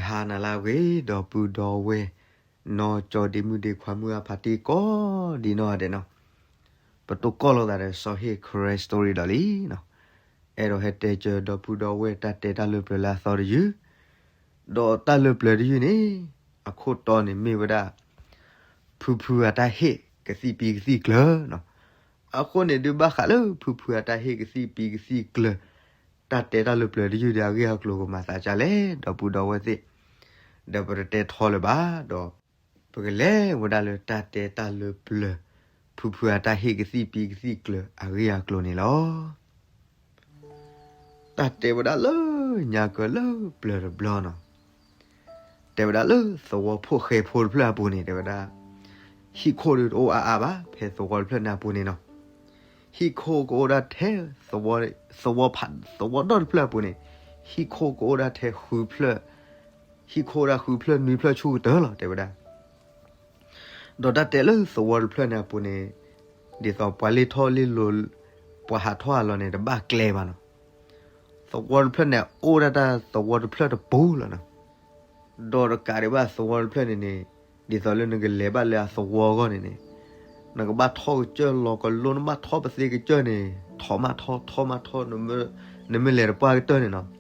ဟါနၤလၢအဂ့ၤ ဒီပုၢ်ဒီဝဲၢ် နီၢ်ကၠီဒ့မုၣ်ဒ့ခွါမုၣ်အဖါတံၢ်ကိးဒံးနီၢ်ဂၤဒဲးနီၤ, ပတိၢ်ကီၢ်လိာ်သးဒီးစီၤဟ့ၣ် Karen Story ဒီးလံနီၤ. အဲၣ်ဒိးဟဲတဲစၢၤဒီပုၢ်ဒီဝဲၢ်တၢ်တဲတၢ်လၢပျၢၤလၢအသီတယုၢ်, ဒီးတၢ်လၢပျၢၤတယုၢ်န့ၣ် အခိၣ်တီန့ၣ်မ့ၢ်ဝဲဒၣ် ဖုဖုအတၢ်ဟ့ၣ်ကသံၣ်ပံကသံၣ်ကျၢၤနီၤ. အဃိန့ၣ်ဒုးဘၣ်ဃးလၢဖုဖုအတၢ်ဟ့ၣ်ကသံၣ်ပံကသံၣ်ကျၢၤ တၢ်တဲတၢ်လၢပျၢၤတယုၢ်ဒီးအဂ့ၢ်အကျိၤကမၤသးဒ်လဲၣ် ဒီပုၢ်ဒီဝဲၢ်သ့ၣ်, ဒီးပတတဲထီလၢၤဘၣ်ဒီး ပကလဲၤဝဲဒၣ်လၢတၢ်တဲတၢ်လၢပျၢၤ ဖုဖုအတၢ်ဟ့ၣ်ကသံၣ်ပံကသံၣ်ကျၢၤအဂ့ၢ်အကျိၤန့ၣ်လီၤ. တၢ်တဲဝဲဒၣ်လၢညါကၢလၢပျၢၤတဘျီနီၤ, တဲဝဲဒၣ်လၢသဝီဖိဃဲဖိတဖျၢၣ်အပူၤန့ၣ် တဲဝဲဒၣ် ဟံၣ်ခိၣ်ဒုးတအိၣ်အါအါဘၣ် ဖဲသဝီတဖျၢၣ်န့ၣ်အပူၤန့ၣ်နီၤ. ဟံၣ်ခိၣ်ကအိၣ်ဒၣ်ထဲ သဝီဖး သဝီဒီတဖျၢၣ်အပူၤန့ၣ် ဟံၣ်ခိၣ်ကအိၣ်ဒၣ်ထဲဃုဖျၢၣ်, ဟံၣ်ခိၣ်ဒၣ်ဃုဖျၢၣ်နွံဖျၢၣ်ဆူၣ်ကတၢၢ်လီၤ တဲဝဲဒၣ်. ဒီးတၢ်တဲလၢသဝီတဖျၢၣ်န့ၣ်အပူၤန့ၣ် ဒ်သိးပှၤလ့ၢ်ထီၣ်လ့ၢ်လီၤ ပှၤဟးထီၣ်ဟးလီၤန့ၣ် တဘၣ်ကျဲဘၣ်နီၤ. သဝီတဖျၢၣ်န့ၣ် အိၣ်ဒၣ်တၢ်သဝီတဖျၢၣ်တပူၤလီၤနီၤ. ဒီးတကးဒံးဘၣ်သဝီတဖျၢၣ်န့ၣ်န့ၣ် ဒ်သိးလၢနကလဲၤဘၣ်လၢအသဝီအဂီၢ်န့ၣ်န့ၣ် နကဘၣ်ထီၣ်ကစၢၢ်လီၤကလိ နဘၣ်ထီၣ်ပသ့ကစၢၢ်န့ၣ် ထီၣ်မးထီၣ် ထီၣ်မးထီၣ် နမ့ၢ်လဲၤတပှၢ်ကတၢၢ်န့ၣ်နီၤ,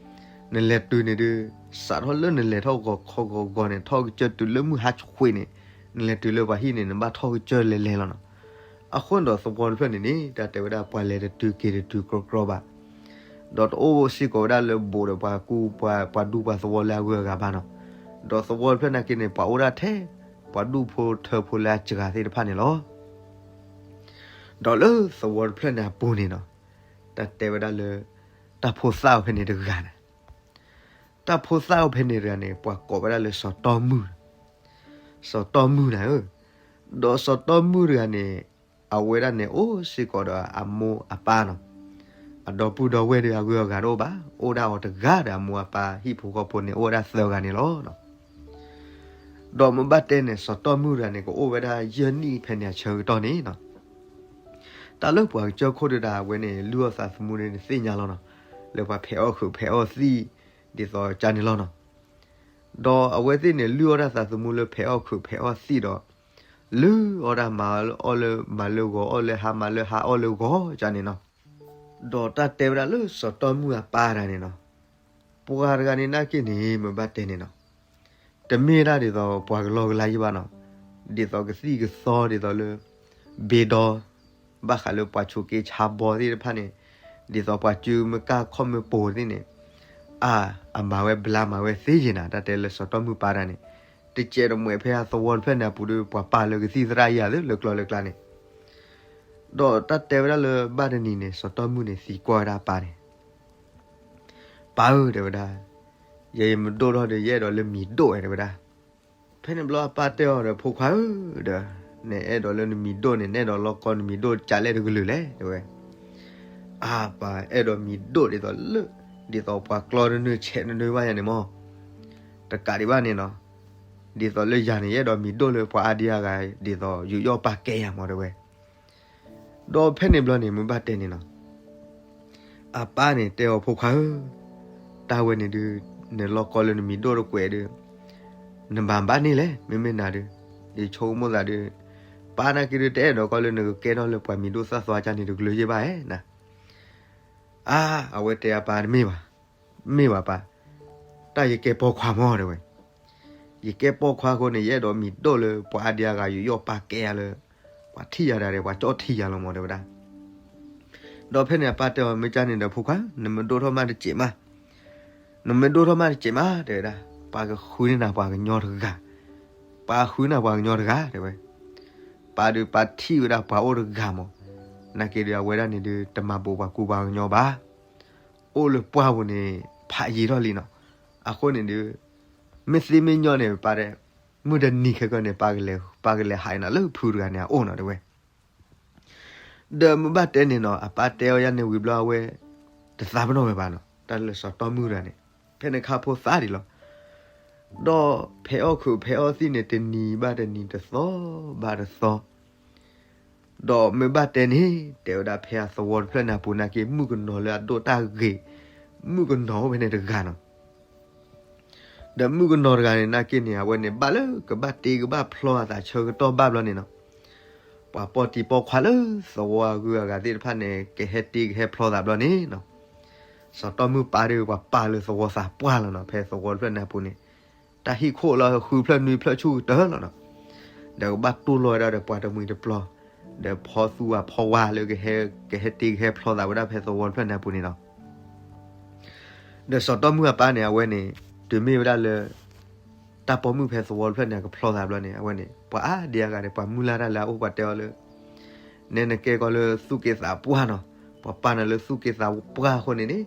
နလဲၤတုၤန့ၣ်ဒုး စးထီၣ်လၢနလဲၤထီၣ်ဂီၤခီဂီၤဂီၤန့ၣ် ထီၣ်ကစၢၢ်တုၤလၢမုၢ်ဟါဆှဲးန့ၣ် နလဲၤတုၤလၢပှၤဟံၣ်န့ၣ် နဘၣ်ထီၣ်ကစၢၢ်လဲၤလဲၤလီၤနီၤ. အဃိန့ၣ်ဒီးသဝီတဖျၢၣ်န့ၣ်န့ၣ် တၢ်တဲဝဲဒၣ်ပှၤလဲၤတတုၤက့ၤတတုၤကြီကြီဘၣ် ဒီးတအိၣ်စ့ၢ်ကီးဝဲဒၣ်လၢဘူးဒီးပှၤကူ ပှၤဒူပှၤသဝီလၢအဂုၤအဂၤဘၣ်နီၤ. ဒီးသဝီတဖျၢၣ်န့ၣ်က့န့ၣ် ပှၤအိၣ်ဒၣ်ထဲ ပှၤဒူဖိထၢဖိလၢအစှၤသ့ၣ်တဖၣ်န့ၣ်လီၤ. ဒီးလၢသဝီတဖျၢၣ်န့ၣ်အပူၤန့ၣ်နီၤ, တၢ်တဲဝဲဒၣ်လၢ တၢ်ဖိသၣ်အိၣ်ဖဲန့ၣ်တဂၤန့ၣ်, တၢ်ဖိသၣ်အိၣ်ဖဲန့ၣ်တဂၤန့ၣ် ပှၤကိးဝဲဒၣ်လၢစီၤတီမုၢ်, စီၤတီမုၢ်နၤဧၢ. ဒီးစီၤတီမုၢ်တဂၤန့ၣ် အဝဲဒၣ်န့ၣ် အိၣ်စ့ၢ်ကီးဒီးအမိၢ်အပၢ်နီၤ, အဒီပုၢ်ဒီဝဲၢ်ဒီးအဂုၤအဂၤတအိၣ်ဘၣ်, အိၣ်ဒၣ်အီၤတဂၤဒီးအမိၢ်အပၢ်ဟံၣ်ဖိဃီဖိန့ၣ် အိၣ်ဝဲဒၣ်သၢဂၤန့ၣ်လီၤ. ဒီးမ့ၢ်ဘၣ်တဲန့ၣ် စီၤတီမုၢ်တဂၤန့ၣ် ကအိၣ်ဝဲဒၣ်ယဲၢ်နံၣ်ဖဲန့ၣ်အဆၢကတီၢ်န့ၣ်နီၤ, တၢ်လၢပှၤကစၢၢ်ခိၣ်ဒုးဒၣ်ဝဲန့ၣ် လုၢ်အီၣ်သးသမူန့ၣ် နသ့ၣ်ညါလီၤနီၤ, လၢပှၤဖဲးအီၣ်ခုးဖဲးအီၣ်သံၣ် ဒ်သိးကန့ၣ်လီၤနီၤ. ဒီးအဝဲသ့ၣ်န့ၣ် လုၢ်အီၣ်တၢ်သးသမူလၢဖဲးအီၣ်ခုးဖဲးအီၣ်သံၣ်ဒီး လုၢ်အီၣ်တၢ်မၤအီၣ်လၢမၤလၢဂီၤ အီၣ်လၢဟါမၤလၢဟါအီၣ်လၢဂီၤကန့ၣ်နီၤ. ဒီးတၢ်တဲဝဲဒၣ်လၢစီၤတီမုၢ်အပၢ်တဂၤန့ၣ်နီၤ, ပှၤတဂၤန့ၣ်နာ်က့န့ၣ် မ့ၢ်ဘၣ်တဲန့ၣ်နီၤ, တမ့ၢ်ဒၣ်ဒ်သိးပှၤကလီကလါယံၤဘၣ်နီၤ, ဒ်သိးကသံၣ်ကသီဒ်သိးလၢ ဘ့ဒီ ဘၣ်ဃးလၢပှၤဆိးက့ဆါဘီသ့ၣ်တဖၣ်န့ၣ်, ဒ်သိးပှၤစုမုၢ်ကၢ်ခီၣ်မုၢ်ပိၤသ့ၣ်န့ၣ်, အါ, အမၤဝဲဘျါမၤဝဲသ့ယဲၢ်နၤ, တၢ်တဲလၢစီၤတီမုၢ်ပၢ်တဂၤန့ၣ်, တစဲးတမှဲးဖဲအသဝီတဖျၢၣ်န့ၣ်အပူၤဒီး ပှၤပာ်လၢကသံၣ်သရၣ်ယဲၢ်သ့လၢကျီလၢကျါန့ၣ်. ဒီးတၢ်တဲဝဲဒၣ်လၢဘၣ်တနံၤန့ၣ် စီၤတီမုၢ်န့ၣ် သံကွၢ်ဝဲဒၣ်အပၢ်န့ၣ်, ပၢ်ဧၢ တဲဝဲဒၣ်, ယဲယမ့ၢ်ဒိၣ်ထီၣ်ဒီး ယအဲၣ်ဒိးလၢမံၤဒိၣ်ဝဲ တဲဝဲဒၣ်. ဖဲန့ၣ်ဘျီအပၢ်တဲအီၤဒီး ဖိခွါဧၢ, ဒီး နအဲၣ်ဒိးလၢနမံၤဒိၣ်န့ၣ် နအဲၣ်ဒိးလီၢ်ကီနမံၤဒိၣ်ကလဲၣ်တကလုာ်လဲၣ် တဲဝဲ. အါ ပၢ်အဲၣ်ဒိးမံၤဒိၣ်ဒ်သိးလၢ ဒ်သိးပှၤကျီတနၢၤဆဲးတနၢၤဘၣ်ယၤန့ၣ်မး, တကးဒံးဘၣ်န့ၣ်နီၤ, ဒ်သိးလၢယၤန့ၣ် ယအဲၣ်ဒိးမံၤဒိၣ်လၢပှၤအါဒံအါဂၤ ဒ်သိးယူးယီၣ်ပာ်ကဲယၤမး တဲဝဲ. ဒီးဖဲန့ၣ်ဘျီန့ၣ် မ့ၢ်ဘၣ်တဲန့ၣ်နီၤ, အပၢ်န့ၣ်တဲအီၤ ဖိခွါဧၢ, တၢ်ဝဲန့ၣ်ဒုး နလီၢ်ကီလၢနမံၤဒိၣ်တကွဲးဒုး နမၤဘၣ်န့ၢ်လဲၣ်, မ့မ့ၢ်နၤဒုး, ယဆိကမိၣ်သးဒုး, ပၢ်နာ်က့ဒုး တအဲၣ်ဒိးကီလၢနကကဲထီၣ်လၢပှၤမံၤဒိၣ်သၣ်သွါကန့ၣ်တကလုာ်ယဲၢ်ဘၣ်ဧါနၤ. အါ အဝဲတဲအပၢ်တမ့ၢ်ဘၣ်, မ့ၢ်ဘၣ်ပၢ်, တၢ်ယကဲပိာ်ခွါမး တဲဝဲ. ယကဲပိာ်ခွါအဃိန့ၣ် ယအဲၣ်ဒိးမံၤဒိၣ်လၢပှၤအါဒံအါဂၤယူးယီၣ်ပာ်ကဲယၤလၢ ပှၤထံၣ်ယၤဒၣ်ဒီး ပှၤကၠီၣ်ထံယၤလီၤမး တဲဝဲဒၣ်. ဒီးဖဲန့ၣ်အပၢ်တဲအီၤ မ့ၢ်ကန့ၣ်ဒီး ဖိခွါ နမ့ၢ်ဒိၣ်ထီၣ်မးတစဲးမး, နမ့ၢ်ဒိၣ်ထီၣ်မးတစဲးမး တဲဝဲဒၣ်, ပၢ်ကဃုန့ၢ်နၤပှၤကညီတဂၤ, ပၢ်ဃုနၤပှၤကညီတဂၤ တဲဝဲ. ပၢ်ဒုးပၢ်ထံၣ်ဝဲဒၣ်ပှၤအိၣ်တဂၤမး, နာ်က့ဒုး အဝဲဒၣ်န့ၣ်ဒုး တမၤဘူးပှၤကူပှၤကညီဘၣ်, အိၣ်လၢပှၢ်ပူၤန့ၣ် ဖးယံာ်ထီၣ်လံနီၤ. အဃိန့ၣ်ဒုး မ့ၢ်သ့မ့ၢ်ညီန့ၣ် ပၢ်တဲ, မုၢ်တနံၤခဲကနံၣ်န့ၣ် ပၢ်ကလဲၤဟးအံၤနၤလၢဖုတဂၤန့ၣ်အအိၣ်နီၤ တဲဝဲ. ဒီးမ့ၢ်ဘၣ်တဲန့ၣ်နီၤ အပၢ်တဲအီၤယၤန့ၣ်ဝံၤဘျီ အဝဲ တသးပ့ၤနီၣ်ဝဲဘၣ်နီၤ တၢ်လၢစီၤတီမုၢ်တဂၤန့ၣ်, ဖဲန့ၣ်ခါဖိသၣ်ဒံးလီၤ. ဒီးဖဲးအီၣ်ခုးဖဲးအီၣ်သံၣ်န့ၣ် တနံၤဘၣ်တနံၤ တသီဘၣ်တသီ ဒီးမ့ၢ်ဘၣ်တဲန့ၣ် တဲဝဲဒၣ်ဖဲအသဝီတဖျၢၣ်န့ၣ်အပူၤနာ်က့ မုၣ်ကနီၤလၢအဒိၣ်တၢ်ဂ့ၤ, မုၣ်ကနီၤအိၣ်ဖဲန့ၣ်တဂၤနီၤ. ဒီးမုၣ်ကနီၤတဂၤန့ၣ် နာ်က့န့ၣ် အဝဲန့ၣ် ဘၣ်လၢကဘၣ်တ့ကဘၣ်ဖျီအသးဆၢကတီၢ်ဘၣ်ဘျီန့ၣ်နီၤ, ပှၤပိာ်တံၤပိာ်ခွါလၢသဝီအဂုၤအဂၤသ့ၣ်တဖၣ်န့ၣ် ကဟဲတ့ကဟဲဖျီသးဘျီန့ၣ်နီၤ, စီၤတီၢ်မုၢ်ပၢ်ဒီးပှၤပာ်လၢသဝီသးပှၢ်လီၤနီၤ, ဖဲသဝီတဖျၢၣ်န့ၣ်အပူၤန့ၣ် တၢ်ဟံၣ်ခိၣ်လီၤဃုဖျၢၣ်နွံဖျၢၣ်ဆူၣ်ကတၢၢ်လီၤနီၤ, ဒီးကဘၣ်တူၢ်လိာ်ဝဲဒၣ်ဒီးပှၤတမှံၤတပျီၤ, ဒီးဖီသူအဖီဝါလၢ ကဟဲတ့ကဟဲဖျီသးဝဲဒၣ်ဖဲသဝီတဖျၢၣ်န့ၣ်အပူၤန့ၣ်လီၤ. ဒီးစီၤတီၢ်မုၢ်အပၢ်န့ၣ် အဝဲန့ၣ် တုၤမ့ၢ်ဝဲဒၣ်လၢ တၢ်ပိာ်မုၣ်ဖဲသဝီတဖျၢၣ်န့ၣ် ကဖျီသးဘျီန့ၣ် အဝဲန့ၣ် ပှၤအါဒံအါဂၤန့ၣ် ပှၤမုၢ်လၢ်တၢ်လၢအအိၣ် ပှၤတဲအီၤလၢ နဲနကဲကီးလၢသူၣ်က့သးပှၢ်နီၤ, ပှၤပာ်နၤလၢသူၣ်က့သးပှၢ်အဃိန့ၣ်န့ၣ်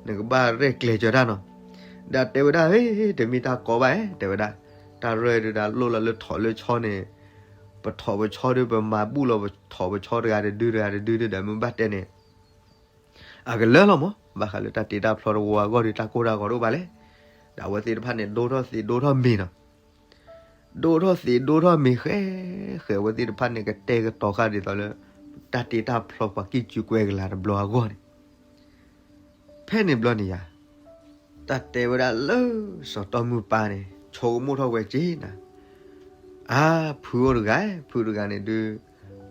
နကဘၣ်ရဲၣ်ကျဲၤစၢၤတၢ်နီၤ. ဒီးတဲဝဲဒၣ် ဟ့ တမ့ၢ်တၢ်ကီဘၣ်ဧါ တဲဝဲဒၣ်, တၢ်ရဲၣ်ဒုးဒၣ်လိၣ်လီၤလၢထိးလၢဆီန့ၣ်, ပထိးပဆီဒီး ပမၤဘူၣ်လီၤပထိးပဆီတဂၤတဒုတဂၤတဒုဒီး မ့ၢ်ဘၣ်တဲန့ၣ် အကလၢလီၤမး, ဘၣ်ဃးလၢတၢ်တ့တၢ်ဖျီတဝီအဂီၢ်ဒီး တၢ်ကိၢ်တၢ်ဂီၤတအိၣ်ဘၣ်လဲၣ်. ဒီးအဝဲသ့ၣ်တဖၣ်န့ၣ် ဒိၣ်ထီၣ်သံးဒိၣ်ထီၣ်မ့ၤနီၤ, ဒိၣ်ထီၣ်သံးဒိၣ်ထီၣ်မ့ၤဃဲးဃဲး အဝဲသ့ၣ်တဖၣ်န့ၣ် ကတဲာ်ကတီၤဃာ်ဒ်သိးလၢ တၢ်တ့တၢ်ဖျီပှၤကံၢ်ကူကွဲကလၤတဘျီအဂီၢ်န့ၣ် ဖဲန့ၣ်ဘျီန့ၣ်ယၤ, တၢ်တဲဝဲဒၣ်လၢစီၤတီၢ်မုၢ်ပၢ်န့ၣ် ဆိကမိၣ်ထီၣ်ဝဲက့ၤနၤ, အါ ဖုအိၣ်တဂၤ, ဖုတဂၤန့ၣ်ဒုး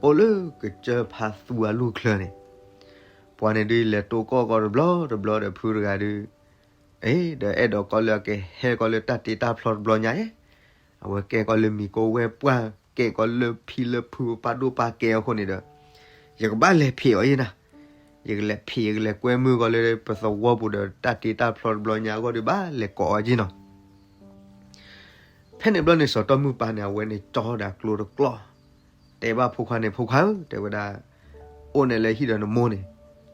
အိၣ်လၢကစၢၢ်ဖါသူအလူၢ်ချၢန့ၣ်, ပှၤန့ၣ်ဒုး လဲၤတိၢ်ကီၢ်ကီတဘျီတဘျီဒီး ဖုတဂၤဒုး အ့ ဒီးအဲၣ်ဒိးကီးလၢအကဟဲကီးလၢတၢ်တ့တၢ်ဖျီတဘျီညါဧါ, အဝဲကဲကီးလၢမံၤကိးဝဲၢ်ပှၢ် ကဲကီးလၢဖံလၢဖုပပၢ်ဒိၣ်ပၢ်ကဲအဃိန့ၣ်ဒီး ယကဘၣ်လဲၤဖံးအီၤယဲနၤ, ယကလဲၤဖံး ယကလဲၤကွဲမုာ်ကီးလၢပသဝီပူၤဒီး တၢ်တ့တၢ်ဖျီတဘျီညါအဂီၢ်ဒီး ဘၣ်လဲၤကိးအီၤက့ၤနီၤ. ဖဲန့ၣ်ဘျီန့ၣ် စီၤတီၢ်မုၢ်ပၢ်န့ၣ် အဝဲန့ၣ် ကၠီဒီးကျိတကျီၢ်, တဲဘၣ်ဖိခွါန့ၣ် ဖိခွါဧၢ တဲဝဲဒၣ်, အိၣ်န့ၣ်လၢဟံၣ်ဒီးနမိၢ်န့ၣ်,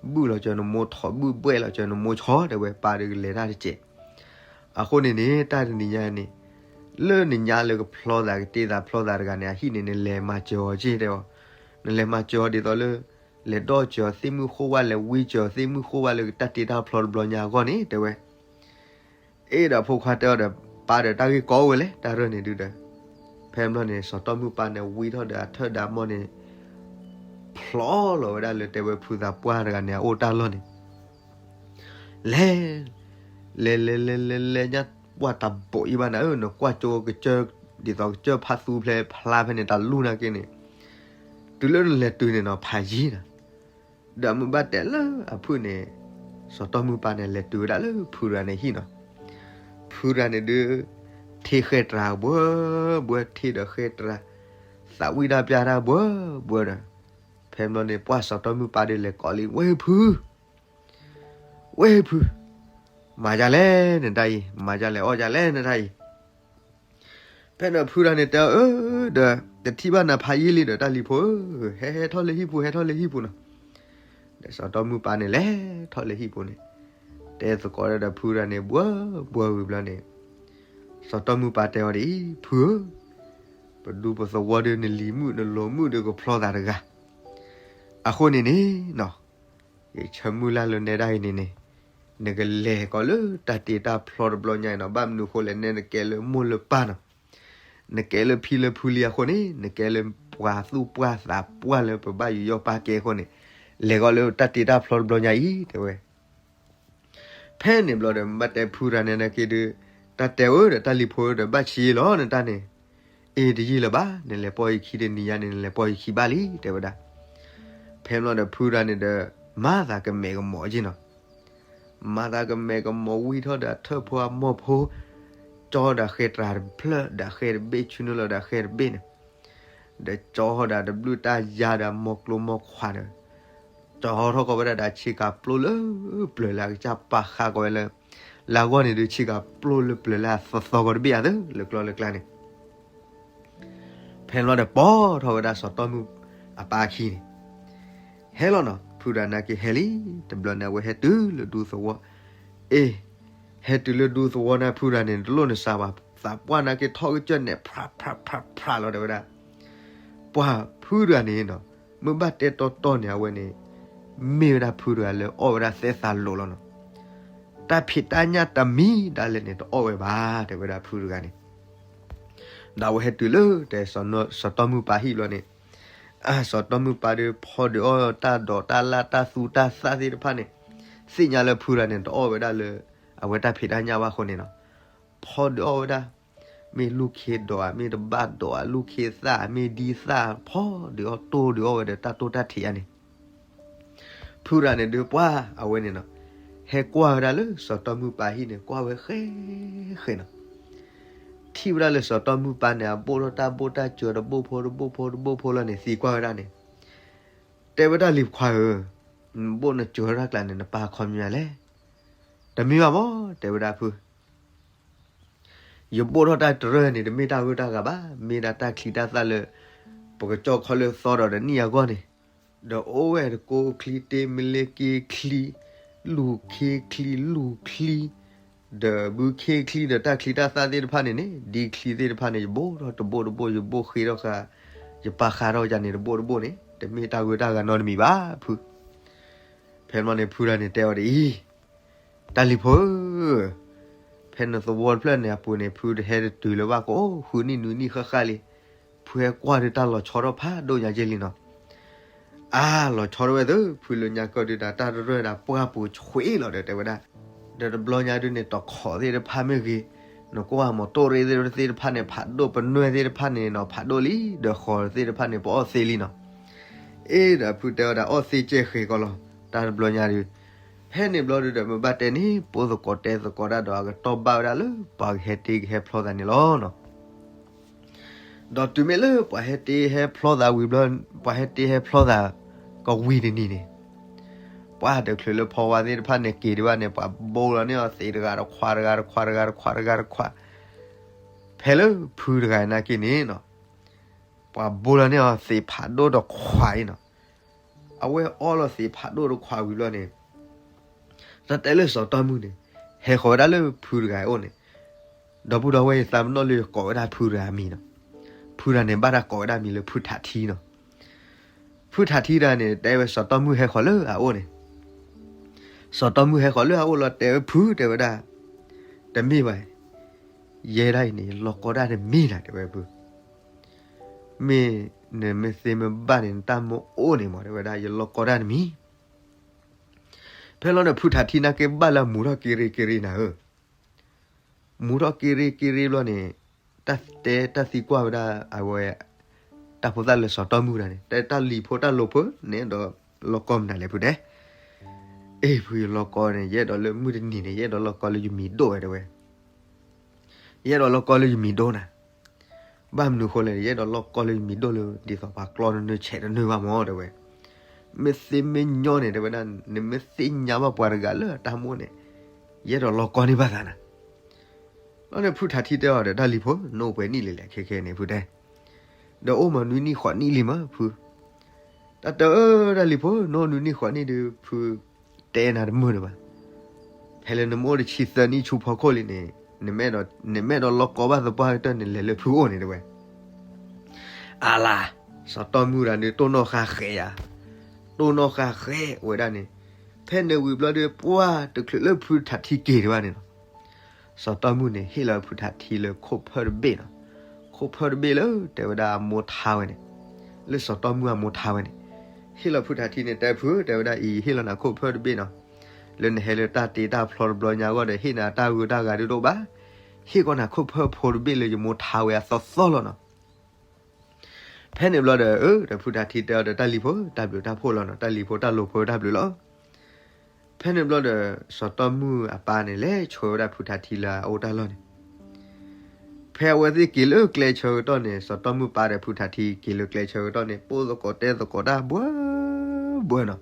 ဘုၣ်လီၤစၢၤနမိၢ်ထိး ဘုၣ်ဘှဲၣ်လီၤစၢၤနမိၢ်ဆီ တဲဝဲ ပၢ်ဒီးကလဲၤတၢ်တစဲး. အဃိန့ၣ်န့ၣ် တၢ်တနံၤညါန့ၣ် လၢနညါလၢကဖျီသးကတ့သးဖျီသးတဂၤန့ၣ် အဟံၣ်န့ၣ် နလဲၤမၤစၢၤအီၤက့ၤတဲအီၤ, နလဲၤမၤစၢၤအီၤဒ်သိးလၢ လဲၤဒီးစၢၤအီၤသ့ၣ်မုၢ်ဃိၣ်ဝဲ လဲၤဝံစၢၤအီၤသ့ၣ်မုၢ်ဃိၣ်ဝဲလၢကတၢ်တ့တၢ်ဖျီတဘျီညါအဂီၢ်န့ၣ် တဲဝဲ အ့ဒီးဖိခွါတဲအီၤဒီး ပၢ်ဒီးတၢ်ဂ့ၢ်ကီဝဲလဲၣ် တၢ်ရၢၢ်န့ၣ်ဒုဒီး, ဖဲဘျီန့ၣ် စီၤတီၢ်မုၢ်ပၢ်န့ၣ် ဝံထီၣ်ဒီးအထၢၣ်ဒီးအမိၢ်န့ၣ် ဖျီလီၤဝဲဒၣ်လၢတဲဝဲဖုသးပှၢ်တဂၤန့ၣ် အအိၣ်တၢ်လီၢ်န့ၣ် လဲၤ လဲၤလဲၤလဲၤလဲၤလဲၤ ညၣ်ပှၢ်တဘိးအံၤဘၣ်နၤဧၢ, နကွၢ်ကၠိကစၢၢ် ဒ်သိးကစၢၢ်ဖါသူဖျဲဖျါဖဲန့ၣ် တၢ်လူၢ်နာ်က့န့ၣ်, တုၤလၢနလဲၤတုၤန့ၣ်နီၤ ဖးယံာ်နၤ. ဒီးမုၢ်ဘၣ်တဲလၢအဖုၣ်န့ၣ် စီၤတီၢ်မုၢ်ပၢ်န့ၣ် လဲၤတုၤဝဲဒၣ်လၢဖုတဂၤန့ၣ်ဟံၣ်နီၤ. ဖုတဂၤန့ၣ်ဒုး ထံၣ်ဃဲတြၤဘှၢဘှၢ ထံၣ်ဒီးဃဲတြၤ သးဝံၣ်တၢ်ပျၢ်တၢ်ဘှၢဘှၢဒီး ဖဲဘျီန့ၣ် ပှၢ်စီၤတီၢ်မုၢ်ပၢ်ဒီးလဲၤကိးလံ ဝဲၢ်ဖု ဝဲၢ်ဖု မၤဒ်လဲၣ်နတၢ်အံၤ မၤဒ်လဲၣ်အီၣ်ဒ်လဲၣ်နတၢ်အံၤ. ဖဲန့ၣ်ဖုတဂၤန့ၣ်တဲအီၤ အၢ ဒီး တထံၣ်ဘၣ်နၤဖးယံာ်လံဒီး တၢ်လံၤဖိဧၢ, ဟဲဟဲထီၣ်လၢဟံၣ်ပူၤ ဟဲထီၣ်လၢဟံၣ်ပူၤနီၤ. ဒီးစီၤတီၢ်မုၢ်ပၢ်န့ၣ်လဲၤထီၣ်လၢဟံၣ်ပူၤန့ၣ် တဲသကိးဒီးဖုတဂၤန့ၣ် ဘှၢဘှၢဝံၤဘျီန့ၣ် စီၤတီၢ်မုၢ်ပၢ်တဲအီၤဒ်အံၤ ဖုဧၢ, ပဒူပသဝီဒီးနလံၤမုၣ်နလီၤမုၣ်ဒီးကဖျီသးတဂၤ အဃိန့ၣ်န့ၣ်နီၤ ယဆၢမုၢ်လၢ်လၢနဲဒၣ်အံၤန့ၣ်န့ၣ် နကလဲၤကီးလၢတၢ်တ့တၢ်ဖျီတဘျီညါအံၤနီၤ, ဘၣ်မနုၤအဃိလဲၣ် နဲနကဲလၢမိၢ်လၢပၢ်နီၤ, နကဲလၢဖံလၢဖုလံအဃိန့ၣ် နကဲလၢပှၤသူၣ်ပှၢ်သးပှၢ်လၢပဘၣ်ယူးယီၣ်ပာ်ကဲအဃိန့ၣ် လဲၤကီးလၢတၢ်တ့တၢ်ဖျီတဘျီညါအံၤ တဲဝဲ ဖဲန့ၣ်ဘျီဒီး မ့ၢ်ဘၣ်တဲဖုတဂၤန့ၣ်နာ်က့ဒီး တၢ်တဲဧၢဒီး တၢ်လံၤဖိဒီး ဘၣ်ဆံးလီၤနတၢ်န့ၣ်, အ့ တယံာ်လၢၤဘၣ်, နလဲၤပိာ်ယခံတနံၤညါန့ၣ် နလဲၤပိာ်ယခံဘၣ်လံ တဲဝဲဒၣ်. ဖဲဘျီဒီးဖုတဂၤန့ၣ်ဒီး မၤသးကမဲာ်ကမီၤက့ၤနီၤ, မၤသးကမဲာ်ကမီၤဝံထီၣ်ဒီးအထၢၣ်ဖိအမိၢ်ဖိ, ကၠီဒီးဃဲတြၤတဖျၢၣ် ဒီးဃဲတဘ့ၣ် ဆူနုာ်လီၤဒီးဃဲတဘ့ၣ်န့ၣ် ဒီးကၠီဟီဒီးတဘျုးတၢ်ယါဒီးမိၢ်ကျိမိၢ်ခွါဒီး ကၠီထီၣ်ကီးဝဲဒၣ်ဒီးဆ့ကၤပျိလၢပျၢၤလၢအကစၢ်ပာ်ဃာ်ကီးဝဲလၢ လၢအဂီၢ်န့ၣ်ဒုး ဆ့ကၤပျိလၢပျၢၤလၢအသီသီကီးတဘ့ၣ်အသၢ လၢကျီလၢကျါန့ၣ် ဖဲလီၤဒီးပိာ်ထီၣ်ဝဲဒၣ်စီၤတီၢ်မုၢ်အပၢ်အခံန့ၣ် ဟဲလီၤနီၤ, ဖုတဂၤနာ်က့ဟဲလံ, တဘျီန့ၣ် အဝဲဟဲတုၤလၢဒူသဝီ, အ့ ဟဲတုၤလၢဒူသဝီန့ၣ် ဖုတဂၤန့ၣ် တလိၣ်နစးဘၣ်, သးပှၢ်နာ်က့ထီၣ်ကစၢၢ်နဲၣ် ဖြးဖြးဖြးဖြးလီၤတဲဝဲဒၣ်. ပှၤဖုတဂၤန့ၣ်နီၤ, မ့ၢ်ဘၣ်တဲတီတီန့ၣ် အဝဲန့ၣ် မ့ၢ်ဝဲဒၣ်ဖုတဂၤလၢအီၣ်ဝဲဒၣ်သဲသးလိာ်လီၤနီၤ. တၢ်ဖံးတၢ်ညၣ်တမံၤဒၣ်လဲာ်န့ၣ် တအီၣ်ဝဲဘၣ် တဲဝဲဒၣ်ဖုတဂၤန့ၣ် ဒီးအဝဲဟဲတုၤလၢ တဲ စီၤတီၢ်မုၢ်ပၢ်ဟံၣ်ဘျီန့ၣ်, စီၤတီၢ်မုၢ်ပၢ်ဒီးဖီဒုးအီၣ်တၢ်ဒိးတၢ်လၢ်တၢ်သူတၢ်သၣ်သ့ၣ်တဖၣ်န့ၣ်, သ့ၣ်ညါလၢဖုတဂၤန့ၣ် တအီၣ်ဝဲဒၣ်လၢ အဝဲတၢ်ဖံးတၢ်ညၣ်ဘၣ်အဃိန့ၣ်နီၤ, ဖီဒုးအီၣ်ဝဲဒၣ်, မ့ၢ်လူၢ်ခ့ဒိးဧါ, မ့ၢ်တဘၣ်ဒိးဧါ, လူၢ်ခ့သၣ်, မ့ၢ်ဒ်သၣ်, ဖီဒုးအီၣ် တိၢ်ဒုးအီၣ်ဝဲဒီးတၢ်တိၢ်တၢ်ထံးဧါန့ၣ်, ဖုရၤန့ၣ်ဒုးပှၢ်အဝဲန့ၣ်နီၤ, ဟဲကွၢ်ဝဲဒၣ်လၢစီၤတီမုၣ်ပၢ်ဟံၣ်န့ၣ် ကွၢ်ဝဲဃဲဃဲနီၤ, ထံၣ်ဝဲဒၣ်လၢစီၤတီမုၣ်ပၢ်န့ၣ် အဘိၣ်ထီၣ်တၢ်ဘိၣ်တၢ်စၢၤတဘိၣ်ဖိတဘိၣ်ဖိတဘိၣ်ဖိလီၤန့ၣ် သံကွၢ်ဝဲဒၣ်န့ၣ်, တဲဝဲဒၣ်လံၤခွါဧၢ, နဘိၣ်နစၢၤတၢ်ကျါန့ၣ် နပၢ်ခီပညီလဲၣ်, တမ့ၢ်ဘၣ်မး တဲဝဲဒၣ်ဖု ယဘိၣ်ထီၣ်တၢ်တရၢၢ်န့ၣ် တမ့ၢ်တၢ်ဂိၢ်တၢ်ဂၤဘၣ်, မ့ၢ်ဒၣ်တၢ်ချံတၢ်သၣ်လၢ ပကကၠီၣ်ခီလၢသီဒီးတနံၣ်အဂီၢ်န့ၣ်, ဒီးအိၣ်ဝဲတကိးချံ တ့မလ့က့ချံ, လူၢ်ခ့ချံ လူၢ်ချံ, ဒီးဘုခ့ချံဒီးတၢ်ချံတၢ်သၣ်သ့ၣ်တဖၣ်န့ၣ်န့ၣ် ဒ်ချံသ့ၣ်တဖၣ်န့ၣ် ယဘိၣ်ထီၣ်တဘိၣ်တဘိၣ် ယဘိၣ်ဃ့ထီၣ်ဃာ်, ယပာ်ဃာ်ထီၣ်ယၤန့ၣ်တဘိၣ်တဘိၣ်န့ၣ် တမ့ၢ်တၢ်ဂိၢ်တၢ်ဂၤနီတမံၤဘၣ်ဖု ဖဲန့ၣ်ဖုရၤန့ၣ်တဲအီၤဒ်အံၤ, တၢ်လံၤဖိဧၢ, ဖဲနသဝီတဖျၢၣ်န့ၣ်အပူၤန့ၣ် ဖုတဟဲတတုၤလၢၤဘၣ်ကအိၣ်ဃုနံၣ်နွံနံၣ်ဃၣ်ဃၣ်လံ, ဖုဟဲကွၢ်ဒုးတၢ်လီၤဆီထီၣ်ဖးဒိၣ်ညါက့လံနီၤ, အါ လီၤဆီထီၣ်ဝဲသ့ၣ် ဖုလၢညါကီၢ်ဒုးဒီးတၢ်တရၢၢ်ဒီးပှၢ်ပူၤဆှံလီၤဒီးတဲဝဲဒၣ်, ဒီးတဘျီညါဒုးန့ၣ် တီၤခီးသ့ၣ်တဖၣ်မ့ၢ်ဂ့ၤ, နကွၢ်မီၤတိၢ်ရ့ၣ်သ့ၣ်တဖၣ်န့ၣ် ဖးဒိၣ် ပနွဲၢ်သ့ၣ်တဖၣ်န့ၣ်နီၤ ဖးဒိၣ်လံ, ဒီးဃီၤသ့ၣ်တဖၣ်န့ၣ် ပအီၣ်သ့လံနီၤ, အ့ဒီးဖုတဲဝဲဒၣ်အီၣ်သ့ကဲဃဲၤကီးလီၤ, တၢ်တဘျီညါဒုး ဖဲန့ၣ်ဘျီဒုးဒီးမ့ၢ်ဘၣ်တဲန့ၣ် ပိာ်သကိးတဲသကိးတၢ်ဒီးအကတီၢ်ဘၣ်ဝဲဒၣ်လၢပှၤကဟဲတ့ကဟဲဖျီသးန့ၣ်လီၤနီၤ ဒီးတုၤမ့ၢ်လၢပှၤဟဲတ့ဟဲဖျီသးဝံၤဘျီ, ပှၤဟဲတ့ဟဲဖျီသးကဝံၤတနံၤန့ၣ်, ပှၤတချုးလၢဖီဝါသ့ၣ်တဖၣ်န့ၣ်က့ၤဒံးဘၣ်န့ၣ် ပှၤဘိလီၤန့ၢ်အီၤသ့းတဂၤတခွးတဂၤတခွးတဂၤတခွးတဂၤတခွး, ဖဲလၢဖုတဂၤအံၤနာ်က့န့ၣ်နီၤ, ပှၤဘိလီၤန့ၢ်အီၤသ့းဖးဒိၣ်တခွးအံၤနီၤ, အဝဲအီလီၤသ့းဖးဒိၣ်တခွးဝံၤဘျီန့ၣ် တၢ်တဲလၢစီၤတီမုၣ်န့ၣ် ဟဲဃီၤဝဲဒၣ်လၢဖုတဂၤအအိၣ်န့ၣ်, ဒီပုၢ်ဒီဝဲၢ် ယသးပနီၣ်လၢယကိးဝဲဒၣ်ဖုတဂၤအမံၤနီၤ, ဖုတဂၤန့ၣ် ဘၣ်တၢ်ကိးဝဲဒၣ်မံၤလၢဖုထးထံနီၤ, ဖုထးထံတဂၤန့ၣ် တဲဝဲစီၤတီမုၣ်ဟဲဃီၤလၢအအိၣ်န့ၣ်, စီၤတီမုၣ်ဟဲဃီၤလၢအအိၣ်လီၤ တဲဝဲဖု တဲဝဲဒၣ်, တမ့ၢ်ဘၣ်, ယဲဒၣ်အံၤန့ၣ် ယလီၢ်ကီတၢ်တမံၤနၤ တဲဝဲဖု မ့ၢ်နမ့ၢ်သ့မ့ၢ်ဘၣ်န့ၣ် နတၢ်မ့ၢ်အိၣ်န့ၣ်မး တဲဝဲဒၣ် ယလီၢ်ကီတၢ်တမံၤ, ဖဲလီၤန့ၣ် ဖုထးထံနာ်က့ဘၣ်လၢအမူထီၣ်က့ရ့က့ရ့နၤဧၢ, မူထီၣ်က့ရ့က့ရ့ဘျီန့ၣ်, တၢ်တဲတၢ်သံကွၢ်ဝဲဒၣ်အဝဲ, တၢ်ဖိသၣ်လၢစီၤတီမုၣ်တဂၤန့ၣ် တဲတၢ်လံၤဖိတၢ်လိၤဖိန့ၣ်ဒီး လီၢ်ကီမနုၤလဲၣ်ဖုတဲ, အ့ၣ်ဖုယလီၢ်ကီန့ၣ် ယအဲၣ်ဒိးလၢမုၢ်တနံၤန့ၣ် ယအဲၣ်ဒိးလီၢ်ကီလၢယမံၤဒိၣ်ဝဲတဲဝဲ ယအဲၣ်ဒိးလီၢ်ကီလၢယမံၤဒိၣ်နၤ, ဘၣ်မနုၤဃိလဲၣ် ယအဲၣ်ဒိးလီၢ်ကီလၢယမံၤဒိၣ်လၢ ဒ်သိးပှၤကျီတနၢၤဆဲးတနၢၤဘၣ်မးတဲဝဲ, မ့ၢ်သ့မ့ၢ်ညီန့ၣ် တဲဝဲဒၣ် နမ့ၢ်သ့ၣ်ညါဘၣ်ပှၤတဂၤလၢအတၢ်မိၣ်န့ၣ်, ယအဲၣ်ဒိးလီၢ်ကီန့ၢ်ဘၣ်သးနၤ, လီၤန့ၣ်ဖုထးထံတဲအီၤဒီး တၢ်လံၤဖိ နအိၣ်ပှဲၤနံၣ်လံလဲၣ် ခဲခဲန့ၣ်ဖုတဲ, ဒီးအိၣ်မးနွံနံၣ်ဃိးနံၣ်လံမးဖု, တၢ်တဲအၢ တၢ်လံၤဖိ နအိၣ်နွံနံၣ်ဃိးနံၣ်ဒီး ဖုတဲနၤတမုာ်ဒံးဘၣ်, ဖဲလၢနမ့ၢ်အိၣ်တဆံသၢနံၣ်ဆူဖီခိၣ်လံန့ၣ်, နမ့ၢ်အဲၣ်ဒိးလီၢ်ကီဘၣ်သပှၢ်ကတၢၢ်န့ၣ် လဲၤလၢဖုအိၣ်န့ၣ်တဲဝဲ, အလၤ, စီၤတီမုၣ်တဂၤန့ၣ် တိၢ်နီၣ်ဃာ်ဃဲးယၤ, တိၢ်နီၣ်ဃာ်ဃဲးဝဲဒၣ်န့ၣ်, ဖဲန့ၣ်ဝံၤဘျီဒီး ပှၢ်တချုးလၢဖုထးထံက့ၤဒံးဘၣ်န့ၣ်လီၤ, စီၤတီမုၣ်န့ၣ် ဟ့ၣ်လီၤဖုထးထံလၢခိၣ်ဖၢတဘ့ၣ်နီၤ, ခိၣ်ဖၢတဘ့ၣ်လၢတဲဝဲဒၣ်အမိၢ်ထါဝဲန့ၣ်, လၢစီၤတီမုၣ်အမိၢ်ထါဝဲန့ၣ်, ဟ့ၣ်လီၤဖုထးထံန့ၣ် တဲဖု တဲဝဲဒၣ်အံၤ ယဟ့ၣ်လီၤနၤခိၣ်ဖၢတဘ့ၣ်နီၤ, လၢနဟဲလၢတၢ်တ့တၢ်ဖျီတဘျီညါအဂီၢ်ဒီး ဟ့ၣ်နၤတၢ်ဂုၤတၢ်ဂၤဒုးတအိၣ်ဘၣ်, ဟ့ၣ်ကီးနၤခိၣ်ဖၢဖိတဘ့ၣ်လၢယမိၢ်ထါဝဲအသီသီလီၤနီၤ ဖဲန့ၣ်ဘျီဒီး အၢ ဒီးဖုထးထံတဲအီၤဒီး တၢ်လံၤဖိ တၢ်ဘျုးတၢ်ဖှိၣ်လီၤနီၤ, တၢ်လံၤဖိတၢ်လိၤဖိတၢ်ဘျုးလီၤ. ဖဲန့ၣ်ဘျီဒီး စီၤတီမုၢ်အပၢ်န့ၣ် လဲၤဆှၢဝဲဒၣ်ဖုထးထံလၢအအိၣ်တၢ်လီၢ်န့ၣ်, ဖဲအဝဲသ့ၣ်က့ၤလၢကျဲဆၢကတီၢ်န့ၣ် စီၤတီမုၢ်ပၢ်ဒီးဖုထးထံက့ၤလၢကျဲဆၢကတီၢ်န့ၣ် ပိာ်သကိးတဲသကိးတၢ်ဘှၢဘှၢနီၤ.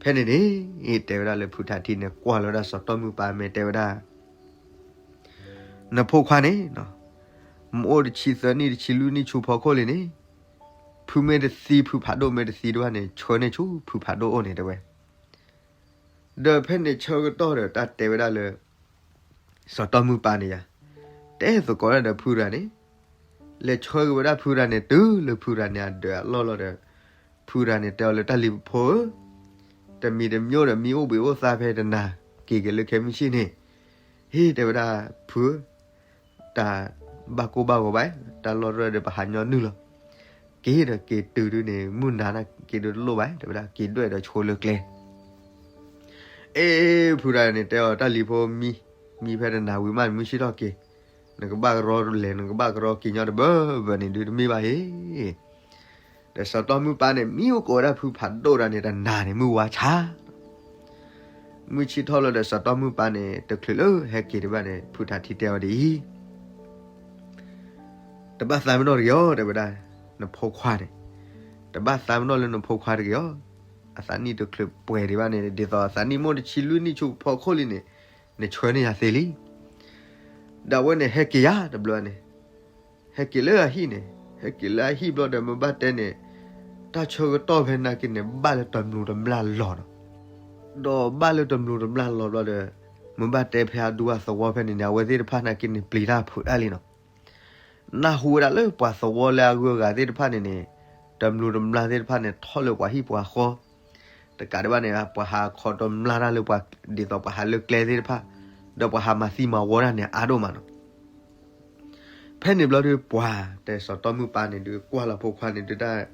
ဖဲန့ၣ်န့ၣ် တဲဝဲဒၣ်လၢဖုထးထံန့ၣ် ကွၢ်လီၤဝဲဒၣ်စီၤတီမုၢ်ပၢ်မ့ၢ်တဲဝဲဒၣ် နဖိခွါန့ၣ် မ့ၢ်အိၣ်တဆံသၢနံၣ်တဆံလွံၢ်နံၣ်ဆူဖီခိၣ်လံန့ၣ်, ဖုမ့ၢ်တသံ ဖုဖးဒိၣ်မ့ၢ်တသံတဘၣ်န့ၣ် ဆှၢန့ၢ်ဆူဖုဖးဒိၣ်အိၣ်န့ၣ်တဲဝဲ. ဒီးဖဲန့ၣ်ဆၢကတီၢ်ဒီး တၢ်တဲဝဲဒၣ်လၢ စီၤတီမုၢ်ပၢ်န့ၣ်ယါ, တဲသကိးတၢ်ဒီးဖုရၤန့ၣ်, လဲၤဆှၢက့ၤဝဲဒၣ်ဖုရၤန့ၣ် တုၤလၢဖုရၤန့ၣ်အဒၢးအလီၢ်လီၤဒီး ဖုရၤန့ၣ်တဲအီၤလၢ တၢ်လံၤဖိဧၢ, တမံၤတမံၤဒီး မံအိၣ်ဘှံးအိၣ်သါဖဲတနၤ, က့ၤက့ၤလၢခဲမုၢ်ဆ့ၣ်န့ၣ်, ဟ့ၣ်တဲဝဲဒၣ်ဖုဧၢ, တၢ်ဘၣ်ကိၢ်ဘၣ်ဂီၤဘၣ်, တၢ်လီၢ်တရၢၢ်ဒီးပဟးညီနုၢ်လီၤ. က့ၤဒီးက့ၤတုၤဒုန့ၣ် မုၢ်နၤနၤက့ၤဒုတလိၣ်ဘၣ်, တဲဝဲဒၣ်က့ၤဒွဲၣ်ဒီးဆိလၢကျဲ. အ့ ဖုရၤန့ၣ်တဲအီၤ တၢ်လံၤဖိမံ, မံဖဲတနၤဝံၤမးန့ၣ် မုၢ်ဆ့ၣ်ထီၣ်က့ၤ, နကဘၣ်ကရီလဲၤ နကဘၣ်ကရီက့ၤညီတဘၢဘၢန့ၣ်ဒုးတမ့ၢ်ဘၣ်အံၤ. ဒီးစီၤတီမုၢ်ပၢ်န့ၣ် မံအိၣ်ကိးဝဲဒၣ်ဖုဖးဒိၣ်တဂၤန့ၣ် တနၤန့ၣ် မုၢ်ဝါဆါ မုၢ်ဆ့ၣ်ထီၣ်လီၤဒီး စီၤတီမုၢ်ပၢ်န့ၣ် တချုးလၢဟဲက့ၤဒံးဘၣ်န့ၣ် ဖုထးထံတဲအီၤဒ်အံၤ, တဘၣ်သးပ့ၤနီၣ်တဂ့ၤအီၤ တဲဝဲဒၣ်, နဖိခွါန့ၣ်, တဘၣ်သးပ့ၤနီၣ်လၢနဖိခွါတဂ့ၤအီၤ, အသးနံၣ်တချုးပှဲၤဒံးဘၣ်န့ၣ် ဒ်သိးအသးနံၣ်မိၢ်တဆံလွံၢ်နံၣ်ဆူဖီခိၣ်လံန့ၣ်, နဆှၢန့ၢ်ယၤသ့လံ. ဒီးအဝဲန့ၣ်ဟဲက့ၤယၤတဘျီန့ၣ် ဟဲက့ၤလၢအဟံၣ်န့ၣ်, ဟဲက့ၤလၢအဟံၣ်ဘျီဒီး မုၢ်ဘၣ်တဲန့ၣ်, တၢ်ဆၢကတီၢ်ဖဲနာ်က့န့ၣ် ဘၣ်လၢတမျိးတမျာ်လီၤနီၤ. ဒီးဘၣ်လၢတမျိးတမျာ်လီၤဘျီဒီး, မုၢ်ဘၣ်တဲဖဲအဒူအသဝီဖဲန့ၣ်န့ၣ် အဝဲသ့ၣ်တဖၣ်နာ်က့န့ၣ် ပျံၤတၢ်ဖုးတၢ်လံနီၤ. နၢ်ဟူဝဲဒၣ်လၢပှၤသဝီလၢအဂုၤအဂၤသ့ၣ်တဖၣ်န့ၣ်န့ၣ်, တမျိးတမျာ်သ့ၣ်တဖၣ်န့ၣ် ထီၣ်လၢပှၤဟံၣ်ပှၤဃီ တကးဒံးဘၣ်န့ၣ် ပှၤဟးခီတမျာ်တၢ်လၢပှၤ, ဒ်သိးပှၤဟးလၢကျဲသ့ၣ်တဖၣ်, ဒီးပှၤဟးမၤသံမၤဝီတၢ်န့ၣ်အါဒိၣ်မးနီၤ. ဖဲန့ၣ်ဘျီဒုး ပှၤတဲစီၤတီမုၢ်ပၢ်န့ၣ်ဒုး ကွၢ်လီၤဖိခွါန့ၣ်ဒုးတၢ်,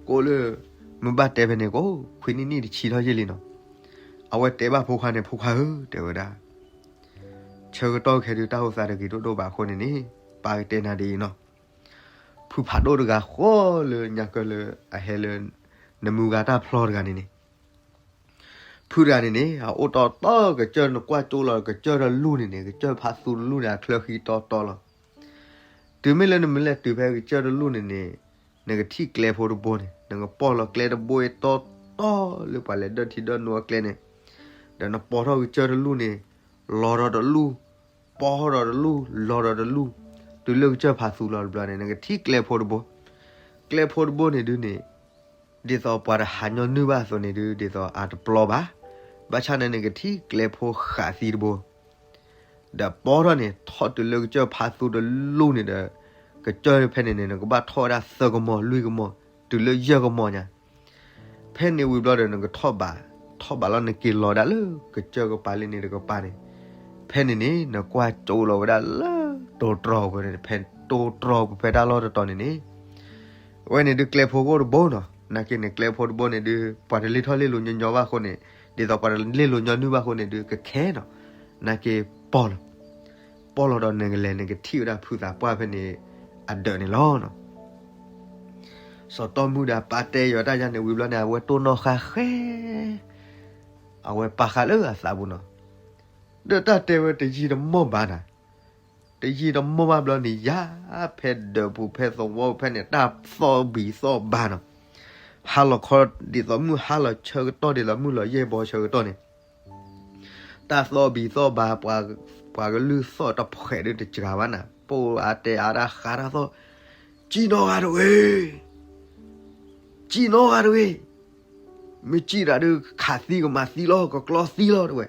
ကိးလၢ မုၢ်ဘၣ်တဲဖဲန့ၣ်ကိး ခွံနံၣ်နံၣ်တဆံထီၣ်ယဲၢ်လံနီၤ. အဝဲတဲဘၣ်ဖိခွါန့ၣ် ဖိခွါဧၢ တဲဝဲဒၣ်, ဆၢကတီၢ်ခဲဒုးတၢ်အိၣ်သးတဂ့ၤဒိၣ်ဒိၣ်ဘၣ်အဃိန့ၣ်န့ၣ်, ပၢ်ကတဲနၤဒ်အံၤနီၤ. ဖုဖးဒိၣ်တဂၤဃီလၢညါကၢလၢအဟဲလၢ နမုၢ်ဂၤတၢ်ဖျီတဂၤန့ၣ်န့ၣ်, ဖုတဂၤန့ၣ်န့ၣ် အအိၣ်တီတီကစၢၢ် နကွၢ်ကၠိလီၤကစၢၢ်တလူၢ်န့ၣ်န့ၣ် ကစၢၢ်ဖးသူတလူၢ်န့ၣ် အချၢဃံတီတီလီၤ. တုၤမ့ၢ်လၢနမ့ၢ်လဲၤတုၤဖဲကစၢၢ်တလူၢ်န့ၣ်န့ၣ်, နကထံၣ်ကျဲဖိတဘိန့ၣ် နကပီၢ်လီၤကျဲတဘိအံၤတီတီလၢပှၤလဲၤဒၢထံဒၢနိအကျဲန့ၣ်, ဒီးနပိာ်ထီၣ်ကစၢၢ်တလူၢ်န့ၣ်, လီၤဒီးတလူၢ်, ပီၢ်ထီၣ်ဒီးတလူၢ်, လီၤဒီးတလူၢ်, တုၤလၢကစၢၢ်ဖးသူလီၤတဘျီန့ၣ် နကထံၣ်ကျဲဖိတဘိ. ကျဲဖိတဘိန့ၣ်ဒုးန့ၣ် ဒ်သိးပှၤတဟးညီနုၢ်ဘၣ်အသိးန့ၣ်ဒုး ဒ်သိးအတပျီဘၣ်. ဘၣ်ဆၣ်န့ၣ်နကထံၣ်ကျဲဖိဃးသံတဘိ, ဒီးပီၢ်ထီၣ်န့ၣ် ထီၣ်တုၤလၢကစၢၢ်ဖးသူတလူၢ်န့ၣ်ဒီး, ကစၢၢ်ဖဲန့ၣ်န့ၣ် နကဘၣ်ထီၣ်ဝဲဒၣ်သၢကမီၤလွံၢ်ကမီၤ, တုၤလၢယဲၢ်ကမီၤညါ. ဖဲန့ၣ်ဝံၤဘျီဒီး နကထီၣ်ဘး, ထီၣ်ဘးလီၤ နက့ၤလီၤဒၣ်လၢကစၢၢ်ကပၤလံန့ၣ်တကပၤန့ၣ်, ဖဲန့ၣ်န့ၣ် နကွၢ်ကၠိလီၤဝဲဒၣ်လၢတိၤတြီၤပူၤန့ၣ်, ဖဲတိၤတြီၤပူၤဖဲတၢ်လီၢ်တတီၤန့ၣ်န့ၣ်, အဝဲန့ၣ်ဒုးကျဲဖိအိၣ်တဘိနီၤ. နာ်က့န့ၣ် ကျဲဖိတဘိန့ၣ်ဒုး ပှၤတလ့ၢ်ထီၣ်လ့ၢ်လိၤညီညီဘၣ်အဃိန့ၣ်, ဒ်သိးပှၤတလ့ၢ်လိၤညီနုၢ်ဘၣ်အဃိန့ၣ်ဒုး ကခဲနီၤ. နာ်က့ပီၢ်လီၤ, ပီၢ်လီၤဒီးနကလဲၤနကထံၣ်ဝဲဒၣ်ဖုသးပှၢ်ဖဲန့ၣ်အဒၢးန့ၣ်လီၤ. စီၤတီမုၣ်ဒီးအပၢ်တဲယီၤတၢ်ယါန့ၣ်ဝံၤဘျီန့ၣ် အဝဲတိၢ်နီၣ်ဃာ်ဃဲ, အဝဲပာ်ဃာ်လၢအသးပူၤနီၤ. ဒီးတၢ်တဲဝဲတယံာ်တမီၢ်ဘၣ်နၤ, တယံာ်တမီၢ်ဘၣ်ဘျီန့ၣ် ယါဖဲဒၢးပူၤဖဲသဝီဖဲန့ၣ် တၢ်သီၣ်ဘံၣ်သီၣ်ဘါနီၤ. ဟါလီၤခီဒ်သိးမုၢ်ဟါလီၤဆၢကတီၢ်ဒ်သိးမုၢ်လီၤယဲၢ်ဘီဆၢကတီၢ်န့ၣ် တၢ်သီၣ်ဘံၣ်သီၣ်ဘါ, ပှၤကလုၢ်သီၣ်တဖှဲးဒုးတစှၤဘၣ်နၤ, ပိၢ်အါတဲအါတၢ်ဃါတၢ်သီၣ်, စံၣ်နီၤဂၤတဂ့ၤ, စံၣ်နီၤဂၤတဂ့ၤ, မ့ၢ်စံၣ်တၢ်ဒုးခးသံကမၤသံလီၤ ကကျီသံလီၤတဲဝဲ.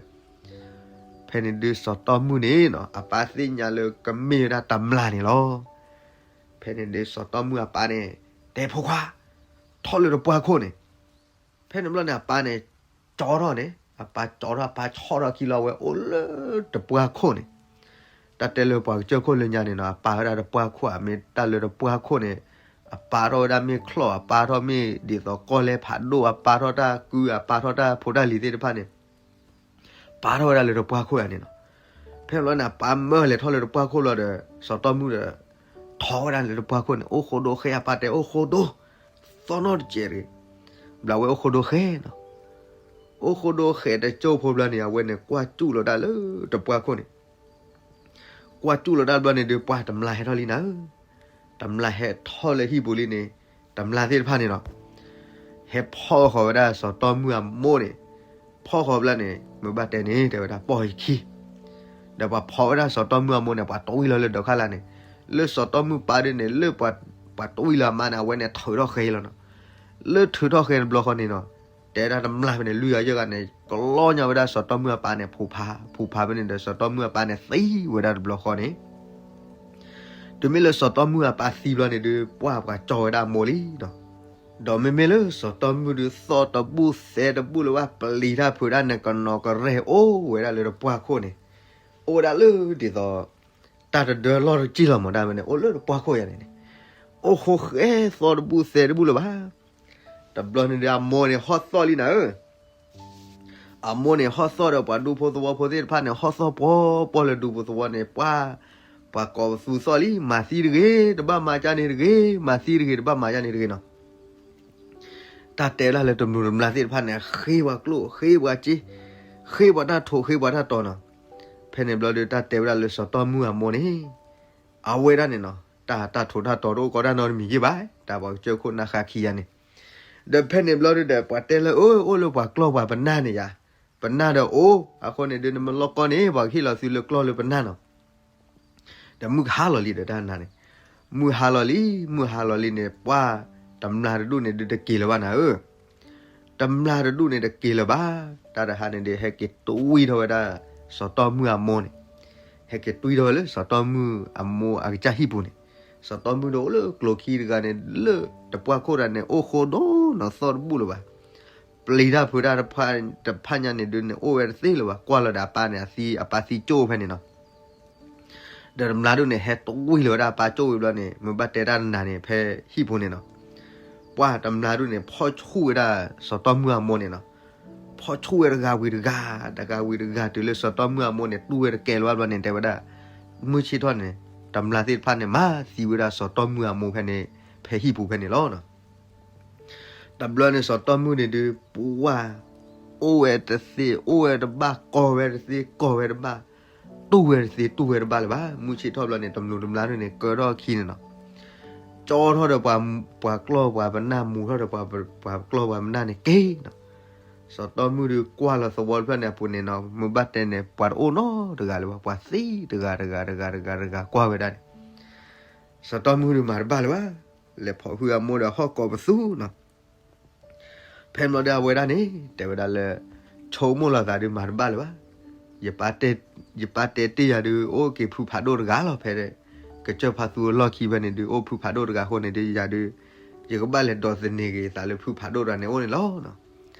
ဖဲန့ၣ်ဒုးစီၤတီမုၣ်န့ၣ်နီၤ အပၢ်သ့ၣ်ညါလၢကမ့ၢ်ဝဲဒၣ်တမျာ်န့ၣ်လီၤ. ဖဲန့ၣ်ဒုးစီၤတီမုၣ်အပၢ်န့ၣ် တဲဖိခွါ, ထီၣ်လၢတပှၢ်ခိၣ်န့ၣ်. ဖဲန့ၣ်ဘျီန့ၣ် အပၢ်န့ၣ် ကၠီထီၣ်န့ၣ်, အပၢ်ကၠီထီၣ် အပၢ်ဆီၣ်ထီၣ်ခံလီၤဝဲအိၣ်လၢတပှၢ်ခိၣ်န့ၣ်. တၢ်တဲလၢပှၤကစၢၢ်ခိၣ်လၢညါန့ၣ်နီၤ အပၢ်ဝဲဒၣ်တပှၢ်ခိၣ်ဧါ, မ့ၢ်တၢ်လၢတပှၢ်ခိၣ်န့ၣ် အပၢ်ထီၣ်ဝဲဒၣ်မ့ၢ်ချီၣ်, အပၢ်ထီၣ်မ့ၢ်ဒ်သိးကီၢ်လဲဖးဒိၣ်, အပၢ်ထီၣ်တၢ်ကု, အပၢ်ထီၣ်တၢ်ဖိတၢ်လံၤသ့ၣ်တဖၣ်န့ၣ် ပာ်ထီၣ်ဝဲဒၣ်လၢတပှၢ်ခိၣ်ယါန့ၣ်နီၤ. ဖဲန့ၣ်ဘျီန့ၣ် အပၢ်မၢလဲၤထီၣ်လၢတပှၢ်ခိၣ်လီၤဒီး စီၤတီမုၣ်ဒီး ထီၣ်ဝဲဒၣ်လၢတပှၢ်ခိၣ်န့ၣ် အိၣ်ဃိဒိဃဲ, အပၢ်တဲအိၣ်ဃိဒိ, သီၣ်နီၣ်တစဲးတဂ့ၤ. ဘျီဝဲအိၣ်ဃိဒိဃဲနီၤ. အိၣ်ဃိဒိဃဲတကၠိၢ်ဖိဘျီန့ၣ် အဝဲန့ၣ်ကွၢ်စူၣ်လီၤတၢ်လၢတပှၢ်ခိၣ်န့ၣ် ကွၢ်စူၣ်လီၤတၢ်ဘျီန့ၣ်ဒုး ပှၤတမျာ်ဟဲထီၣ်လံနၤဧၢ. တမျာ်ဟဲထီၣ်လၢဟံၣ်ပူၤလံန့ၣ်, တမျာ်သ့ၣ်တဖၣ်န့ၣ်နီၤ ဟဲဖီၣ်ဃီၤဝဲဒၣ်စီၤတီမုၣ်အမိၢ်န့ၣ်, ဖီၣ်ဃီၤဘျီန့ၣ် မုၢ်ဘၣ်တဲန့ၣ် တဲဝဲဒၣ်ပိာ်ယခံ ဒီးပှၤဖီၣ်ဝဲဒၣ်စီၤတီမုၣ်အမိၢ်န့ၣ် ပှၤတဝံၣ်လီၤလၢဒၢးခါလာ်န့ၣ်, လၢစီၤတီမုၣ်ပၢ်ဒုးန့ၣ် လၢပှၤတဝံၣ်လၢအမါန့ၣ် အဝဲန့ၣ်ထုးထီၣ်ဃဲလီၤနီၤ. လၢထုးထီၣ်ဃဲတဘျီဃီန့ၣ်နီၤ, တဲဒၣ်တမျာ်ဖဲန့ၣ် လွံၢ်ဂၤယဲၢ်ဂၤန့ၣ် ကလီညါဝဲဒၣ်စီၤတီမုၣ်အပၢ်န့ၣ် ဖူးဖး, ဖူးဖးဖဲန့ၣ်ဒီး စီၤတီမုၣ်အပၢ်န့ၣ်သံဝဲဒၣ်တဘျီဃီန့ၣ် တုၤမ့ၢ်လၢစီၤတီမုၣ်အပၢ်သံဘျီန့ၣ်ဒုး ပှၢ်ပှၤကၠီဝဲဒၣ်အမိၢ်လံနီၤ. ဒီးမ့မ့ၢ်လၢစီၤတီမုၣ်ဒုးသီၣ်တဘူၣ်သဲတဘူၣ်လၢဘၣ်ပျံၤတၢ်ဖုးဒၣ်န့ၣ် ကနီၤကရဲၣ်အိၣ်ဝဲဒၣ်လၢတပှၢ်ခိၣ်န့ၣ်, အိၣ်ဝဲဒၣ်လၢဒ်သိး တၢ်တဒၢလီၢ်တကံၢ်လီၤမးဒၣ်ဝဲန့ၣ် အိၣ်လၢတပှၢ်ခိၣ်ယါန့ၣ်န့ၣ်, အိၣ်ဃိဃဲသီၣ်တဘူၣ်သဲတဘူၣ်လၢၤဘၣ်. တဘျီန့ၣ်ဒီးအမိၢ်န့ၣ်ဟီၣ်သီၣ်လံနၤဧၢ, အမိၢ်န့ၣ်ဟီၣ်သီၣ်ဒီးပှၤဒူဖိသဝီဖိသ့ၣ်တဖၣ်န့ၣ် ဟီၣ်သီၣ်ပှီၤပှီၤလၢဒူဖိသဝီန့ၣ် ပှၤ ပှၤကိးပသူသီၣ်လံ မၤသံတဂ့ၤ တဘၣ်မၤကၢ်န့ၣ်တဂ့ၤ မၤသံတဂ့ၤ တဘၣ်မၤကၢ်န့ၣ်တဂ့ၤနီၤ. တၢ်တဲဝဲဒၣ်လၢတမျိးတမျာ်သ့ၣ်တဖၣ်န့ၣ် ဃ့ပှၤကျိၣ် ဃ့ပှၤစ့ ဃ့ပှၤတၢ်ထိး ဃ့ပှၤတၢ်တီၤနီၤ. ဖဲန့ၣ်ဘျီဒီး တၢ်တဲဝဲဒၣ်လၢစီၤတီၢ်မုၢ်အမိၢ်န့ၣ် အဝဲဒၣ်န့ၣ်နီၤ တၢ် တၢ်ထိးတၢ်တီၤတအိၣ်ကီးတၢ်နီတမံၤက့ဘၣ် တၢ်ပှၤကစၢၢ်ခိၣ်နၢ်ဃါခံဂၤန့ၣ်. ဒီးဖဲန့ၣ်ဘျီဒီး ပှၤတဲလၢ အိၣ် အိၣ်လၢပှၤကျီၢ်ပှၤပနၢ်န့ၣ်ယၤ, ပနၢ်ဒီးအိၣ် အဃိန့ၣ်ဒုး နမ့ၢ်လီၢ်ကီၢ်န့ၣ် ပှၤကဟ့ၣ်လီၤသုလၢကျီၢ်လၢပနၢ်နီၤ. ဒီးမုၢ်ကဟါလီၤလံဒီးတၢ်နၤန့ၣ်, မုၢ်ဟါလီၤလံ မုၢ်ဟါလီၤလံန့ၣ် ပှၤတမျာ်တဒူၣ်န့ၣ်ဒုးတက့ၤလၢၤဘၣ်နၤဧၢ, တမျာ်တဒူၣ်န့ၣ်တက့ၤလၢၤဘၣ်. တၢ်တဟါန့ၣ်ဒုး ဟဲက့ၤတွံၢ်ထီၣ်ဝဲဒၣ် စီၤတီၢ်မုၢ်အမိၢ်န့ၣ်, ဟဲက့ၤတွံၢ်ထီၣ်ဝဲလၢစီၤတီၢ်မုၢ်အမိၢ်အကစၢ်ဟံၣ်ပူၤန့ၣ်, စီၤတီၢ်မုၢ်ဒီးအိၣ်လၢကျိၤခံတဂၤန့ၣ် လၢတပှၢ်ခိၣ်တၢ်န့ၣ် အိၣ်ဃိဒိၣ်နီၤသီၣ်တဘူၣ်လၢၤဘၣ်. ပျံၤတၢ်ဖုးတၢ်တဖၣ်ညါန့ၣ်ဒုးန့ၣ် အိၣ်ဝဲတသ့လၢၤဘၣ် ကွၢ်လီၤဒီးအပၢ်န့ၣ် အသံ အပၢ်သံကၠိၣ်ဖဲန့ၣ်နီၤ. ဒီးတမျာ်ဒုၣ်န့ၣ် ဟဲတွံၢ်လီၤဝဲဒၣ်အပၢ်ကၠိၣ်ဝံၤဘျီန့ၣ် မ့ၢ်ဘၣ်တဲတၢ်နၤန့ၣ် ဖဲဟံၣ်ပူၤန့ၣ်နီၤ, ပှၤတမျာ်ဒုၣ်န့ၣ် ဖီၣ်ဆူၣ်ဝဲဒၣ်စီၤတီၢ်မုၢ်အမိၢ်န့ၣ်နီၤ, ဖီၣ်ဆူၣ်ဝဲတဂၤဝံၤတဂၤ, တဂၤဝံၤတဂၤတုၤလၢစီၤတီၢ်မုၢ်အမိၢ်န့ၣ် တူၢ်ဝဲတကဲလၢၤဘၣ်ဘျီန့ၣ် တဲဝဲဒၣ်, မုၢ်ဆ့ၣ်ထီၣ်န့ၣ် တမျာ်သ့ၣ်တဖၣ်န့ၣ် မၤသံဝဲဒၣ်စီၤတီၢ်မုၢ်အမိၢ်ဖဲန့ၣ် ဖဲဟံၣ်ပူၤဖဲန့ၣ်လီၤ. တဘျီန့ၣ်စီၤတီၢ်မုၢ်န့ၣ်ဒုး ပှၤ အိၣ်ဝဲတသ့ အိၣ်ဝဲတဘၣ် ကိးဝဲတသ့ ကိးဝဲတဘၣ်, တူၢ်ဝဲတသ့ တူၢ်ဝဲတဘၣ်လၢၤဘၣ်. မုၢ်ဆ့ၣ်ထီၣ်ဘျီန့ၣ် တမျာ်တမျာ်ဒုၣ်န့ၣ် ကၢထီၣ်အခံန့ၣ်နီၤ, ကၠီထီၣ်ဒီးပှၤ ပှၤကျီၢ်ပှၤပနၢ် မူၤထီၣ်ဒီးပှၤ ပှၤကျီၢ်ပှၤပနၢ်န့ၣ်က့ၤနီၤ. စီၤတီၢ်မုၢ်ဒုးကွၢ်လီၤသဝီတဖျၢၣ်န့ၣ်အပူၤန့ၣ်နီၤ မ့ၢ်ဘၣ်တဲန့ၣ် ပှၤတအိၣ်နီတဂၤလၢၤဘၣ် ပှၤသံတဂၤတဂၤတဂၤတဂၤတဂၤကွၢ်ဝဲဒၣ်န့ၣ် စီၤတီၢ်မုၢ်ဒုးမၤတဘၣ်လၢၤဘၣ်, လဲၤဖီၣ်ဟုအမိၢ်ဒီးဟီၣ်ကိးပသူနီၤ. ဖဲန့ၣ်ဘျီဒီးအဝဲဒၣ်န့ၣ် တဲဝဲဒၣ်လၢ ဆိကမိၣ်လီၤသးဒုးမၤတဘၣ်လၢၤဘၣ်. ယပၢ်တဲတ့ၢ်ယၤဒုး အိၣ်က့ၤဖုဖးဒိၣ်တဂၤလီၤ ဖဲ ကစၢၢ်ဖါသူအလီၢ်ခံဖဲန့ၣ်ဒုး အိၣ်ဖုဖးဒိၣ်တဂၤအဃိန့ၣ်ဒုး ယၤဒုး ယကဘၣ်လဲၤဒိးသန့ၤက့ၤသးလၢဖုဖးဒိၣ်တဂၤန့ၣ်အိၣ်န့ၣ်လီၤ.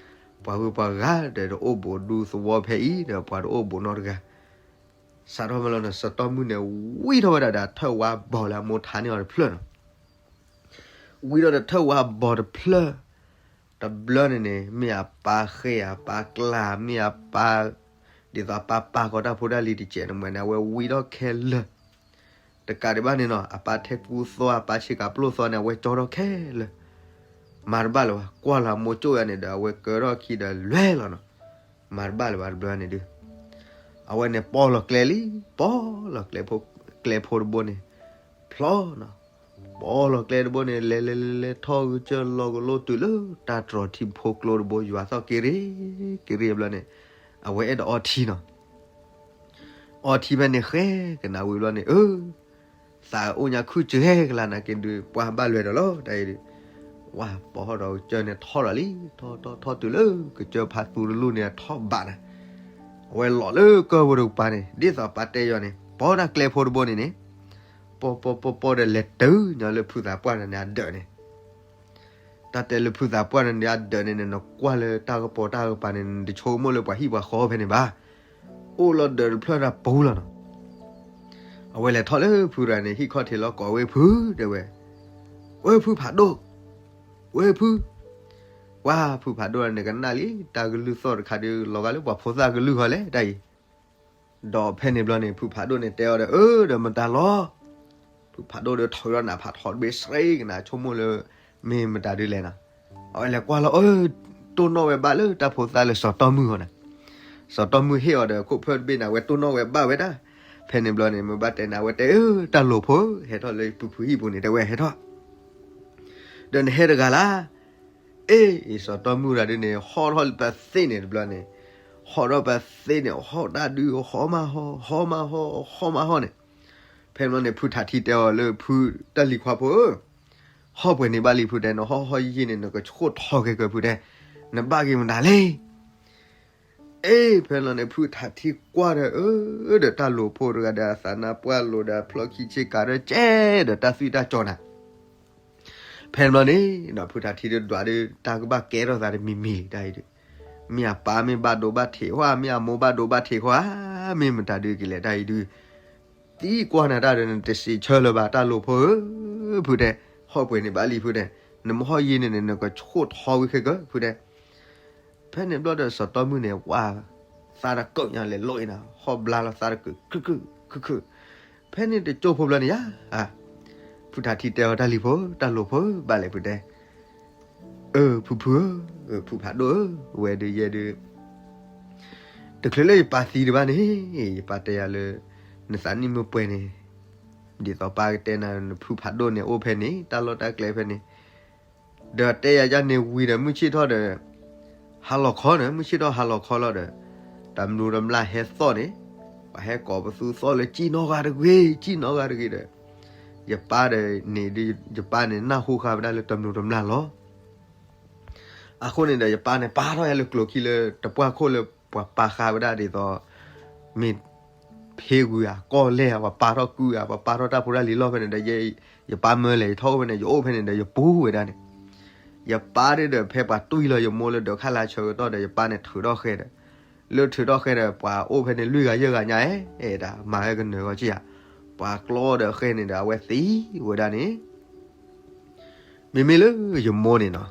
ပှၤဂုၤပှၤဂၤဒီးတအိၣ်ဘူးဒူသဝီဖဲအံၤ ဒီးပှၤတအိၣ်ဘူးနီတဂၤ စးထီၣ်မ့ၢ်လီၤန့ၣ် စီၤတီၢ်မုၢ်န့ၣ် ဝံထီၣ်ဝဲဒၣ်ဒီးထၢၣ်ဝါဘီၣ်လၢအမိၢ်ထါန့ၢ်အီၤတဖျၢၣ်နီၤ. ဝံထီၣ်ဒီးထၢၣ်ဝါဘီၣ်တဖျၢၣ်, တဘျီန့ၣ်န့ၣ် မ့ၢ်အပၢ်ဃဲအပၢ်ကျါ မ့ၢ်အပၢ် ဒ်သိးအပၢ်ပာ်ကီၤတၢ်ဖိတၢ်လံၤတစဲးန့ၣ်မ့ၢ်န့ၣ် အဝဲဝံထီၣ်ခဲလၢာ် တကးဒံးဘၣ်န့ၣ်နီၤ အပၢ်ထဲကူသီ အပၢ်ဆ့ကၤပျိၢ်သီန့ၣ် အဝဲကၠီထီၣ်ခဲလၢာ်, မၤတဘၣ်လၢၤဘၣ် ကွၢ်လီၤအမိၢ်ကၠိၣ်ယၤန့ၣ်ဒီး အဝဲကၢထီၣ်ခံဒီးလွဲၢ်လီၤနီၤ, မၤတဘၣ်လၢၤဘၣ်တဘျီန့ၣ်ဒုး အဝဲန့ၣ်ပီၢ်လီၤကျဲလံ, ပီၢ်လီၤကျဲ, ကျဲဖိတဘိန့ၣ် ဖျီနီၤ, ပီၢ်လီၤကျဲတဘိန့ၣ် လဲၤလဲၤလဲၤလဲၤထီၣ်ကစၢၢ်လီၤကလိတုၤလၢတၢ်တြီၤထံဖိကျိတဘိ ယွၤသီၣ်က့ၤရ့ က့ၤရ့ဘျီန့ၣ် အဝဲအဲၣ်ဒိးအီထံနီၤ အီထံဖဲန့ၣ်ဃဲကနၣ်ဝံၤဘျီန့ၣ် အၢ သးအိၣ်ညါခုၣ်စၢၤဟဲကလါနာ်က့ဒုး ပှၤဘၣ်လွဲၤဒီးလီၤ တၢ်အံၤဒုး, ဝါ ပီၢ်ဟီၣ်ဒီးကစၢၢ်န့ၣ်ထီၣ်ဒီးလံ, ထီၣ်ထီၣ်ထီၣ်တုၤလၢကစၢၢ်ဖါသူတလူၢ်န့ၣ်ထီၣ်ဘးနၤ, အဝဲလီၤလၢကၢၢ်ဖိတကပၤန့ၣ် ဒ်သိးပၢ်တဲယီၤန့ၣ် ပီၢ်ဒၣ်ကျဲဖိတဘိန့ၣ်န့ၣ်, ပီၢ်ပီၢ်ပီၢ်ပီၢ်ဒီးလဲၤတုၤညီလၢဖုသးပှၢ်န့ၣ်န့ၣ်အဒၢးန့ၣ် တၢ်တဲလၢဖုသးပှၢ်န့ၣ်န့ၣ် အဒၢးန့ၣ်န့ၣ် နကွၢ်လၢတၢ်ကပီၤတၢ်ကပၤန့ၣ် နတဆိကမိၣ်လၢပှၤဟံၣ်ပှၤဃီဖဲန့ၣ်ဘၣ်. အိၣ်လီၤဒၢးတဖျၢၣ်တၢ်ပူၤလီၤနီၤ. အဝဲလဲၤထီၣ်လၢဖုတဂၤန့ၣ် ဟံၣ်ခီၣ်ထံးလီၤကိးဝဲဖု တဲဝဲ, ဝဲဖုဖးဒိၣ်, ဝဲဖု, ပှၤဖုဖးဒိၣ်န့ၣ်ကနၣ်လံ တၢ်ကလုၢ်သီၣ်တခါဒုး လီၤဂာ်လၢပှၤဖိသၣ်ကလုၢ်ဃီလဲၣ် တၢ်အံၤ ဒီးဖဲန့ၣ်ဘျီန့ၣ် ဖုဖးဒိၣ်န့ၣ်တဲအီၤဒီး အၢ ဒီးမတၤလီၤ. ဖုဖးဒိၣ်ဒီးထီၣ်ဒီးနးဖးထီတဘ့ၣ်စရ့ကနၤ ဆိကမိၣ်လၢ မ့ၢ်မတၤဒုးလဲၣ်နီၤ. အဝဲလဲၤကွၢ်လီၤ အၢ တိၢ်နီၣ်ဝဲဘၣ်လၢတၢ်ဖိသၣ်လၢစီၤတီၢ်မုၢ်ဃီန့ၣ်, စီၤတီၢ်မုၢ်ဟ့ၣ်အီၤဒီးခိၣ်ဖျီၣ်တဘ့ၣ်န့ၣ် အဝဲတိၢ်နီၣ်ဝဲဘၣ်ဝဲဒၣ်. ဖဲန့ၣ်ဘျီန့ၣ် မ့ၢ်ဘၣ်တဲန့ၣ် အဝဲတဲ အၢ တၢ်လိၤဖိ ဟဲထီၣ်လၢဖုဖုဟံၣ်ပူၤန့ၣ် တဲဝဲဟဲထီၣ် ဒီးနဟဲတဂၤလၢ်. အ့ၣ် စီၤတီၢ်မုၢ်တဂၤဒုးန့ၣ် ဟီၣ်ထီၣ်ပသ့ၣ်န့ၣ်တဘျီန့ၣ်, ဟီၣ်ထီၣ်ပသ့ၣ်န့ၣ် ဟီၣ်တၢ်ဒုး ဟီၣ်မးဟီၣ် ဟီၣ်မးဟီၣ် ဟီၣ်မးဟီၣ်န့ၣ်. ဖဲန့ၣ်ဘျီန့ၣ် ဖုထးထံတဲအီၤလၢ ဖုတၢ်လံၤခွါဖိဧၢ, ဟီၣ်ပှဲၤန့ၣ်ဘၣ်လံဖုတဲ နဟီၣ်ဟီၣ်ယံာ်န့ၣ် နကဆှိၣ်ထီကဲကၢၢ်ဖုတဲ, နဘၣ်က့ၤမတၤလဲၣ်. အ့ၣ် ဖဲန့ၣ်ဘျီန့ၣ် ဖုထးထံကွၢ်ဒီး အၢ ဒီးတၢ်လိၤဖိတဂၤဒီးအသးနါပှၢ်လိၤဒီးဖျီၣ်ခံဆ့ကၤဒီးကဲဒီးတၢ်သွံၣ်တၢ်စီနၤ ဖဲန့ၣ်ဘျီန့ၣ် ဒီးဖုထးထံဒီးဒွးဒီး တၢ်ကဘၣ်ကဲထီၣ်သးတမံၤမံၤတၢ်အံၤဒုး, မ့ၢ်အပၢ်မ့ၢ်ဘၣ်ဒိဘၣ်ထံးဃီ မ့ၢ်အမိၢ်ဘၣ်ဒိဘၣ်ထံးဃီဧါ, မ့ၢ်မတၤဒုးကလဲၤတၢ်အံၤဒုး, သံကွၢ်နၤတၢ်ဒီးနတစံးဆၢလၢၤဘၣ် တၢ်လိၤဖိဧၢ, ဖုတဲ, ဟီၣ်ပှဲၤန့ၣ်ဘၣ်လံဖုတဲ, နမ့ၢ်ဟီၣ်ယံာ်န့ၣ်န့ၣ် နကဆှိၣ်ထီဝံၤခဲကၢၢ် ဖုတဲ ဖဲန့ၣ်ဘျီဒီးစီၤတီမုၣ်န့ၣ် ဝါ သးတကၢၣ်ညါလဲၤလိးအံၤနၤ ဟီၣ်ဘျါလီၤသးတကၢၣ် ခုၣ်ခုၣ်ခုၣ်ခုၣ်. ဖဲန့ၣ်တကၠိဖိဘျီန့ၣ်ယါ ဖုထးထံတဲအီၤ တၢ်လံၤဖိ တၢ်လိၤဖိ ဘၣ်လဲၣ်ဖုတဲ အၢ ဖုဖုဧၢ ဖုဖးဒိၣ်ဧၢ ဝဲဒုးယဲဒုး တချုးလၢယပၢ်သံဒံးဘၣ်န့ၣ် ယပၢ်တဲယၤလၢ နသးနံၣ်မုၢ်ပှဲၤန့ၣ် ဒ်သိးပၢ်ကတဲနၤ နဖုဖးဒိၣ်န့ၣ်အိၣ်ဖဲန့ၣ် တၢ်လီၢ်တၢ်ကျဲဖဲန့ၣ် ဒီးတဲယၤယါန့ၣ်ဝံၤဒီးမုၢ်ဆ့ၣ်ထီၣ်ဒီး ဟါလီၤခီန့ၣ် မုၢ်ဆ့ၣ်ထီၣ်ဟါလီၤခီလီၤဒီး တမျူးတမျၢ်ဟဲသီၣ်န့ၣ် ပှၤဟဲကိးပသူသီၣ်လၢကံၣ်နီၢ်ဂၤတဂ့ၤ ကံၣ်နီၢ်ဂၤတဂ့ၤဒီး ယပၢ်ဒီးန့ၣ်ဒုး ယပၢ်န့ၣ်နၢ်ဟူဃာ်ဝဲဒၣ်လၢတမျူးတမျၢ်လီၤ. အဃိန့ၣ်ဒီး ယပၢ်န့ၣ် ပာ်ထီၣ်ယၤလၢကျိၤခံလၢတပှၢ်ခိၣ်လၢပှၤပာ်ဃာ်ဝဲဒၣ်ဒ်သိး မ့ၢ် ဖ့ကွံာ်ဧါ ကီၢ်လဲၢ်ဧါ ပှၤပာ်ထီၣ်ကွံာ်ဧါ ပှၤပာ်ထီၣ်တၢ်ဖိတၢ်လံၤလီၢ်ဖဲန့ၣ်ဒီး ယပၢ်မၢလဲၣ် ယထီၣ်အိၣ်ဖဲန့ၣ် ယအိၣ်ဖဲန့ၣ်ဒီး ယပူၤဝဲဒၣ်န့ၣ် ယပၢ်ဒုးဒီး ဖဲပှၤတွံၢ်လီၤယမိၢ်လၢဒၢးခါလၢဆၢကတီၢ်ဒီး ယပၢ်န့ၣ်ထုးထီၣ်ဃဲဒီး လၢထုးထီၣ်ဃဲဒီး ပှၤအိၣ်ဖဲန့ၣ်လွံၢ်ဂၤယဲၢ်ဂၤညါ အဲၣ်ဒၣ် မၤဟဲကနၢၤဂီၢ်ကံၣ်ဧါ ပှၤကျီဒီးဃဲန့ၣ်ဒီး အဝဲသံဝဲဒၣ်န့ၣ် မ့မ့ၢ်လၢယမိၢ်န့ၣ်နီၤ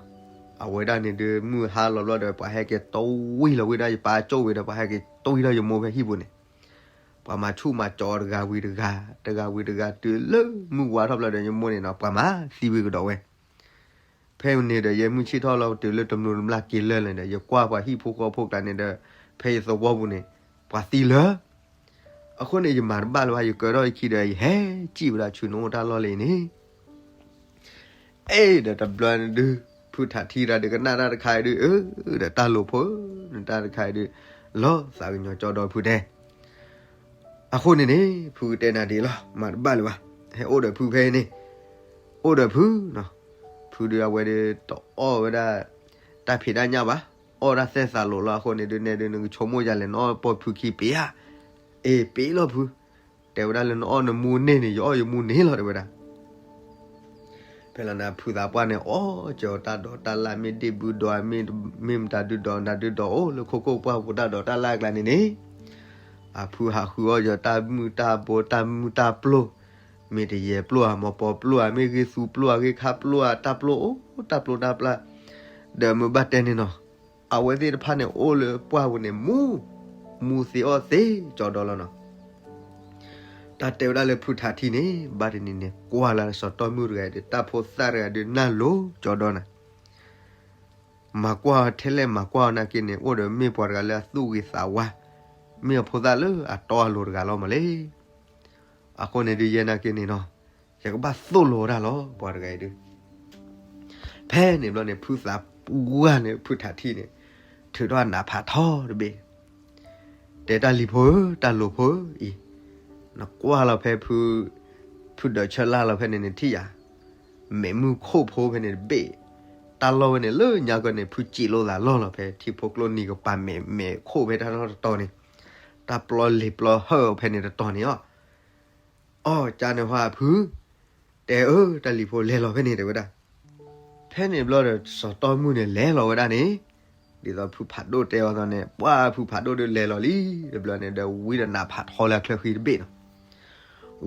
အဝဲဒၣ်န့ၣ်ဒုး မုၢ်ဟါလီၤဘျီဒီး ပှၤဟဲက့ၤတွံၢ်လီၤဝဲဒၣ်ယပၢ်ကၠိဝံၤဒီး ပှၤဟဲက့ၤတွံၢ်ထီၣ်ယမိၢ်ဖဲဟံၣ်ပူၤန့ၣ် ပှၤမၤဆူၣ်မၤကၠီတဂၤဝံၤတဂၤ တဂၤဝံၤတဂၤ တုၤလၢမုၢ်ဝါထီၣ်ဘျီဒီး ယမိၢ်န့ၣ်နီၤ ပှၤမၤသံဝံၤကဒီးဝဲ ဖဲန့ၣ်ဒီး ယဲမုၢ်ဆ့ၣ်ထီၣ်လီၤ တုၤလၢတမျူးတမျၢ်က့ၤလၢာ်လၢာ်ဒီး ယကွၢ်ပှၤဟံၣ်ဖိဃီဖိကျါန့ၣ်ဒီး ဖဲယသဝီပူၤန့ၣ် ပှၤသံလၢာ် အဃိန့ၣ် ယမၤတဘၣ်လၢၤဘၣ် ယကၢထီၣ်ယခံဒီး ယဟဲစံၣ်ဝဲဒၣ်ဆူနအိၣ်တၢ်လီၢ်လၢအံၤန့ၣ် အဲၣ်ဒီးတဘျီန့ၣ်ဒုး ဖုထးထံတၢ်ဒုးကနၣ်တၢ်တခါအံၤဒုး အၢ ဒီးတၢ်လိၤဖိဧၢ နတၢ်တခါအံၤဒုး လီၤသးကညီၤကၠီဒီးဖုတဲ အဃိန့ၣ်န့ၣ် ဖုကတဲနၤဒ်အံၤလီၤ မၤတဘၣ်လၢၤဘၣ် ဟဲအိၣ်ဒီးဖုဖဲအံၤန့ၣ် အိၣ်ဒီးဖုနီၤ ဖုဒုးအဝဲဒုးတအီၣ်ဝဲဒၣ် တၢ်ဖံးတၢ်ညၣ်ဘၣ် အီၣ်ဒၣ်သဲၣ်သးလိၤလီၤ အဃိန့ၣ်ဒုးနဲဒုး နကဆိကမိၣ်ယၤလဲၣ် နအီၣ်ပိာ်ဖုခံပ့ၤဧါ အ့ၣ် ပ့ၤလီၤဖု တဲဝဲဒၣ်လၢနအီၣ်နမူန့ၢ်န့ၣ် ယအီၣ်ယမူန့ၢ်လီၤ တဲဝဲဒၣ် ဖဲလီၤန့ၣ် ဖုသးပှၢ်န့ၣ် အီၣ်ကၠီၤတၢ်ဒိးတၢ်လၣ် မ့ၢ်ဒ့ၣ်ဘုဒီး မ့ၢ်မတၤဒုဒီး နတၤဒုဒီး အိၣ်လၢခိခိၣ်ပှၢ်ပူၤတၢ်ဒိးတၢ်လၣ်အကျါန့ၣ်န့ၣ် အဖုဟးဃုအီၣ်ကၠီၤတၢ်မုၢ်တၢ်ဘိ တၢ်မုၢ်တၢ်ပျိၢ် မ့ၢ်တယဲၢ်ပျိၢ်ဧါ မီၤပီၤပျိၢ်ဧါ မ့ၢ်ဂ့ၢ်သူပျိၢ်ဧါ ဂ့ၢ်ခါပျိၢ်ဧါ တၢ်ပျိၢ်အိၣ် တၢ်ပျိၢ်တၢ်ပျၢ် ဒီးမ့ၢ်ဘၣ်တဲန့ၣ်နီၤ အဝဲသ့ၣ်တဖၣ်န့ၣ် အိၣ်လၢပှၢ်ပူၤန့ၣ် မူ မူသ့အီၣ်သ့ကၠီၤဒီးလီၤနီၤ တၢ်တဲဝဲဒၣ်လၢဖုထးထံန့ၣ် ဘၣ်တနံၤန့ၣ် ကွၢ်လၢစီၤတီမုၣ်တဂၤအံၤဒီး တၢ်ဖိသၣ်တဂၤဒီး နၢ်လိၤကၠီၤဒီးနၤ မၤကွၢ်ထဲလဲၣ်မၤကွၢ်အီၤနာ်က့န့ၣ် အိၣ်ဒီးမ့ၢ်ပှၤတဂၤလၢအသူၣ်ဂ့ၤသးဝါ, မ့ၢ်အဖိသၣ်လၢအတီအလိၤတဂၤလီၤမးလ့. အဃိန့ၣ်ဒုးယဲနာ်က့န့ၣ်နီၤ, ယကဘၣ်သိၣ်လိဝဲဒၣ်လီၤ ပှၤတဂၤအံၤဒုး. ဖဲန့ၣ်ဘျီန့ၣ် ဖုသးပှၢ်န့ၣ် ဖုထးထံန့ၣ် ထုးထီၣ်နးဖးထီတဘ့ၣ် တဲတၢ်လံၤဖိဧၢ တၢ်လိၤဖိဧၢအံၤ, နကွၢ်လီၤဖဲ ဖုဒၢးဆၢလၢ်လီၤဖဲန့ၣ် နထံၣ်ယၤ, မဲးမုၢ်ခိၣ်ဖိဖဲန့ၣ်တဘ့ၣ်, တၢ်လီၢ်ဝဲန့ၣ်လၢညါကီန့ၣ် ဖုစံးလိာ်သးလီၢ်လီၤ ဖဲထံဖိကျိနံၤကပၤမဲး မဲးခိၣ်ဖဲတၢ်ထီၣ်တတီၤန့ၣ်, တၢ်ပျီလံၤပျီဟၢၣ်ဖဲန့ၣ်တတီၤန့ၣ်အီၤ, အီၣ်ကၢန့ၣ်ဟါဖု, တဲအၢ တၢ်လံၤဖိလဲၤလီၤဖဲန့ၣ် တဲဝဲဒၣ်. ဖဲန့ၣ်ဘျီဒီး စီၤတီမုၢ်န့ၣ်လဲၤလီၤဝဲဒၣ်န့ၣ်, ဒ်သိးဖုဖးဒိၣ်တဲအီၤသိးန့ၣ် ပှၢ်ဖုဖးဒိၣ်ဒုးလဲၤလီၤလံ, တဘျီန့ၣ်ဒီး ဝံဒီးနးဖးထီလၢအချၢဃံတဘ့ၣ်နီၤ.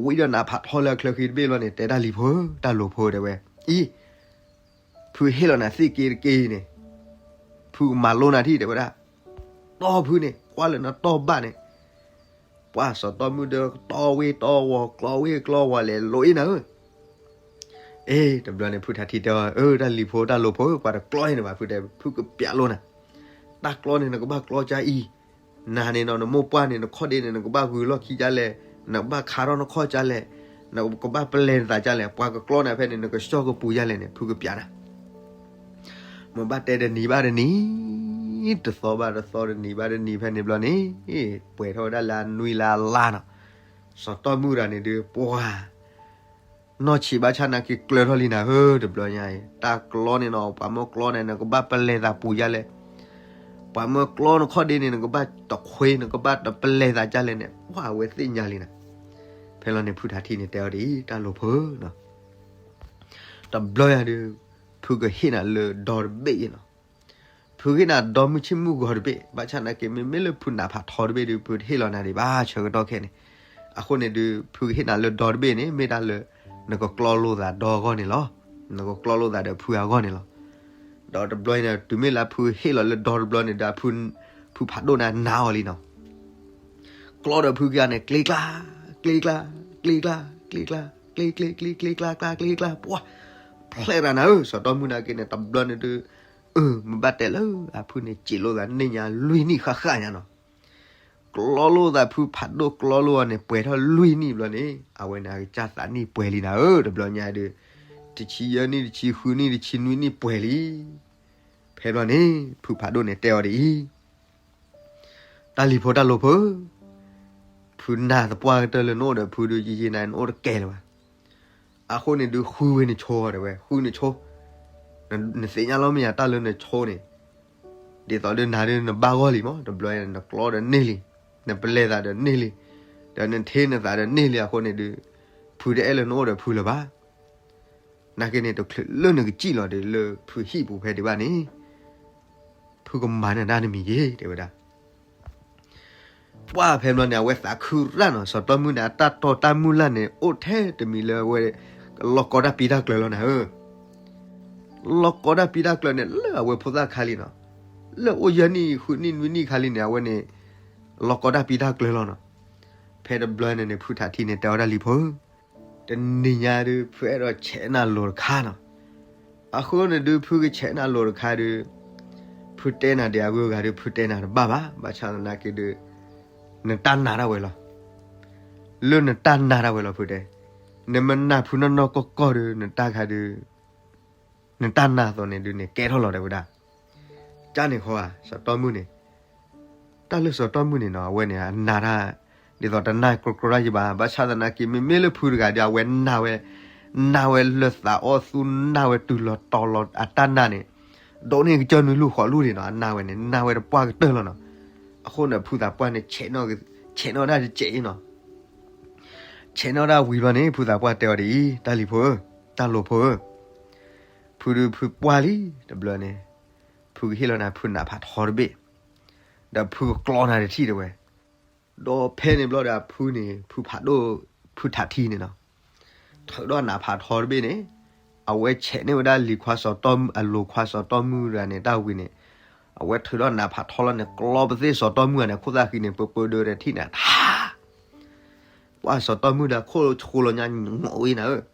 ဝံဒီးနးဖးထီလၢအချၢဃံတဘ့ၣ်ဘျီန့ၣ် တဲတၢ်လံၤဖိဧၢ တၢ်လိၤဖိဧၢ တဲဝဲ, အံၤ, ဖုဟ့ၣ်လီၤနၤသ့ၣ်က့တက့န့ၣ်, ဖုကမၤလိနၤထံၣ် တဲဝဲဒၣ်. တီၢ်ဖုန့ၣ် ကွၢ်လၢနတီၢ်ဘၣ်န့ၣ်, ပှၢ်စီၤတီမုၢ်ဒီးတီၢ်ဝ့ၢ်တီၢ်ဝီၤ ကျီဝ့ၢ်ကျီဝီၤ လဲၤလိၤအ့ၣ်နၤဧၢ. အ့ တဘျီန့ၣ် ဖုထးထံတဲအီၤ အၢ တၢ်လံၤဖိတၢ်လိၤဖိဧၢ ပှၤတကျီအ့ၣ်န့ၣ်ဘၣ် ဖုတဲ ဖုကပျးလိနၤ, တၢ်ကျီန့ၣ် နကဘၣ်ကျီကၢအံၤ, နၤန့ၣ်နီၤ နမိၢ်ပှၢ်န့ၣ် နခီၣ်ဒ့န့ၣ် နကဘၣ်ဂုာ်လီၢ်ခံကၢလဲၣ်, နကဘၣ်ခးထီၣ်နခီၣ်ကၢလဲၣ်, နကဘၣ်ပလဲၤနသးကၢလဲၣ်, ပှၤကကျီနၤဖဲန့ၣ် နကစၢၢ်ကပူၤယါလဲၣ်န့ၣ် ဖုကပျးနၤ မ့ၢ်ဘၣ်တဲတနံၤဘၣ်တနံၤ, တသီဘၣ်တသီ တနံၤဘၣ်တနံၤ ဖဲန့ၣ်ဘျီန့ၣ်, ပှဲၤထီၣ်ဝဲဒၣ်လၢအနွံလၢအလါနီၤ, စီၤတီမုၢ်တဂၤန့ၣ်ဒုး ပှၤ နီၢ်ဆံးဘၣ်ဆၣ်နာ်က့ကျၢၤထီၣ်လံနၤဧၢ တဘျီညါအံၤ, တၢ်ကျီန့ၣ်နီၤ ပှၤမၢကျီန့ၣ် နကဘၣ်ပလဲၤသးပူၤယါလဲၣ်, ပှၤမၢကျီနခီၣ်ဒ့န့ၣ် နကဘၣ်တခွ့ နကဘၣ်တပလဲၤသးကၢလဲၣ်န့ၣ် ပှၤအဝဲသ့ၣ်ညါလံနၤ. ဖဲလီၤန့ၣ် ဖုထးထံန့ၣ်တဲအီၤဒ်အံၤ တၢ်လိၤဖိဧၢ တဘျီယၤဒုး ဖုကဟ့ၣ်နၤလၢဒီတဘ့ၣ်အံၤနီၤ, ဖုကဟ့ၣ်နၤဒီမုၢ်ဆ့ၣ်မုၢ်ဂီၤတဘ့ၣ်, ဘၣ်ဆၣ်နာ်က့ မ့မ့ၢ်လၢဖုနးဖးထီတဘ့ၣ်ဒုး ဖုတဟ့ၣ်လီၤနၤဒံးဘၣ် ဆၢကတီၢ်ခဲန့ၣ်. အဃိန့ၣ်ဒုး ဖုကဟ့ၣ်နၤလၢဒီတဘ့ၣ်န့ၣ် မ့ၢ်တၢ်လၢ နကကျီလိာ်သးဒီအဂီၢ်န့ၣ်လီၤ. နကကျီလိာ်သးဒီးဖုအဂီၢ်န့ၣ်လီၤ. ဒီးတဘျီန့ၣ် တုၤမ့ၢ်လၢအဖုဟ့ၣ်လီၤလၢဒီတဘျီန့ၣ်ဒီး ဖုဖးဒိၣ်န့ၣ်နာ်အီၤလံနီၤ. ကျီဒီးဖုကယၤန့ၣ် ကျ့ကျါ, ကျ့ကျါ, ကျ့ကျါ, ကျ့ကျ့ကျ့ကျ့ကျ့ကျါကျါကျ့ကျါ ပှၤ ဖျဲးရၤနၤဧၢ, စီၤတီမုၣ်နာ်က့န့ၣ် တဘျီန့ၣ်ဒုး အၢ မ့ၢ်ဘၣ်တဲလၢအဖုန့ၣ် စံးလိာ်သးန့ၢ်ညါလွံၢ်နံၣ်ဃၣ်ဃၣ်ညါနီၤ. ကျီလိာ်သးဖုဖးဒိၣ်ကျီလိာ်အီၤန့ၣ် ပှဲၤထီၣ်လွံၢ်နံၣ်ဘျီန့ၣ် အဝဲန့ၣ်အကစၢ်သးနံၣ်ပှဲၤလံနၤဧၢ, တဘျီညါဒုး တဆံယဲၢ်နံၣ် တဆံဃုနံၣ် တဆံနွံနံၣ်ပှဲၤလံ ဖဲဘျီန့ၣ် ဖုဖးဒိၣ်န့ၣ်တဲအီၤဒ်အံၤ, တၢ်လံၤဖိတၢ်လိၤဖိဧၢ, ဖုနာ်သပှၢ်ကတၢၢ်လၢနအိၣ်ဒီးဖုဒုး ယံာ်ယံာ်နၤ နအိၣ်တကဲလၢၤဘၣ်. အဃိန့ၣ်ဒုး ဃုဝဲနဆိတဲဝဲ, ဃုနဆိ, နသ့ၣ်ညါလီၤမ့ၢ်ယၤတၢ်လၢနဆိန့ၣ်, ဒ်သိးဒုးနၤဒုးနဘၣ်ဂီၢ်လံမး, တဘျီန့ၣ် နကျီဒီးန့ၢ်လံ, နပလဲၤသးဒီးန့ၢ်လံ, ဒီးနထ့နသးဒီးန့ၢ်လံအဃိန့ၣ်ဒုး, ဖုတအဲၣ်လၢနအိၣ်ဒီးဖုလၢၤဘၣ်. နာ်က့န့ၣ် တချုးလၢနကစံၣ်လီၤဒုး လၢဖုဟံၣ်ပူၤဖဲဒံးဘၣ်န့ၣ်, ဖုကမၤနၢၤတၢ်တမံၤက့ၤ တဲဝဲဒၣ်. ပှၢ်ဖဲဘျီန့ၣ် အဝဲသးခုရၣ်နီၤ, စီၤတီမုၣ်န့ၣ် အတၢ်တီတၢ်မုၢ်လၢ်န့ၣ် အိၣ်ထဲတမံၤလၢအဝဲ လီၢ်ကီတၢ်ပံးတၢ်ကျၢၤလီၤနၤဧၢ. လီၢ်ကီတၢ်ပံးတၢ်ကျၢၤန့ၣ် လၢအဝဲဖိသၣ်ခါလံနီၤ, လၢအိၣ်ယဲၢ်နံၣ်ဃုနံၣ်နွံနံၣ်ခါလံန့ၣ် အဝဲန့ၣ် လီၢ်ကီတၢ်ပံးတၢ်ကျၢၤလီၤနီၤ. ဖဲတဘျီန့ၣ်န့ၣ် ဖုထးထံန့ၣ် တဲဝဲဒၣ်လံၤဖိဧၢ, တနံၤညါဒုး ဖုအဲၣ်ဒိးဆဲးနၤလိၤတခါနီၤ. အဃိန့ၣ်ဒုး ဖုကဆဲးနၤလိၤတခါဒုး, ဖုတဲနၤဒံးအဂုၤအဂၤဒုး ဖုတဲနၤတဘၣ်ဘၣ်, ဘၣ်ဆၣ်သနာ်က့ဒုး နတၢ်နာ်ဒၣ်ဝဲလီၤ. လၢနတၢ်နာ်ဒၣ်ဝဲလီၤ ဖုတဲ, နမ့ၢ်နာ်ဖုနီၢ်နီၢ်ကီၢ်ကီၢ်ဒုး နတၢ်ခါဒုး နတၢ်နာ်အသိးန့ၣ်ဒုးန့ၣ် ကဲထီၣ်လီၤတဲဝဲဒၣ်. ကန့ၣ်ဃီဧါ စီၤတီမုၣ်န့ၣ်, တၢ်လၢစီၤတီမုၣ်န့ၣ်နီၤ အဝဲန့ၣ် အနာ်တၢ် ဒ်သိးတနာ်ကြီကြီဒၣ်ယဘၣ်, ဘၣ်ဆၣ်သနာ်က့ မ့မ့ၢ်လၢဖုတဂၤဒီး အဝဲနာ်ဝဲ, နာ်ဝဲလၢသးအီၣ်သူ နာ်ဝဲတုၤလီၤတီၤလီၤအတၢ်နာ်န့ၣ်, ဒိးန့ၢ်ကစၢၢ်နွံလူၢ်ဃိးလူၢ်ဒံးနီၤ, အနာ်ဝဲန့ၣ် နာ်ဝဲတပှၢ်ကတၢၢ်လီၤနီၤ. အဃိန့ၣ် ဖုသးပှၢ်န့ၣ် ဆဲးနီၣ်ဒၣ်တစဲးအံၤနီၤ. ဆဲးနီၣ်ဒၣ်ဝံၤဘျီန့ၣ် ဖုသးပှၢ်တဲအီၤဒ်အံၤ, တၢ်လံၤဖိဧၢ, တၢ်လိၤဖိဧၢ, ဖုဒုးဖုပှၢ်လံတဘျီန့ၣ်, ဖုကဟ့ၣ်လီၤနၤဖုနးဖးထီတဘ့ၣ်, ဒီးဖုကကျီနၤတထံၣ်တဲဝဲ. ဒီးဖဲန့ၣ်ဘျီဒီး ဖုန့ၣ် ဖုဖးဒိၣ် ဖုထးထံန့ၣ်နီၤ, ထုးဒီးနးဖးထီတဘ့ၣ်န့ၣ်, အဝဲဆဲးန့ၢ်ဝဲဒၣ်လံၤခွါစီၤတီမုၣ် အလိၤခွါစီၤတီမုၣ်တဂၤန့ၣ် တၢ်ဝံၤန့ၣ်, အဝဲထုးဒီးနးဖးထီလီၤန့ၣ် ကျီပသ့ၣ်စီၤတီမုၣ်ဂၤန့ၣ် ခိၣ်သၣ်ဃံန့ၣ် ပၢပၢဒၢဒီးထံၣ်န့ၣ် ထါ ပှၤစီၤတီမုၣ်ဒီးခိၣ်ဆိလီၤညါငိးဝဲနၤဧၢ,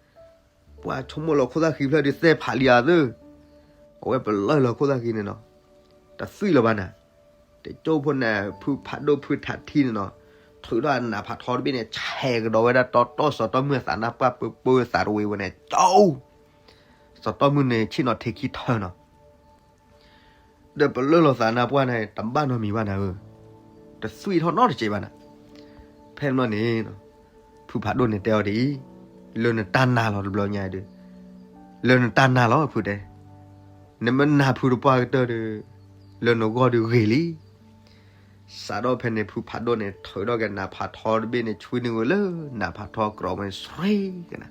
ပှၤဆိကမိၣ်လီၤခိၣ်သၣ်ဃံဖျၢၣ်ဒုးသဲဖးလံဧါသၢ, အဝဲပလၢၢ်လီၤခိၣ်သၣ်ဃံန့ၣ်နီၤ, တသွံၣ်လၢၤဘၣ်နၤ, တကၠိဖိန့ၣ် ဖုဖးဒိၣ်ဖုထးထံန့ၣ်နီၤ, ထုးဒီးအနးဖးထီတဘ့ၣ်န့ၣ် ဆဲးကဒီးဝဲဒၣ်တီတီစီၤတီမုၣ်အသးနါပှၢ်ပၢပၢသးတဝ့ၤဝဲန့ၣ် ကၠိ စီၤတီမုၣ်န့ၣ်ဆ့ၣ်နီၤထံခံထၢနီၤ. ဒီးပလၢၢ်လီၤသးနါပှၢ်န့ၣ် တဘၣ်နီတမံၤဘၣ်နၤဧၢ, တသွံၣ်ထီၣ်နီတစဲးဘၣ်နၤ. ဖဲန့ၣ်ဘျီန့ၣ် ဖုဖးဒိၣ်န့ၣ်တဲအီၤဒ်အံၤ, လၢနတၢ်နာ်လီၤတဘျီညါဒုး, လၢနတၢ်နာ်လီၤဖုတဲ, နမ့ၢ်နာ်ဖုတပှၢ်ကတၢၢ်ဒီး, လၢနဂီၢ်ဒုးဂ့ၤလံ. စးထီၣ်ဖဲန့ၣ် ဖုဖးဒိၣ်န့ၣ် ထုးထီၣ်က့ၤနးဖးထီတဘ့ၣ်န့ၣ် ဆွံနုာ်ဝဲလၢနးဖးထီကြီဝဲန့ၣ် ဆှံကနၤ,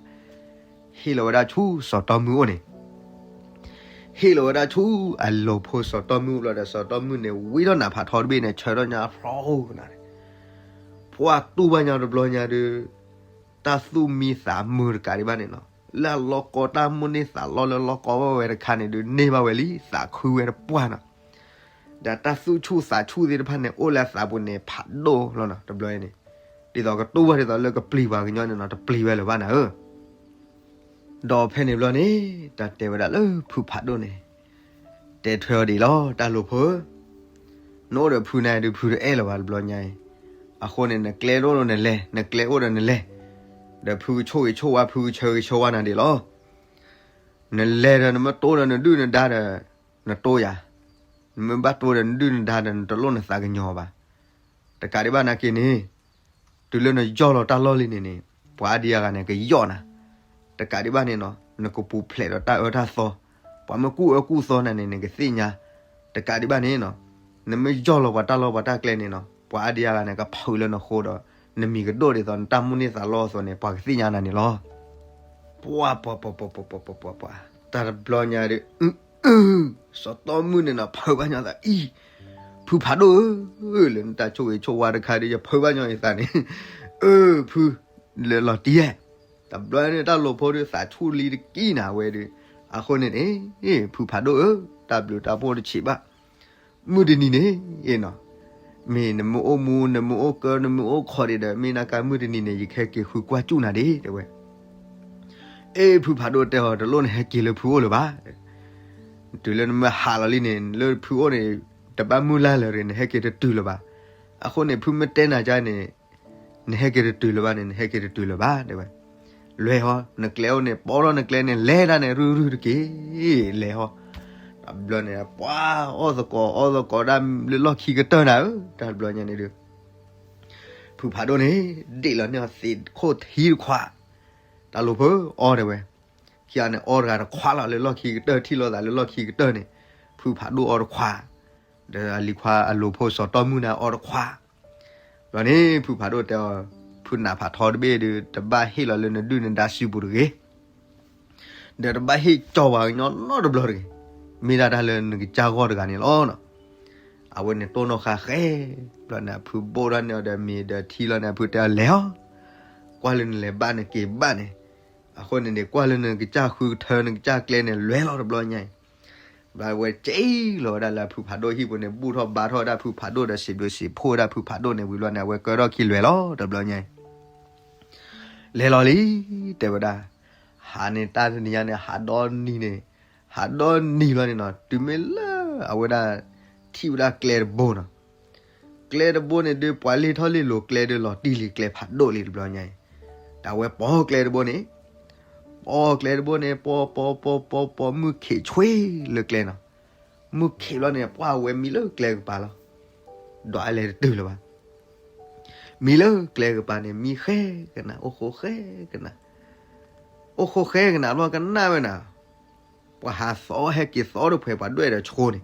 ဟ့ၣ်လီၤဝဲဒၣ်ဆူစီၤတီမုၣ်အိၣ်န့ၣ် ဟ့ၣ်လီၤဝဲဒၣ်ဆူအလိၤဖိစီၤတီမုၣ်ဘျီဒီး စီၤတီမုၣ်န့ၣ် ဝံထီၣ်နးဖးထီတဘ့ၣ်န့ၣ် ဆၢထီၣ်ညါဖျိကနၤန့ၣ်, ပှၢ်တူၢ်ဘၣ်ညါတဘျီညါဒီး, တၢ်သူၣ်မံသးမုာ်တကးဒံးဘၣ်န့ၣ်နီၤ, လၢအလီၤကီတၢ်မိၣ်န့ၢ်သးလီလၢလီၤကီဝဲတခါန့ၣ်ဒုး န့ၢ်ဘၣ်ဝဲလံ သးခုဝဲတပှၢ်နီၤ. ဒီးတၢ်သူၣ်ဆူၣ်သးဆူၣ်သ့ၣ်တဖၣ်န့ၣ် အိၣ်လၢအသးပူၤန့ၣ် ဖးဒိၣ်လီၤနီၤ တဘျီအံၤန့ၣ်, ဒ်သိးကတူၢ်ဘၣ်ဒ်သိးလၢကပျံၤပှၤကညီန့ၣ်နီၤ တပျံၤဝဲလၢၤဘၣ်နၤဧၢ. ဒီးဖဲန့ၣ်ဘျီန့ၣ် တၢ်တဲဝဲဒၣ်လၢဖုဖးဒိၣ်န့ၣ်, တဲထွဲအီၤဒ်အံၤလီၤ တၢ်လိၤဖိဧၢ, နအိၣ်ဒီးဖုန့ၣ်ဒုး ဖုတအဲၣ်လၢၤဘၣ်တဘျီညါအံၤ, အဃိန့ၣ် နကျဲအိၣ်ဒီးနလဲၤ နကျဲအိၣ်ဒီးနလဲၤ, ဒီးဖုကဆိၣ်ဂ့ၤဆိၣ်ဝါ ဖုကဆၢဂ့ၤဆၢဝါနၤဒ်လီၤ. နလဲၤဒီးနမ့ၢ်တိဒီးနဒုၣ်နဒါဒီး, နတိယၤ, နမ့ၢ်ဘၣ်တိဒီးနဒုၣ်နဒါဒီး နတလိၣ်နသးကညီၤဘၣ်. တကးဒံးဘၣ်နာ်က့န့ၣ်, တုၤလၢနယီၢ်လီၤတၢ်လီၢ်လံန့ၣ်န့ၣ် ပှၤအါဒံအါဂၤန့ၣ် ကယီၣ်နၤ, တကးဒံးဘၣ်န့ၣ်နီၤ နကပူၤဖျဲးဒီးတၢ်အၢတၢ်သီ, ပှၤမ့ၢ်ကူၣ်အၢကူၣ်သီနၤန့ၣ် နကသ့ၣ်ညါ, တကးဒံးဘၣ်န့ၣ်နီၤ နမ့ၢ်ယီၢ်လီၤပှၤတၢ်လီၢ်ပှၤတၢ်ကျဲန့ၣ်နီၤ ပှၤအါဒံအါဂၤန့ၣ် ကဖုးလၢနဃိဒီး နမံၤကဒိၣ်ဒ်သိးနတၢ်မိၣ်န့ၢ်သးလီအသိးန့ၣ် ပှၤကသ့ၣ်ညါနၤန့ၣ်လီၤ. ပှၤပှၤပှၤပှၤပှၤပှၤပှၤပှၤ, တၢ်တဘျီညါဒီး အု အု စီၤတီမုၣ်န့ၣ်နီၤ ဖုးဘၣ်ညီသးအံၤ, ဖုဖးဒိၣ်ဧၢ, လၢနတၢ်ဆိၣ်ဂ့ၤဆိၣ်ဝါတခါဒီး ယဖုးဘၣ်ညီယသးန့ၣ်, အၢ ဖု, လၢလီၤတံၢ်ဧါ, တဘျီန့ၣ်တၢ်လိၤဖိဒီးသးဆူၣ်လံတကံၢ်နၤဝဲဒီး, အဃိန့ၣ်န့ၣ် ဖုဖးဒိၣ်ဧၢ တၢ်ဘျုးတၢ်ဖှိၣ်တဆံးဘၣ်. မုၢ်တနံၤန့ၣ် အ့ၣ်နီၤ, မ့ၢ်နမ့ၢ်အိၣ်မူ နမ့ၢ်အိၣ်ကၢ နမ့ၢ်အိၣ်ခိးဒံးဒီး မ့ၢ်နာ်က့မုၢ်တနံၤန့ၣ် ယကဟဲက့ၤဃုကွၢ်စူၣ်နၤဒံး တဲဝဲ. အ့ၣ် ဖုဖးဒိၣ်တဲအီၤ တလိၣ်နဟဲက့ၤလၢဖုအိၣ်လၢၤဘၣ်. တုၤလၢနမ့ၢ်ဟးလီၤလံန့ၣ် လၢဖုအိၣ်န့ၣ် တဘၣ်မုၢ်လၢ်လၢၤတဂ့ၤ နဟဲက့ၤတတုၤလၢၤဘၣ်. အဃိန့ၣ် ဖုမ့ၢ်တဲနၤကါန့ၣ် နဟဲက့ၤတတုၤလၢၤဘၣ်န့ၣ် နဟဲက့ၤတတုၤလၢၤဘၣ် တဲဝဲ. လဲၤဟီ နကျဲအိၣ်န့ၣ် ပိာ်ထီၣ်နကျဲန့ၣ် လဲၤဒၣ်န့ၣ် ရုၢ်ရုၢ်တက့ၢ် လဲၤဟီ. တဘျီန့ၣ် ပှၤအီၣ်သကိး အီၣ်သကိးဒၣ်လၢလီၢ်ခံကတၢၢ်နၤဧၢ, တၢ်တဘျီညါန့ၣ်ဒုး ဖုဖးဒိၣ်န့ၣ် ဒ့ၣ်လီၤန့ၢ်အီၤသ့းခိၣ်ထံတခွး, တၢ်လိာ်ဖိအီၣ်တဲဝဲ. ခံဂၤန့ၣ် အီၣ်တဂၤတခွးလီၤ လၢလီၢ်ခံကတၢၢ် ထံၣ်လိာ်သးလၢလီၢ်ခံကတၢၢ်န့ၣ်, ဖုဖးဒိၣ်အီၣ်တခွး, ဒီးအလံၤခွါအလိၤဖိစီၤတီၢ်မုၢ်န့ၣ်အီၣ်တခွး. ဘျီန့ၣ် ဖုဖးဒိၣ်တဲအီၤ, ဖုနးဖးထီတဘ့ၣ်ဒုး တဘၣ်ဟ့ၣ်လီၤလၢနဒုၣ်နဒါစုပူၤတဂ့ၤ ဒီးတဘၣ်ဟ့ၣ်ကၠီပှၤကညီနီတဘျီတဂ့ၤ, မ့ၢ်ဒၣ်တၢ်လၢနကစၢ်ဂီၢ်တဂၤန့ၣ်လီၤ. အဝဲန့ၣ်တိၢ်နီၣ်ဃာ်ဃဲ, ဘျီန့ၣ် အဖုဘိၣ်ထီၣ်န့ၢ်အီၤဒီးမ့ၤဒီးထံလီၤန့ၣ် အဖုတဲအီၤလဲၤအီၤ, ကွၢ်လၢနလဲၤဘၣ်နက့ၤဘၣ်န့ၣ်, အဃိန့ၣ်န့ၣ် ကွၢ်လၢနကစၢ်ဃုကထၢနကစၢ်ကျဲန့ၣ် လဲၤလီၤတဘျီညါအံၤ ဘျီဝဲကၠ့လီၤဝဲဒၣ်လၢအဖုဖးဒိၣ်ဟံၣ်ပူၤန့ၣ် ဘူၣ်ထီၣ်ဘါထီၣ်ဝဲဒၣ်ဖုဖးဒိၣ်ဒီး စံးဘျုးစံးဖှိၣ်ဝဲဒၣ်ဖုဖးဒိၣ်န့ၣ်ဝံၤဘျီန့ၣ် အဝဲကၢထီၣ်ခံလဲၤလီၤတဘျီညါအံၤ လဲၤလီၤလံ, တဲဝဲဒၣ်, ဟးန့ၣ်တၢ်တနံၤညါန့ၣ် ဟးဒီနံၤန့ၣ်, ဟးဒီနံၤလီၤန့ၣ်နီၤ တုၤမ့ၢ်လၢအဝဲဒၣ် ထံၣ်ဝဲဒၣ်ကျဲတဘိနီၤ, ကျဲတဘိန့ၣ်ဒုး ပှၤလ့ၢ်ထီၣ်လ့ၢ်လီၤကျဲဒုး လီၤတံၢ်လံကျဲဖးဒိၣ်လံတဘျီညါအံၤ, တၢ်ဝဲပိာ်ကျဲတဘိန့ၣ်, ပိာ်ကျဲတဘိန့ၣ် ပိာ်ပိာ်ပိာ်ပိာ်ပိာ် မုၢ်ခံးဆွ့လၢကျဲနီၤ, မုၢ်ခံးဘျီန့ၣ် ပှၢ်ဝဲမံလၢကျဲကပၤလီၤ, ဒီးအလဲၤတတုၤလၢၤဘၣ် မံလၢကျဲကပၤန့ၣ် မံဃဲကနၣ် အိၣ်ဃိဃဲကနၣ်, အိၣ်ဃိဃဲကနၣ်ဘျီကနၣ်ဝဲနၤ, ပှၤဟးသီဟဲက့ၤသီတဖှဲး ပှၤဒွဲၣ်ဒီးဆိန့ၣ်,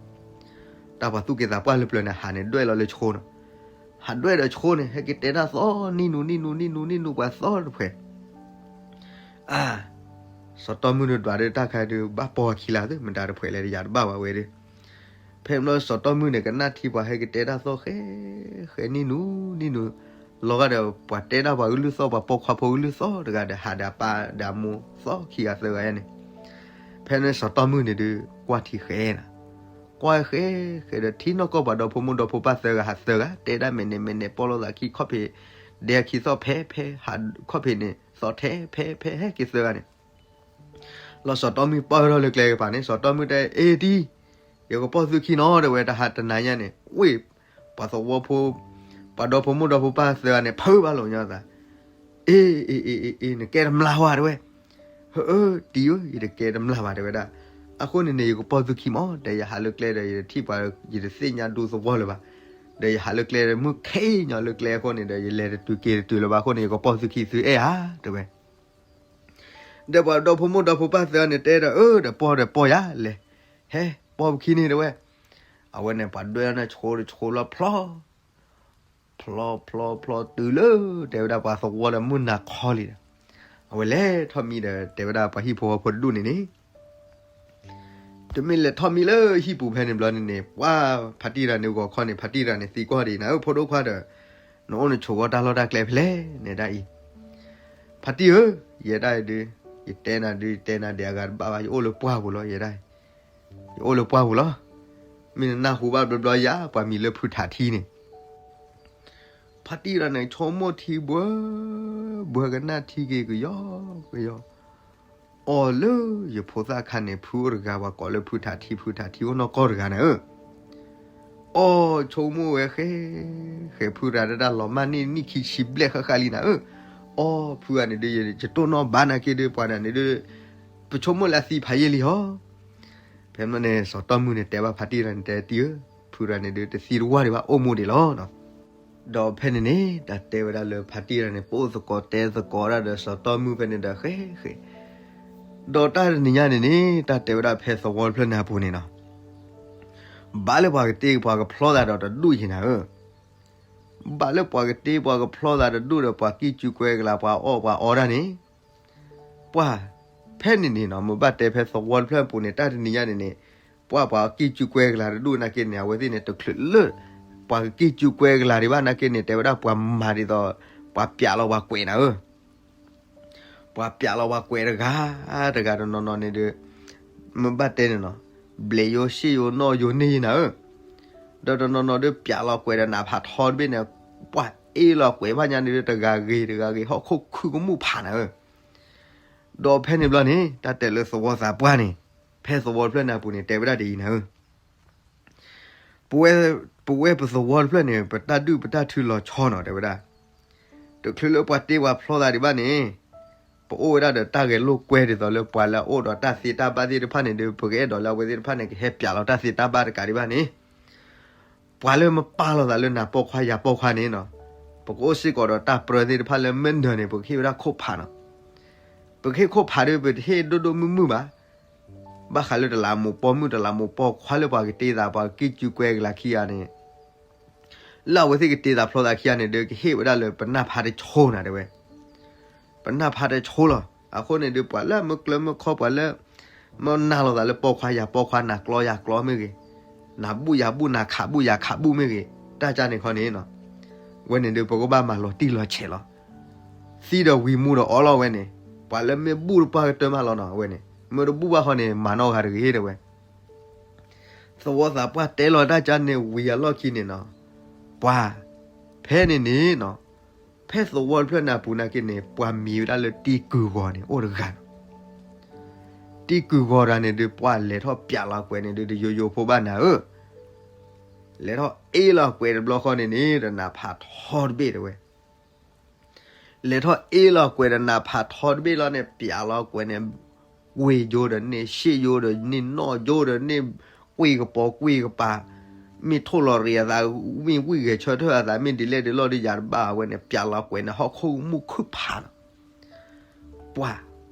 တၢ်ပှၤသူၣ်က့သးပှၢ်လၢပျၢၤန့ၣ် ဟးန့ၣ်ဒွဲၣ်လီၤလၢဆိနီၤ, ဟးဒွဲၣ်ဒီးဆိန့ၣ် ဟဲက့ၤတဲတၢ်သီ နံၣ်နူနံၣ်နူနံၣ်နူနံၣ်နူ ပှၤသီတဖှဲး အါ, စီၤတီၢ်မုၢ်ဒုးဒွးဒီးတၢ်ခါဒုး ဘၣ်ပိာ်ခံလၢ်သု မတၤတဖှဲးလဲၣ် တယၤတဘၣ်ဘၣ်ဝဲဒီး, ဖဲမ့ၢ်စီၤတီၢ်မုၢ်န့ၣ် ကနၣ်ထံပှၤဟဲက့ၤတဲတၢ်သီဃဲ, ဃဲနံၣ်နူနံၣ်နူ, လီၤဂာ်ဒီးပှၤတဲတၢ်ပှၤကလုၢ်သီ ပှၤပိာ်ခွါဖိကလုၢ်သီတဂၤဒီး ဟးဒီးအပၢ်ဒီးအမိၢ်သီခံဂၤသၢဂၤယါန့ၣ်, ဖဲန့ၣ်စီၤတီၢ်မုၢ်န့ၣ်ဒုး ကွၢ်ထံဃဲနၤ ကွၢ်ဃဲဃဲဒီး ထံၣ်နီၢ်ကီၢ်ပှၤဒီဖိမိၢ်ဒီဖိပၢ်သၢဂၤ ဟးသၢဂၤ တဲဒၣ်မဲာ်နဲၣ်မဲာ်နဲၣ် ပိာ်လိာ်သးခံခီၣ်ဖံး, ဒဲခံသီၣ်ဖဲဖဲ, ဟးခီၣ်ဖံးန့ၣ် သီၣ်ထဲဖဲဖဲ ဟဲက့ၤသၢဂၤန့ၣ်, လီၤစီၤတီၢ်မုၢ်ပၢၢ်ထီၣ်လၢကျဲကပၤန့ၣ် စီၤတီၢ်မုၢ်တဲ အ့တံၢ်, ယကပိာ်သုခံနီၤ တဲဝဲ တဟးတနၤညါန့ၣ် ဝ့ၢ်, ပှၤသဝီဖိ, ပှၤဒီဖိမိၢ်ဒီဖိပၢ်သၢဂၤန့ၣ် ဖုးဘၣ်လိာ်ညီသး, အ့ အ့ အ့ အ့ အ့ နကဲတမျၢ်ဝဲ တဲဝဲ ဟၢအၢ တံၢ်ဧၢ ယတကဲတမျၢ်ဘၣ် တဲဝဲဒၣ်, အဃိန့ၣ်န့ၣ် ယကပိာ်သုခံမး တဲ ယဟးလၢကျဲဒီး ယတထံၣ်ပှၤ ယတသ့ၣ်ညါဒူသဝီလၢၤဘၣ်, ဒီးယဟးလၢကျဲဒီး မုၢ်ခဲအံၤညီလၢကျဲအဃိန့ၣ်ဒီး ယလဲၤတတုၤက့ၤတတုၤလၢၤဘၣ်အဃိန့ၣ် ယကပိာ်သုခံသုအဲၣ်ဧါ တဲဝဲ ဒီးပှၤဒီဖိမိၢ်ဒီဖိပၢ်သၢဂၤန့ၣ် တဲဒီး အၢ ဒီးပိာ်ဒီးပိာ်ယၤလဲၣ်, ဟဲ ပိာ်ပခံန့ၣ် တဲဝဲ, အဝဲန့ၣ် ပှၤဒွဲၣ်န့ၣ် ဆိတဆိလီၤဖျီ ဖျီဖျီဖျီတုၤလၢ တဲဝဲဒၣ်ပှၤသဝီဒီးမုၢ်နၤခီလံဒီး, အဝဲလဲၤထီၣ်မံဒီး တဲဝဲဒၣ်ပှၤဟံၣ်ဖိဃီဖိတဒူၣ်န့ၣ်န့ၣ်, တမ့ၢ်လဲၤထီၣ်မံလၢဟံၣ်ပူၤဖဲန့ၣ်ဘျီန့ၣ်န့ၣ် ပှၤဖါတံၢ်တဂၤန့ၣ်ဂီၤခီန့ၣ် ဖါတံၢ်တဂၤန့ၣ်သံကွၢ်ဒံးနၤဧၢ ဖိဒိၣ်ခွါဒီး, နအိၣ်နဆိးဝီတၢ်လီၢ်တၢ်ကျဲဖဲလဲၣ်န့ၣ်ဒၣ်အံၤ, ဖါတံၢ်ဧၢ, ယဲဒၣ်အံၤဒုး, ယတဲနၤဒုး ယတဲနၤဒဲးအဂၤတဘၣ်ဘၣ် ယအိၣ်လၢပှၢ်ပူၤလီၤ ယဲဒၣ်အံၤ, ယအိၣ်လၢပှၢ်ပူၤလီၤ, မ့ၢ်နနၢ်ဟူဘၣ်ဘျီဘျီယၤ ပှၤမံၤလၢဖုထးထံန့ၣ် ဖါတံၢ်တဂၤန့ၣ် ဆိကမိၣ်ထံဘှၢ, ဘှၢကနၣ်ထံက့ၤကယီကယီ, အီၤလၢယဖိသၣ်ခါန့ၣ် ဖုအိၣ်တဂၤ ပှၤကိးလၢဖုထးထံ ဖုထးထံအိၣ်နီၢ်ကီၢ်တဂၤနၤဧၢ, အီၤဆိကမိၣ်ဝဲဃဲ, ဃဲဖုတဂၤဒၣ်လီၤမၢ်န့ၢ်နံၣ်ခံဆံဘျဲၣ်ဃၣ်ဃၣ်လံနၤဧၢ, အီၤဖုဂၤန့ၣ်ဒုး ယတိၢ်နီၣ်ဘၣ်နာ်က့ဒုး ပှၤတဂၤန့ၣ်ဒုး, ပဆိကမိၣ်လၢအသံဖးယံာ်လံဟီ ဖဲမ့ၢ်န့ၣ် စီၤတီၢ်မုၢ်န့ၣ် တဲဘၣ်ဖါတံၢ်တဂၤန့ၣ် တဲတံၢ်ဧၢ, ဖုတဂၤန့ၣ်ဒုး တသံတဝၢ်ဒံးဘၣ် အိၣ်မူဒံးလီၤ. ဒီးဖဲန့ၣ်န့ၣ် တၢ်တဲဝဲဒၣ်လၢဖါတံၢ်တဂၤန့ၣ် ပအိၣ်သကိးတဲသကိးဒၣ်ဒီးစီၤတီၢ်မုၢ်ဖဲန့ၣ်ဒီး ဃဲဃဲ, ဒီးတၢ်တနံၤညါန့ၣ်န့ၣ် တၢ်တဲဝဲဒၣ်ဖဲသဝီတဖျၢၣ်န့ၣ်အပူၤန့ၣ်နီၤ, ဘၣ်လၢပှၤကတ့ပှၤကဖျီသးဒီးတဒူၣ်ယံၤနၤဧၢ, ဘၣ်လၢပှၤကတ့ပှၤကဖျီသးတဒူၣ်ဒီး ပှၤကံၢ်ကူကွဲကလၤ ပှၤအီၣ်ပှၤအီတၢ်န့ၣ် ပှၤ, ဖဲန့ၣ်န့ၣ်နီၤ မ့ၢ်ဘၣ်တဲဖဲသဝီတဖျၢၣ်အပူၤန့ၣ် တၢ်တနံၤညါန့ၣ်န့ၣ်, ပှၤပှၤကံၢ်ကူကွဲကလၤတဒူၣ်နာ်က့န့ၣ် အဝဲသ့ၣ်န့ၣ် တချုးလၢ ပှၤကကံၢ်ကူကွဲကလၤဒံးဘၣ်နာ်က့န့ၣ် တဲဝဲဒၣ်ပှၤမၤဒ်သိး ပှၤပျးလီၤပှၤကွဲးနၤဧၢ, ပှၤပျးလီၤပှၤကွဲးတဂၤ, တဂၤတနီၤနီၤန့ၣ်ဒီး, မ့ၢ်ဘၣ်တဲန့ၣ်နီၤ, ဘျဲးယိရှ့ၣ်ယိနီၣ်ယိန့ၢ်ယနၤဧၢ, ဒီးတနီၤနီၤဒီးပျးလီၤကွဲးဒီးနးဖးထီတဘ့ၣ်န့ၣ်, ပှၤအ့ၣ်လီၤကွဲးဘၣ်ညါန့ၣ်ဒီး တဂၤဂ့ၤတဂၤဂ့ၤ ဟီၣ်ခိၣ်ခုကမူၣ်ဖးနၤဧၢ. ဒီးဖဲန့ၣ်ဘျီန့ၣ် တၢ်တဲလၢသဝီသးပှၢ်န့ၣ်, ဖဲသဝီတဖျၢၣ်န့ၣ်အပူၤန့ၣ် တဲဝဲဒၣ်ဒ်အံၤနၤဧၢ, ပဝဲ, ပဝဲပသဝီတဖျၢၣ်န့ၣ် ပတၢ်ဒုၣ်ပတၢ်ထုလီၤဆီနီၤ တဲဝဲဒၣ်, တချုးလၢပှၤတ့ပှၤဖျီသးဒံးဘၣ်န့ၣ်, ပအိၣ်ဝဲဒၣ်ဒီးတၢ်ဂဲၤလိာ်ကွဲဒ်သိးလၢပှၤလၢအအိၣ်ဒီးတၢ်သ့တၢ်ဘၣ်သ့ၣ်တဖၣ်န့ၣ်ဒီး ပကအဲၣ်ဒိးလၢအဝဲသ့ၣ်တဖၣ်န့ၣ် ကဟဲပျးလီၤတၢ်သ့တၢ်ဘၣ်တကးဒံးဘၣ်န့ၣ်, ပှၤလၢမပာ်လီၤသးလၢနၤပိာ်ခွါယၤပိာ်ခွါန့ၣ်နီၤ, ပကအိၣ်စ့ၢ်ကီးဒီးတၢ်ပြၢသ့ၣ်တဖၣ်လၢမ့ၢ်နၢၤန့ၣ် ပကဟ့ၣ်ဝဲဒၣ်ခိၣ်ဖးနီၤ, ပကဟ့ၣ်ခိၣ်ဖးဒီး ပတဟ့ၣ်ဒိၣ်ဒိၣ်မုၢ်မုၢ်ဘၣ်, ဘၣ်ဃးလၢတလးမူးပိာ်မုၣ် တလးမူးပိာ်ခွါလၢပှၤကတ့သး ပှၤကံၢ်ကူကွဲကလၤခံဂၤန့ၣ် လၢအဝဲသ့ၣ်ကတ့သးဖျီသးခံဂၤန့ၣ်ဒီး ကဟ့ၣ်ဝဲဒၣ်လၢပနၢ်ဖးတဆိနၤတဲဝဲ, ပနၢ်ဖးတဆိလီၤ. အဃိန့ၣ်ဒီး ပှၤလၢမ့ၢ်ကျၢမ့ၢ်ခီ ပှၤလၢ မ့ၢ်နၤလီၤသးလၢပိာ်ခွါယၤပိာ်ခွါ နၤကျီယၤကျီမ့ၢ်ဂ့ၤ, နၤဘူၣ်ယၤဘူၣ် နၤခးဘူၣ်ယၤခးဘူၣ်မ့ၢ်ဂ့ၤ, တၢ်ကၢ်န့ၣ်ခီန့ၣ်နီၤ, ဝဲန့ၣ်ဒီး ပကဘၣ်မၤလီၤတံၢ်လီၤဆဲးလီၤ. သံဒီးဝံၤမူဒီးအီလီၤဝဲန့ၣ်, ပှၤလၢမ့ၢ်ဘူၣ်တပှၢ်ကတၢၢ်မးလီၤနီၤ အဝဲန့ၣ်, မ့ၢ်တဘူၣ်ဘၣ်ဃီန့ၣ် မၤနီၢ်ဂၤတဂ့ၤတဲဝဲ သဝီသးပှၢ်တဲလီၤတၢ်ကၢ်န့ၣ်ဝံၤအလီၢ်ခံန့ၣ်နီၤ, ပှၤ, ဖဲန့ၣ်န့ၣ်နီၤ, ဖဲသဝီတဖျၢၣ်န့ၣ်အပူၤနာ်က့န့ၣ် ပှၤမံၤဝဲဒၣ်လၢတံၢ်ကုၢ်ဂီၤန့ၣ် အိၣ်တဂၤနီၤ. တံၢ်ကုၢ်ဂီၤတဂၤန့ၣ်ဒီး ပှၤလဲၤထီၣ်ပျးလီၤကွဲးန့ၣ်ဒီး တယိယိဖိဘၣ်နၤဧၢ, လဲၤထီၣ်အ့ၣ်လီၤကွဲးတဘျီဃီန့ၣ်န့ၣ် တနးဖးထီတဘ့ၣ်တဲဝဲ လဲၤထီၣ်အ့ၣ်လီၤကွဲးဒီးနးဖးထီတဘ့ၣ်လီၤန့ၣ် ပျးလီၤကွဲးန့ၣ်, ဝ့ၢ်ယိဒီးန့ၢ် ရှ့ၣ်ယိဒီးန့ၢ် နီၣ်ယိဒီးန့ၢ်, ကွံာ်ကပီၤကွံာ်ကပၤ, မ့ၢ်ထိၣ်လီၤရံးအသး, မ့ၢ်ဝံၣ်ဂဲၤဆၢထၢၣ်အသး မ့ၢ်ဒ်လဲၣ်ဒ်လဲၣ်ဒီးယၤတဘၣ် အဝဲန့ၣ် ပျးလီၤကွဲးန့ၣ် ဟီၣ်ခိၣ်မူၣ်ခုၣ်ဖးနီၤ. ပှၤ,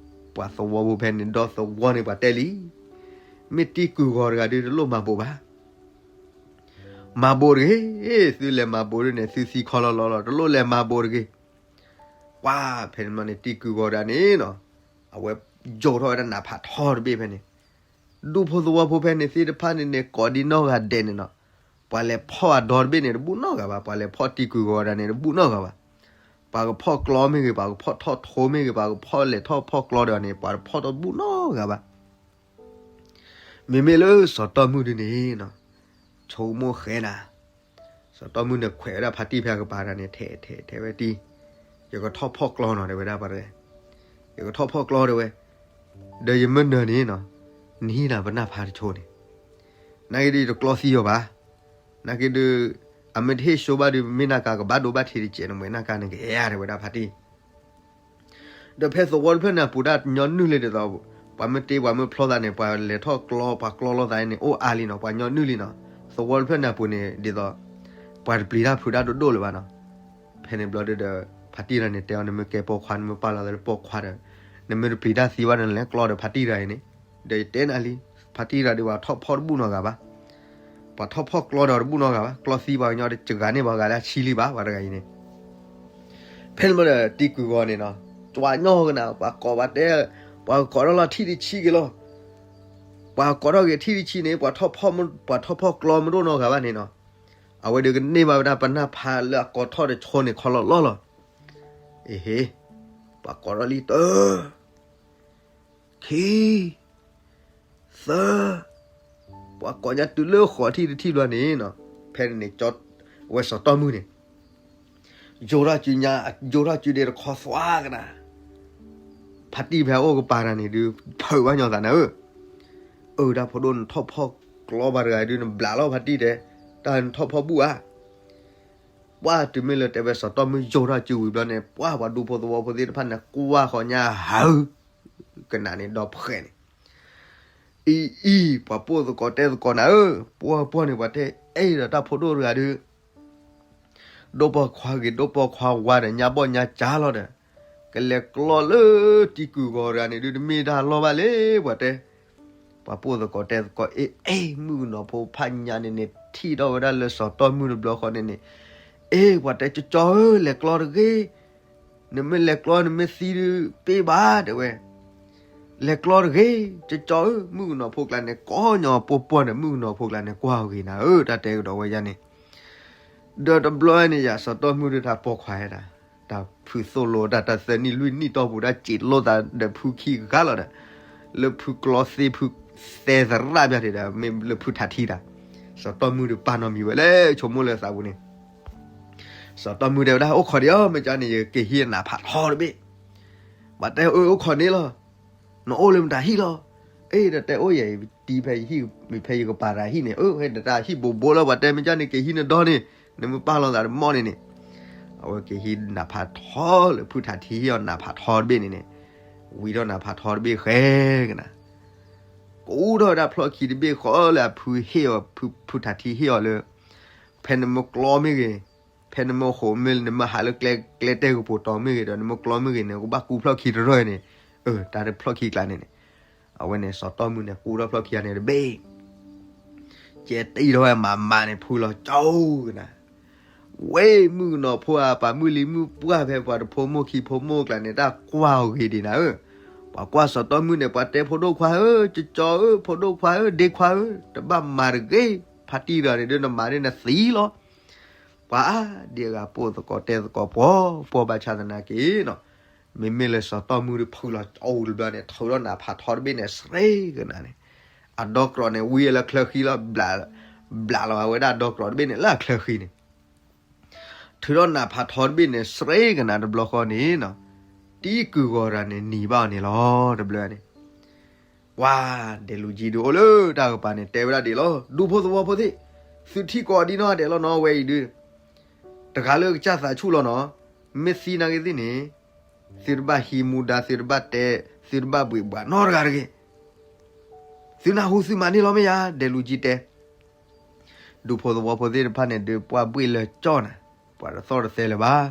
ပှၤသဝီဖိဖဲန့ၣ် ဒီသဝီန့ၣ်ပှၤတဲလံ, မ့ၢ်တံၢ်ကုၢ်ဂီၤတဂၤဒုးတလိၣ်မၤဘိးဘၣ် မၤဘိးတဂ့ၤ, သုလဲၤမၤဘိးဒ်န့ၣ် သုသံခီလီၤလီၤလီၤ တလိၣ်လဲၤမၤဘိးတဂ့ၤ. ပှၤဖဲန့ၣ်မ့ၢ်န့ၣ် တံၢ်ကုၢ်ဂီၤတဂၤန့ၣ်နီၤ, အဝဲယိာ်ထီၣ်ဝဲဒၣ်နးဖးထီတဘ့ၣ်ဖဲန့ၣ်, ဒူဖိသဝီဖိဖဲန့ၣ်သ့ၣ်တဖၣ်န့ၣ်န့ၣ် ကိးဒံနီၢ်ဂၤဒဲးန့ၣ်နီၤ, ပှၤလဲၤဖီၣ်အဒီတဘ့ၣ်န့ၣ် တဘူၣ်နီၢ်ဂၤဘၣ်, ပှၤလဲၤဖီၣ်တံၢ်ကုၢ်ဂီၤတဂၤန့ၣ် တဘူၣ်နီၢ်ဂၤဘၣ်. ပှၤကဖီၣ်ကျီမ့ၢ်ဂ့ၤ, ပှၤကဖီၣ်ထီၣ်ထိမ့ၢ်ဂ့ၤ, ပှၤကဖီၣ်လဲၤထီၣ်ဖီၣ်ကျီဒီးန့ၣ် ပှၤတဖီၣ်တဘူၣ်နီၢ်ဂၤဘၣ်. မ့မ့ၢ်လၢစီၤတီၢ်မုၢ်ဒုန့ၣ်နီၤ, ဆိကမိၣ်ဃဲနၤ, စီၤတီၢ်မုၢ်န့ၣ်ခွဲးဝဲဒၣ်ဖါတံၢ်ဖဲအကပၤတဂၤန့ၣ် ထဲထဲထဲဝဲတံၢ်, ယကထီၣ်ဖီၣ်ကျီနီၤ တဲဝဲဒၣ်ပှၤတဂၤ, ယကထီၣ်ဖီၣ်ကျီတဲဝဲ, ဒီးယမ့ၢ်နၢၤန့ၣ်နီၤ, နဟံးနၤပနၢ်ဖးတဆိန့ၣ်, နာ်က့ဒုးယတကျီသံအီၤဘၣ်, နာ်က့ဒုး, အမ့ၢ်တဟ့ၣ်ဆိဘၣ်ဒုး မ့ၢ်နၢ်ကါကဘၣ်ဒိဘၣ်ထံးတကဲးန့ၣ် မ့ၢ်နၢ်ကါန့ၣ်ကအဲၣ် တဲဝဲဒၣ်ဖါတံၢ် ဒီးဖဲသဝီတဖျၢၣ်န့ၣ် အပူၤဒၣ်ညီနုၢ်လံဒ်သိး, ပှၤမ့ၢ်တ့ပှၤမ့ၢ်ဖျီသးန့ၣ် ပှၤလဲၤထီၣ်ကျီ ပှၤကျီလိာ်သးန့ၣ် အိၣ်အါလံနီၤ, ပှၤညီနုၢ်လံနီၤ, သဝီတဖျၢၣ်န့ၣ်အပူၤန့ၣ် ဒ်သိး, ပှၤတပျံၤတၢ်ဖုးတၢ်ဒိၣ်ဒိၣ်လၢၤဘၣ်နီၤ. ဖဲန့ၣ်ဘျီဒုးဒီး, ဖါတံၢ်တဂၤန့ၣ် တဲအီၤ နမ့ၢ်ကဲပိာ်ခွါ နမ့ၢ်ပာ်လီၤသးလၢပိာ်ခွါဒီး, နမ့ၢ်တပျံၤတၢ်သံဘၣ်ဒီး နလဲၤကျီဒီးဖါတံၢ်တဂၤအံၤန့ၣ်, ဒီးယတဲနၤလံ, ဖါတံၢ်တဂၤဒီးပှၤထီၣ်ဖီၣ်တဘူၣ်နီတဂၤဘၣ် ပှၤထီၣ်ဖီၣ်ကျီဒီးတဘူၣ်နီတဂၤဘၣ်, ကျီသံပှၤကညီတစှၤန့ၢ်ပှၤဂၤလၢအဆံလံဘၣ် ပှၤတဂၤအံၤန့ၣ်. ဖဲန့ၣ်ဘျီဒီး တံၢ်ကုၢ်ဂီၤန့ၣ်နီၤ, ကွၢ်ညီကနၤ ပှၤကိးပှၤတဲ, ပှၤကကိးထီၣ်လီၤထံၣ်တဆံက့ၤလီၤ. ပှၤကိးထီၣ်က့ၤထံၣ်တဆံန့ၣ် ပှၤထီၣ်ဖီၣ်မ, ပှၤထီၣ်ဖီၣ်ကျီမ့ၢ်တအိၣ်နီတဂၤဘၣ်န့ၣ်နီၤ, အဝဲဒီးကန့ၢ်ဘၣ်ဝဲဒၣ်ပနၢ်ဖးလၢအကိးထီၣ်တဆိန့ၣ်ခီလီၤလီၤလီၤ. အ့ဟ့, ပှၤကိးထီၣ်လံတၢ ခံ, သၢ, ပှၤကိးညါတုၤလၢဃိးထံၣ်တထံၣ်ဘျီန့ၣ်နီၤ, ဖဲန့ၣ်န့ၣ် ဝဲစီၤတီၢ်မုၢ်န့ၣ် ယိာ်ထီၣ်စုညါ, ယိာ်ထီၣ်စုဒ့တခီသွါကနၤ, ဖါတံၢ်ဖဲအအိၣ်ကပၤတဂၤန့ၣ်ဒုး ဖုးဘၣ်ညီသးနၤဧၢ, အၢဒၣ်ဖိဒိၣ်နထီၣ်ဖီၣ်ကျီဘၣ်တဂၤဒုး နဘျးလီၤဖါတံၢ်တဲ, တၢ်နထီၣ်ဖီၣ်ဘူၣ်ဧါ. ပှၢ်တုၤမ့ၢ်လၢတဲဝဲစီၤတီၢ်မုၢ်ယိာ်ထီၣ်စုဝံၤဘျီန့ၣ် ပှၢ်ပှၤဒူဖိသဝီဖိသ့ၣ်တဖၣ်န့ၣ် ကွၢ်ဃီၤညါဟး ကနၣ်န့ၣ်ဒီးဖှဲးန့ၣ်, အံၤအံၤ ပှၤပိာ်သကိးတဲသကိးနၤဧၢ, ပှၢ်ပှၢ်န့ၣ် ပှၤတဲအဲၣ်ဒီးတၢ်ဖိဒိၣ်တဂၤဒုး ဒိၣ်ပိာ်ခွါဂ့ၤ ဒိၣ်ပိာ်ခွါဝါဒီး ညါဘီၣ်ညါကၢ်လီၤဒီး ကလဲၤကျီလၢတံၢ်ကုၢ်ဂီၤတဂၤန့ၣ်ဒုး တမ့ၢ်တၢ်လီၢ်ဘၣ်လၢပှၤတဲ, ပှၤပိာ်သကိးတဲသကိး အ့ အ့ မုၣ်ကနီၤဖိဖးညါန့ၣ်န့ၣ် ထံၣ်ထီၣ်ဝဲဒၣ်လၢစီၤတီၢ်မုၢ်တဘျီဃီန့ၣ်န့ၣ်, အ့ ပှၤတဲကၠီကၠီဧၢ လဲၤကျီတဂ့ၤ, နမ့ၢ်လဲၤကျီနမ့ၢ်သံဒုး ပ့ၢ်ဘၣ်တဲဝဲ လဲၤကျီတဂ့ၤ, ကၠီကၠီဧၢ မုၣ်ကနီၤဖိကျါန့ၣ် ကိးညီပှၢ်ပှၢ်န့ၣ် မုၣ်ကနီၤဖိကျါန့ၣ် ကွၢ်ဂ့ၤနၤဧၢ တၢ်တဲကဒီးဝဲယါန့ၣ်, ဒီးတဘျီန့ၣ် ယၤစီၤတီၢ်မုၢ်ဒုးတၢ်ပိာ်ခွါဟဲဒၣ်, တၢ်ဖုသိၣ်လိတၢ် တၢ်သၢနံၣ်လွံၢ်နံၣ်တီၢ်ပူၤ တၢ်စံးလိာ်သးဒီးဖုခံဂၤလီၤဒီး, လၢဖုကျီသ့ဖု သဲသရၣ်ပၠးထံးဒီး မ့ၢ်လၢဖုထးထံတၢ်, စီၤတီၢ်မုၢ်ဒီးပာ်နီတမံၤဝဲလၢ ဆိကမိၣ်လၢသးပူၤန့ၣ် စီၤတီၢ်မုၢ်တဲဝဲဒၣ် အိၣ်ခိးဒံးအီၤ မ့ၢ်ကန့ၣ် ယကဟံးနးဖးထီတဘ့ၣ်. ပှၤတဲအၢ အိၣ်ခိးန့ၣ်လီၤ. နအိၣ်လၢမတၤဟံၣ်လီၤ. အ့ ဒီးတဲအိၣ်ယဲ ယတံၤဖဲယဟံၣ် ဖဲယကပၤတၢ်ဟံၣ်န့ၣ် အၢ ဟဲဒီးတၢ်ဟံၣ်ဘိးဘိလီၤ. ပှၤတဲမ့ၢ်ကန့ၣ် ကဟံးနဒီန့ၣ် နမ့ၢ်ပာ်လီၤသးတမီၢ်န့ၣ်န့ၣ်, အဝဲကဟံးနးဖးထီလၢဖုထးထံဟ့ၣ်အီၤနးဖးထီတဘ့ၣ်န့ၣ်န့ၣ်, ဝံထီၣ်နးဖးထီတဘ့ၣ်ဃဲကနၤ ကူထီၣ်ဝဲဒၣ်ဖျီၣ်ခံတဘ့ၣ်ဃီလၢအဖုဟ့ၣ်အီၤ ဖု ဖုထးထံဟ့ၣ်အီၤလၢ ဖဲနမ့ၢ်ကျီမ့ၢ်ဂ့ၤ, ဖဲနမ့ၢ်ဟိးမ့ၢ် နမ့ၢ်ဟးလၢကျဲ ကျဲတဲကပူၤတီၤမ့ၢ်ဂ့ၤဒီး နမ့ၢ်ကျီမ့ၢ်ဂ့ၤန့ၣ် ကဘၣ်ကူဖျီၣ်ခံတရၢၢ်န့ၣ်, အၢ တၢ်တဖျီၣ်ခံကျါန့ၣ်န့ၣ်, အဝဲန့ၣ် စီၤတီၢ်မုၢ်န့ၣ် ကူထီၣ်ဖျီၣ်ခံဂၤန့ၣ်တဘ့ၣ် ကဲတံၢ်ထီၣ်ဝဲမးမးန့ၣ် ဖုလီၤကၠီကနၤ, ဝဲမုၣ်ကနီၤဖိဧါ ပှၤမုၢ်လံၤမုၢ်ပှၢ်ဖဲပှၤတဖိမိၢ်ခံဖိမိၢ်ကျါန့ၣ် တၢ်ကွၢ်အီၤဂ့ၤဒံးနၤဧၢ, ပှၤကွၢ်စီၤတီၢ်မုၢ်န့ၣ် ပှၤတဲဖိဒိၣ်ခွါဧၢ ကၠီကၠီဧၢ ဖိဒိၣ်ခွါဧၢ ဒ့ခွါဧၢ တဘၣ်မၤတဂ့ၤ, ဖါတံၢ်တဂၤန့ၣ်ဒီး နမၤန့ၢ်နသံလီၤ. ပှၤဒ်အဂၤပိာ်သကိးတဲသကိးပှီၤပှီၤဘၣ်ဆၣ်သနာ်က့ မ့မ့ၢ်လၢစီၤတီၢ်မုၢ်ဒီးဖုလီၤကၠီတဘျီန့ၣ် ထုးထီၣ်နးဖးထီတဘ့ၣ်န့ၣ် စရ့ကနၤန့ၣ်, အဒီကရီးန့ၣ် ဝံလၢချၢဃံလီၤ, ဘျးလီၤဝဲဒၣ်ဒီကရီးတဘ့ၣ်န့ၣ်လၢအချၢဃံန့ၣ်, ထုးထီၣ်နးဖးထီတဘ့ၣ်န့ၣ် စရ့ကနၤတဘျီဃီန့ၣ်, တံၢ်ကုၢ်ဂီၤတဂၤန့ၣ် နံၤဘၣ်အီၤန့ၣ်လီၤ တဘျီန့ၣ် ပှၤ ဒဲးလူၤကၠံဒုးအိၣ်လၢတၢ်ကပၤန့ၣ် တဲဝဲဒၣ်ဒ်အံၤလီၤ, ဒူဖိသဝီဖိသ့ၣ်, သုထံၣ်ကိးဒံနီၢ်ဒဲးလီၤနီၤ ဝဲအံၤဒုး, တဂၤလၢကစၢ်သးဆူၣ်လီၤနီၤ, မ့ၢ်သံနာ်က့သ့ၣ်န့ၣ်, သုတဘၣ်ဟံးမူဒါ သုတဘၣ်တဲ, သုတဘၣ်ဘှံးဘှးနီတဂၤတဂ့ၤ, သုနၢ်ဟူသုမၤန့ၢ်လီၤမ့ၢ်ယၤ ဒဲးလူၤကၠံတဲ ဒူဖိသဝီဖိသ့ၣ်တဖၣ်န့ၣ်ဒုး ပှၤဘှ့ၣ်လၢကၠီနၤ, ပှၤတသီၣ်တသဲလၢၤဘၣ်,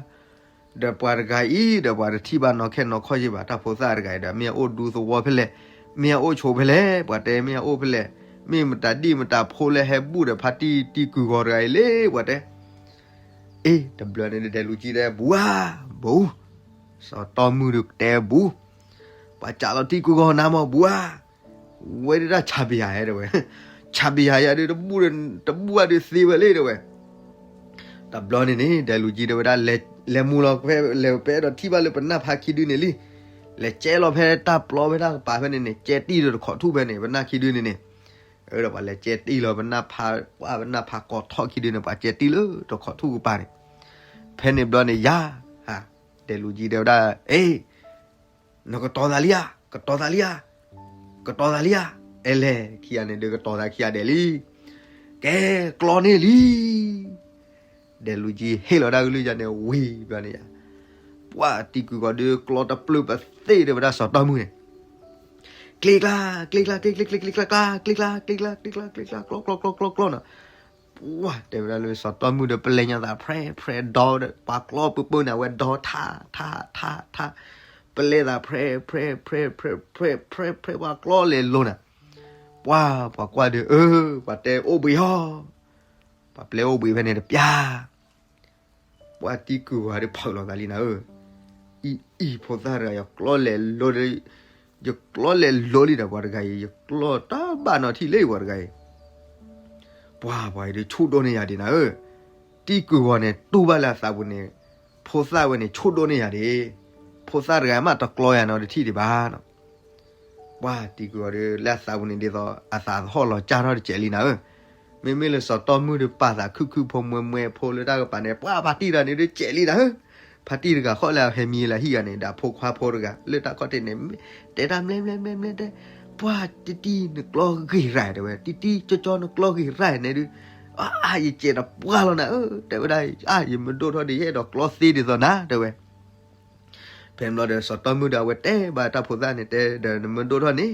ဒီးပှၤတဂၤအံၤဒီး ပှၤတထံၣ်ဘၣ်နီၢ်ခဲနီၢ်ခီၣ်ယံၤဘၣ် တၢ်ဖိသၣ်တဂၤအံၤဒီး မ့ၢ်အအိၣ်ဒူသဝီဖဲလဲၣ်, မ့ၢ်အအိၣ်ဆိးဖဲလဲၣ်, ပှၤတဲမ့ၢ်အအိၣ်ဖဲလဲၣ်, မ့ၢ်မတၤဒံၣ်မတၤဖိလၢဟဲဘူးဒီးဖါတံၢ်တံၢ်ကုၢ်ဂီၤတဂၤအံၤလဲၣ် ပှၤတဲ, အ့ တဘျီန့ၣ်ဒဲးလူၤကၠံတဲ ဘူးဧါ, ဘူး, စီၤတီၢ်မုၢ်ဒုးတဲဘူး, ပှၤစးလီၤတံၢ်ကုၢ်ဂီၤနၤမ့ၢ်ဘူးဧါ ဝဲဒၣ်ဆၣ်ဘံၣ်ယၤဧဲ တဲဝဲ, ဆၣ်ဘံၣ်ယၤယၤဒုး တဘူၣ်ဧါဒုးသ့ဝဲလံ တဲဝဲ, တဘျီန့ၣ်န့ၣ် ဒဲးလူၤကၠံတဲဝဲဒၣ် လဲၤမူလီၤဖဲ လဲၤဖဲဒီးထံၣ်ဘၣ်လၢပနၢ်ဖးခံဒုန့ၣ်လံ, လဲၤကဲလီၤဖဲတၢ်ပျီဖဲတၢ်ကပၤဖဲန့ၣ်န့ၣ် ကဲတံၢ်လၢတခိးထူၣ်ဖဲန့ၣ် ပနၢ်ခံဒုန့ၣ်န့ၣ်, ဒီးပှၤလဲၤကဲတံၢ်လီၤ ပနၢ်ဖး ပှၤပနၢ်ဖးကိးထီၣ်ခံဒုန့ၣ် ပှၤကဲတံၢ်လၢတခိးထူၣ်ကပၤန့ၣ်, ဖဲန့ၣ်ဘျီန့ၣ်ယၤ, ဒဲးလူၤကၠံတဲဝဲဒၣ် အ့ နကတီၤသးလံဧါ, ကတီၤသးလံဧါ, ကတီၤသးလံဧါ, အဲလဲၣ် ခံဂၤန့ၣ်ဒုးကတီၤသးခံဂၤဒဲးလံ, ကဲ ကျီန့ၢ်လံ, ဒဲးလူၤကၠံဟ့ၣ်လီၤဒၣ်ကလုၢ်ယၤန့ၣ် ဝံၤဘျီန့ၣ်ယၤ, ပှၤတံၢ်ကုၢ်ဂီၤဒုးကျီတပျုာ်ပသ့ၣ်တဲဝဲဒၣ်စီၤတီၢ်မုၢ်န့ၣ်, ကျ့ကျါ, ကျ့ကျါ, ကျ့ကျ့ကျ့ကျ့ကျါကျါ, ကျ့ကျါ, ကျ့ကျါ, ကျ့ကျါ, ကျ့ကျါ, ကျီ ကျီ ကျီ ကျီ ကျီ နီၤ, ပှၤတဲဝဲဒၣ်လၢစီၤတီၢ်မုၢ်ဒီး ပလဲၤညါသး ဖြဲ ဖြဲ ဒီ ပှၤကျီပၢပၢန့ၣ် အဝဲဒီ ထါ ထါ ထါ ထါ, ပလဲၤသး ဖြဲ ဖြဲ ဖြဲ ဖြဲ ဖြဲ ဖြဲ ဖြဲ ပှၤကျီလဲၤလိၤနၤ, ပှၤ ပှၤကွၢ်ဒုး အၢ ပှၤတဲအိၣ်ဘှံးဟီ, ပှၤပျဲအိၣ်ဘှံးဖဲန့ၣ်တပျၢ် ပှၤတံၢ်ကုၢ်ဂီၤဒုးဖုးလီၤသးလံနၤဧၢ, အံၤအံၤ ဖိသၣ်တဂၤ ယကျီလဲၤလိၤ, ယကျီလဲၤလိၤလံဒီး ပှၤတဂၤအံၤ ယကျီတၢ်ဘၣ်နီၢ်ထံၣ်လံ ပှၤတဂၤအံၤ, ပှၤ ပှၤအံၤဒုးဆူၣ်ဒိၣ်န့ၢ်ယၤဒံးနၤဧၢ, တံၢ်ကုၢ်ဂီၤန့ၣ် တူၢ်ဘၣ်လၢအသးပူၤန့ၣ်, ဖိသၣ်ဝဲန့ၣ် ဆူၣ်ဒိၣ်န့ၢ်ယၤဒံး, ဖိသၣ်တဂၤမးတကျီယၤနီတထံၣ်ဒံးဘၣ်နီၤ ပှၤတံၢ်ကုၢ်ဂီၤဒီး လၢအသးပူၤန့ၣ်ဒ်သိး အသးသဟီၣ်လီၤကၢ်ထီၣ်တစဲးလံနၤဧၢ, မ့မ့ၢ်လၢစီၤတီၢ်မုၢ်ဒီးပာ်သးခုၣ်ခုၣ်ဖိမွဲမွဲဖိလၢတၢ်ကပၤန့ၣ် ပှၤဖါတံၢ်တဂၤန့ၣ်ဒုးစဲးလံနၤဧၢ, ဖါတံၢ်တဂၤဃီလၢအဟဲမံလၢဟံၣ်ဂၤန့ၣ် ဒီးဖိခွါဖိတဂၤ လၢတၢ်ခီၣ်ထံးန့ၣ် တဲတၢ်မလဲမလဲမလဲမလဲတဲ, ပှၤတံၢ်တံၢ်နကျီဂ့ၤရၢ်တဲဝဲ, တံၢ်တံၢ်ကၠီကၠီနကျီဂ့ၤရၢ်န့ၣ်ဒုး, အါ ယစဲးတပှၢ်လီၤနၤဧၢ တဲဝဲဒၣ်, အါ ယမ့ၢ်ဒိၣ်ထီၣ်ဒီး ယအဲၣ်ဒိးကျီသ့ဒ်သိးနၤတဲဝဲ ဖဲန့ၣ်ဘျီဒီး စီၤတီၢ်မုၢ်ဒီးအဝဲတဲဘၣ်တၢ်ဖိသၣ်န့ၣ်တဲဒီး နမ့ၢ်ဒိၣ်ထီၣ်န့ၣ်,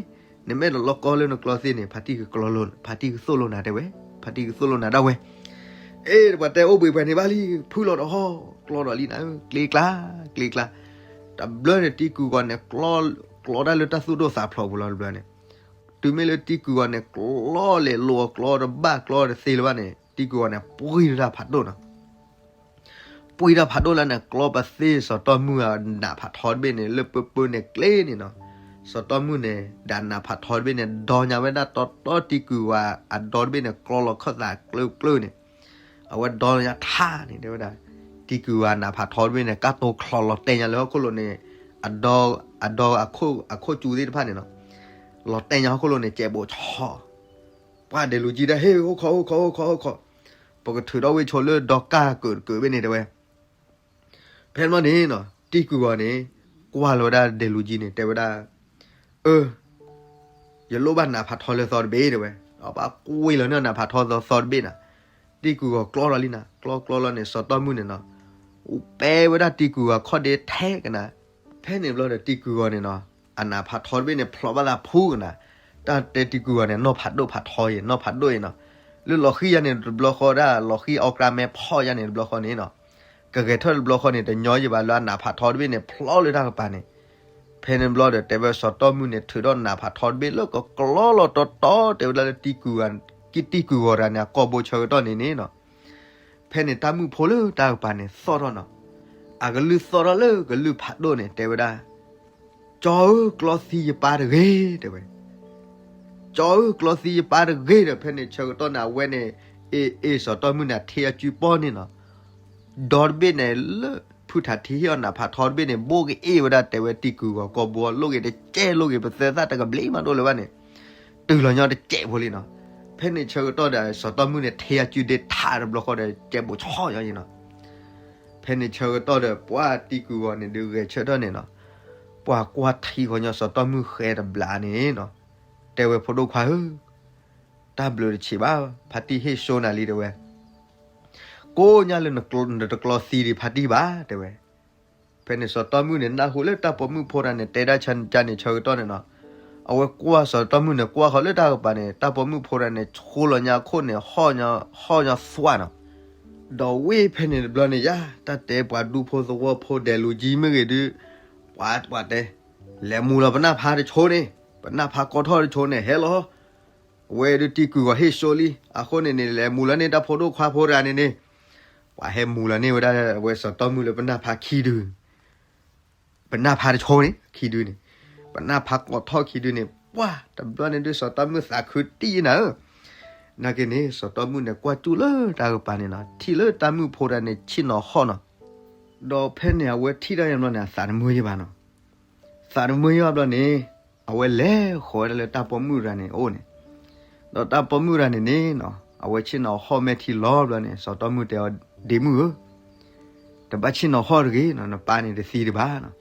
နမ့ၢ်အဲၣ်ဒိးလီၢ်ကီလၢနကျီသ့န့ၣ် ဖါတံၢ်ကကျီလိၤ, ဖါတံၢ်ကသိၣ်လိနၤတဲဝဲ, ဖါတံၢ်ကသိၣ်လိနၤဒၣ်ဝဲ, အ့ ပှၤတဲအိၣ်ဘှံးပှဲၤန့ၣ်ဘၣ်လံ, ဖုလီၤဒီးဟီ, ကျီဒီးလံနၤဧၢ, ကျ့ကျါ, ကျ့ကျါ, တဘျီန့ၣ်တံၢ်ကုၢ်ဂီၤန့ၣ် ကျီ, ကျီဒၣ်လၢတၢ်သူၣ်ဒိၣ်သးဖျိးပူၤလီၤတဘျီန့ၣ်, တုၤမ့ၢ်လၢတံၢ်ကုၢ်ဂီၤန့ၣ် ကျီလဲၤလိၤအကျီတဘၣ်ကျီတသ့လၢၤဘၣ်န့ၣ် တံၢ်ကုၢ်ဂီၤန့ၣ် ပှံၢ်တၢ်ဖးဒိၣ်နီၤ ပှံၢ်တၢ်ဖးဒိၣ်လၢန့ၣ် ကျီပသ့စီၤတီၢ်မုၢ်အနးဖးထီတဘ့ၣ်န့ၣ် လၢပၢပၢန့ၣ်ကျ့န့ၣ်နီၤ, စီၤတီၢ်မုၢ်န့ၣ် ဒီးနးဖးထီတဘ့ၣ်န့ၣ် ဒီညါဝဲဒၣ်တီတီတံၢ်ကုၢ်ဂီၤအဒီတဘ့ၣ်န့ၣ် ကျီလီၤခၢၣ်သးကျၢကျၢန့ၣ်, အဝဲဒီညါထါန့ၣ် တဲဝဲဒၣ်, တံၢ်ကုၢ်ဂီၤနးဖးထီတဘ့ၣ်န့ၣ် ကၢ်တိၤချီလီၤတဲာ်ညါလၢဟီၣ်ခိၣ်လိၤန့ၣ်, အဒီ, အဒီအခိၣ်, အခိၣ်စူၤသ့ၣ်တဖၣ်န့ၣ်နီၤ လီၤတဲာ်ညါဟီၣ်ခိၣ်လိၤန့ၣ် ကဲးဘိးဆီၣ်, ပှၤဒဲးလူၤကံဒၣ် ဟ့ၣ် အိၣ်ခိး အိၣ်ခိး အိၣ်ခိး အိၣ်ခိး, ပကထုးထီၣ်ဝ့ၢ်ဆိလၢဒီကၢ်ကၢးတကၢးဘ့ၣ်န့ၣ် တဲဝဲ. ဖဲန့ၣ်ဘျီန့ၣ်နီၤ တံၢ်ကုၢ်ဂီၤန့ၣ် ကွၢ်လီၤဝဲဒၣ်ဒဲးလူၤကံန့ၣ် တဲဝဲဒၣ်, အၢ ယလိၣ်ဘၣ်နးဖးထီလၢသီတဘ့ၣ် တဲဝဲ. အပှၤကွၢ်လီၤန့ၢ်အနးဖးထီသီသီတဘ့ၣ်နၤ, တံၢ်ကုၢ်ဂီၤကျီထီၣ်လံနၤ, ကျီကျီလီၤန့ၣ် စီၤတီၢ်မုၢ်န့ၣ်နီၤ ပဲဝဲဒၣ်တံၢ်ကုၢ်ဂီၤခီၣ်ဒ့ထဲကနၤ. ဖဲန့ၣ်ဘျီဒီးတံၢ်ကုၢ်ဂီၤန့ၣ်နီၤ အနးဖးထီတဘ့ၣ်န့ၣ် ဖျိးဘၣ်သးဖှူကနၤ. တၢ်တဲတံၢ်ကုၢ်ဂီၤန့ၣ် နီၢ်ဖးဒိၣ်ဖးထီအံၤ နီၢ်ဖးဒိၣ်အံၤနီၤ, လၢလီၤဃံၤယါန့ၣ်တဘျီဃီဒၣ် လီၤဃံၤအီၣ်ကြၢးမဲဖီၣ်ယါန့ၣ်တဘျီဃီန့ၣ်နီၤ ကဂဲၤထၢၣ်တဘျီဃီန့ၣ် တညီယံၤဘၣ်လၢအနးဖးထီတဘ့ၣ်န့ၣ် ဖျိးလၢတၢ်ကပၤန့ၣ်. ဖဲန့ၣ်ဘျီဒီး တဲဝဲစီၤတီၢ်မုၢ်န့ၣ် ထုးထီၣ်နးဖးထီတဘ့ၣ်လၢကကျီလီၤတီတီ တဲဝဲဒၣ်လၢတံၢ်ကုၢ်ဂီၤ, တံၢ်ကုၢ်ဂီၤတဂၤန့ၣ် အကိာ်ဘိဆၢကတီၢ်န့ၣ်န့ၣ်နီၤ. ဖဲန့ၣ်တၢ်မုၣ်ဖိလၢတၢ်ကပၤန့ၣ်သီၣ်ထီၣ်နီၤ, အကလုၢ်သီၣ်ထီၣ်လၢကလုၢ်ဖးဒိၣ်န့ၣ် တဲဝဲဒၣ်, ကၠီဧၢ ကျီသံယပၢ်တဂ့ၤ တဲဝဲ. ကၠီဧၢ ကျီသံယပၢ်တဂ့ၤဒီး ဖဲန့ၣ်ဆၢကတီၢ်န့ၣ် အဝဲန့ၣ် အ့ၣ်အ့ၣ်စီၤတီၢ်မုၢ်န့ၣ် အထံအကုပီၢ်န့ၣ်နီၤ, ဒီတဘ့ၣ်န့ၣ် လၢဖုထးထံဟ့ၣ်အီၤနးဖးထီတဘ့ၣ်န့ၣ် ဘိၣ်ကအ့ၣ်ဝဲဒၣ် တဲဝဲတံၢ်ကုၢ်ဂီၤကိာ်ဘိ လိၣ်က့ၤတကဲး လိၣ်က့ၤပသၢသၣ်တကဘျံးမးဒိၣ်လၢၤဘၣ်န့ၣ်, တုၤလီၤညီတစဲးဖိလံနီၤ. ဖဲန့ၣ်ဆၢကတီၢ်ဒီး စီၤတီၢ်မုၢ်န့ၣ် ထံအကုဒ့ထးတဘျီဃီဒီး ကဲးဘိးဆီၣ်ညီအံၤနီၤ. ဖဲန့ၣ်ဆၢကတီၢ်ဒီး ပှၤတံၢ်ကုၢ်ဂီၤန့ၣ်ဒုးဂဲၤဆၢထၢၣ်န့ၣ်နီၤ, ပှၤကွၢ်ထံဃီညီစီၤတီၢ်မုၢ်ဃဲတဘျီန့ၣ်နီၤ, တဲဝဲဖိဒိၣ်ခွါဧၢ, တၢ်ဘျုးတဆံးဘၣ် ဖါတံၢ်ဟ့ၣ်စိနၤလံ တဲဝဲ. ကိးညါလၢနတကျီသံဒံးဖါတံၢ်ဘၣ် တဲဝဲ. ဖဲန့ၣ်စီၤတီၢ်မုၢ်န့ၣ် နၢ်ဟူလၢတၢ်ပိာ်မုၣ်ဖိတဂၤန့ၣ် တဲဒၣ်ဆၢန့ၣ်ဆၢကတီၢ်န့ၣ်နီၤ, အဝဲကွၢ်စီၤတီၢ်မုၢ်န့ၣ် ကွၢ်ဃီၤလၢတၢ်ကပၤန့ၣ် တၢ်ပိာ်မုၣ်ဖိတဂၤန့ၣ် ဆှိလီၤညါအခိၣ်န့ၣ် ဟီၣ်ညီသွၣ်နီၤ. ဒီးဝ့ၢ်ဖဲန့ၣ်တဘျီန့ၣ်ယါ တၢ်တဲပှၤဒူဖိသဝီဖိဒဲးလူၤကံမ့ၢ်ဂ့ၤဒုး, ပှၤပှၤတဲ, လဲၤမူလီၤပနၢ်ဖးတဆိန့ၣ်, ပနၢ်ဖးကိးထီၣ်တဆိန့ၣ် ဟဲလီၤ. အဝဲဒုးတံၢ်ကုၢ်ဂီၤဟ့ၣ်စိလံ အဃိန့ၣ်န့ၣ် လဲၤမူလီၤန့ၢ်တၢ်ဖိဒိၣ်ခွါဖိတဂၤန့ၣ်န့ၣ်, ပှၤဟဲမူလီၤန့ၢ်ဝဲဒၣ်ဝဲစီၤတီၢ်မုၢ်လၢပနၢ်ဖးခံဒု, ပနၢ်ဖးတဆိန့ၣ် ခံဒုန့ၣ်, ပနၢ်ဖးကိးထီၣ်ခံဒုန့ၣ် ပှၤတဘျီန့ၣ်ဒုးစီၤတီၢ်မုၢ်သးခုတံၢ်နၤဧၢ. နာ်က့န့ၣ် စီၤတီၢ်မုၢ်န့ၣ် ကွၢ်ကၠူၣ်လၢတၢ်ကပၤန့ၣ်နီၤ ထံၣ်လၢတၢ်မုၣ်ဖိတဂၤန့ၣ် ဆ့ၣ်နီၤဟီၣ်နီၤ. ဒီးဖဲန့ၣ် အဝဲထံၣ်တၢ်ယါဘျီန့ၣ် အသးတမုာ်ယံၤဘၣ်နီၤ. သးတမုာ်ယံၤဘၣ်ဘျီန့ၣ် အဝဲလဲၤဃီၤဝဲဒၣ်လၢတၢ်ပိာ်မုၣ်တဂၤန့ၣ်အအိၣ်န့ၣ်, ဒီးတၢ်ပိာ်မုၣ်တဂၤန့ၣ်န့ၣ်နီၤ အဝဲဆ့ၣ်နီၤဟီၣ်မဲာ်ထံလီၤဘျီန့ၣ် စီၤတီၢ်မုၢ်တဲအီၤ ဒ့မုၣ်ဧၢ, တဘၣ်ဆ့ၣ်နီၤဟီၣ်တဂ့ၤနီၤ နပၢ်န့ၣ်တသံတဘၣ်နီၤ.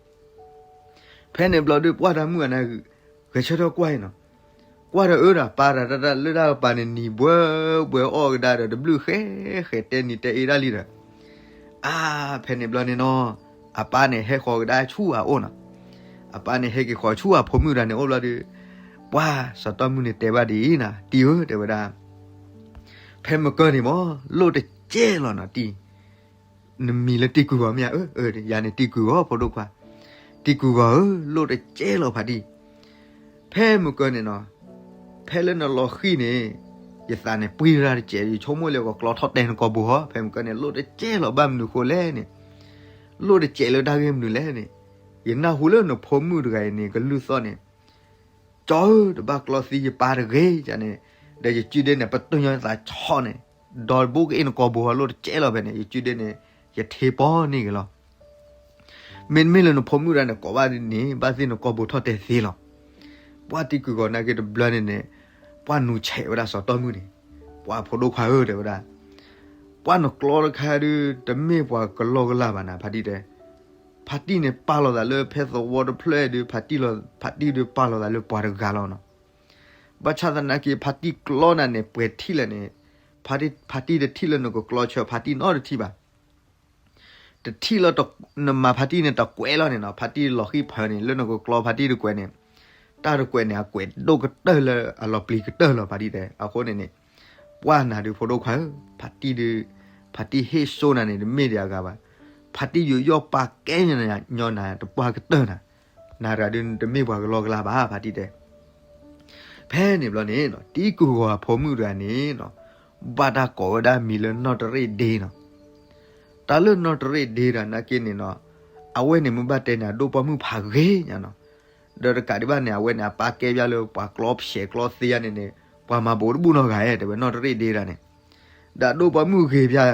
ဖဲန့ၣ်ဘျီဒုးပှၢ်တၢ်မုၣ်အနၢ်ဂဲၤဆၢထၢၣ်ကွၢ်အံၤနီၤ, ကွၢ်ဒီးအၢဒီးပၢ်တၢ်တၢ်လၢတၢ်ကပၤန့ၣ် နံၤဘှဲဘှဲအီၣ်ကဒါဒီး တဘျုးဃဲဃဲတဲနံၤတဲအ့ဒၣ်လံဒီး, အါ ဖဲန့ၣ်ဘျီန့ၣ်နီၤ အပၢ်န့ၣ်ဟဲဃီၤကဒါဆူအအိၣ်နီၤ. အပၢ်န့ၣ်ဟဲက့ၤဃီၤဆူအဖိမုၣ်တဂၤန့ၣ်အိၣ်ဘျီဒီး, ပှၢ်စီၤတီၢ်မုၣ်န့ၣ်တဲဘၣ်ဒ်အံၤနီၤ တံၢ်ဧၢ တဲဝဲဒၣ်, ဖဲမကၢန့ၣ်မ့ၢ် လိၣ်တကဲလီၤနီၤတံၢ်, နမံၤလၢတံၢ်ကုၢ်ဂီၤမ့ၢ်ဧါ, ယၤန့ၣ်တံၢ်ကုၢ်ဂီၤ ဖိဒိၣ်ခွါ, တံၢ်ကုၢ်ဂီၤဧၢ လိၣ်တကဲလီၤဖါတံၢ်, ဖဲမကၢန့ၣ်နီၤ, ဖဲလၢနလီၤဃံၤန့ၣ်, ယသးန့ၣ်ပှံၤတၢ်တစဲး ယဆိကမိၣ်လၢကကျီထီၣ်တဲနကိာ်ပူၤဟီ ဖဲမကၢန့ၣ် လိၣ်တကဲလီၤဘၣ်မနုၤဃိလဲၣ်န့ၣ်, လိၣ်တကဲလၢတၢ်ဂ့ၢ်မနုၤလဲၣ်န့ၣ်, ယနၢ်ဟူလၢနဖိမုၣ်တဂၤအံၤန့ၣ် ကလုၢ်သီၣ်န့ၣ်, ကၠီဧၢ တဘၣ်ကျီသံယပၢ်တဂ့ၤန့ၣ်, ဒီးယစုဒ့န့ၣ် ပတုာ်ညီသးဆီၣ်န့ၣ်, ဒီးဘိးကအ့ၣ်နကိာ်ပူၤဟီ လိၣ်တကဲလီၤဖဲန့ၣ် ယစုဒ့န့ၣ်, ယထ့ပီန့ၢ်က့ၤလီၤ. မ့တမ့ၢ်လၢနဖိမုၣ်တဂၤန့ၣ် ကိးဘၣ်ဒ်န့ၣ် ဘၣ်သ့ၣ်နကိာ်ပူၤထီၣ်တဲာ်သ့လီၤ. ပှၢ်တံၢ်ကုၢ်ဂီၤနာ်က့တဘျီန့ၣ်န့ၣ်, ပှၢ်နူၤဆဲးဝဲဒၣ်စီၤတီၢ်မုၣ်န့ၣ်, ပှၢ်ဖိဒိၣ်ခွါဧၢ တဲဝဲဒၣ်, ပှၢ်နကျီတခါဒုး တမ့ၢ်ပှၤကလီကလီဘၣ်နၤ ဖါတံၢ်တဲ, ဖါတံၢ်န့ၣ်ပာ်လီၤသးလၢဖဲသဝီတဖျၢၣ်ဒုး ဖါတံၢ်လီၤ, ဖါတံၢ်ဒုးပာ်လီၤသးလၢပှၤတဂၤလီၤနီၤ. ဘၣ်ဆၣ်သနာ်က့ ဖါတံၢ်ကျီနၤန့ၣ် ပှဲၤထံၣ်လဲၣ်န့ၣ်, ဖါတံၢ်, ဖါတံၢ်တထံၣ်လၢနကကျီဆၢဖါတံၢ်နီတထံၣ်ဘၣ်. တထံၣ်လီၤ, နမၤဖါတံၢ်န့ၣ်တကွဲးလီၤန့ၣ်နီၤ, ဖါတံၢ်လီၤဃံၤဖၢန့ၣ် လၢနကကျီဖါတံၢ်တကွဲးန့ၣ်, တၢ်တကွဲးန့ၣ် အကွဲးဒိၣ်ကတၢၢ်လၢအလီၤပျံၤကတၢၢ်လီၤ ဖါတံၢ်တဲ. အဃိန့ၣ်န့ၣ်, ပှၢ်နၤဒုးဖိဒိၣ်ခွါဧၢ, ဖါတံၢ်ဒုး, ဖါတံၢ်ဟ့ၣ်စိနၤန့ၣ် တမ့ၢ်ဒံးအဂၤဘၣ်. ဖါတံၢ်ယူးယီၣ်ပာ်ကဲညီနၤတပှၢ်ကတၢၢ်နၤ, နၤတဂၤဒုးတမ့ၢ်ပှၤကလီကလီဘၣ် ဖါတံၢ်တဲ. ဖဲန့ၣ်ဘျီန့ၣ်နီၤ, တံၢ်ကုၢ်ဂီၤအဖိမုၣ်တဂၤန့ၣ်နီၤ, ဘၣ်တၢ်ကိးဝဲဒၣ်မံၤလၢနီၢ်တရ့ၣ်ဒ့နီၤ. တၢ်လၢနီၢ်တရ့ၣ်ဒ့တဂၤနာ်က့န့ၣ်နီၤ, အဝဲန့ၣ်မ့ၢ်ဘၣ်တဲန့ၣ် အဒိၣ်ပိာ်မုၣ်ဖးဂ့ၤညါနီၤ. ဒီးတကးဒံးဘၣ်န့ၣ် အဝဲန့ၣ် အပၢ်ကဲဘျါလၢပှၤကျီဖျဲးကျီသ့ယါန့ၣ်န့ၣ်, ပှၤမၤဘူးတဘူၣ်နီတဂၤဧါ တဲဝဲ နီၢ်တရ့ၣ်ဒ့တဂၤန့ၣ်. ဒီးအဒိၣ်ပိာ်မုၣ်ဂ့ၤဘျါ,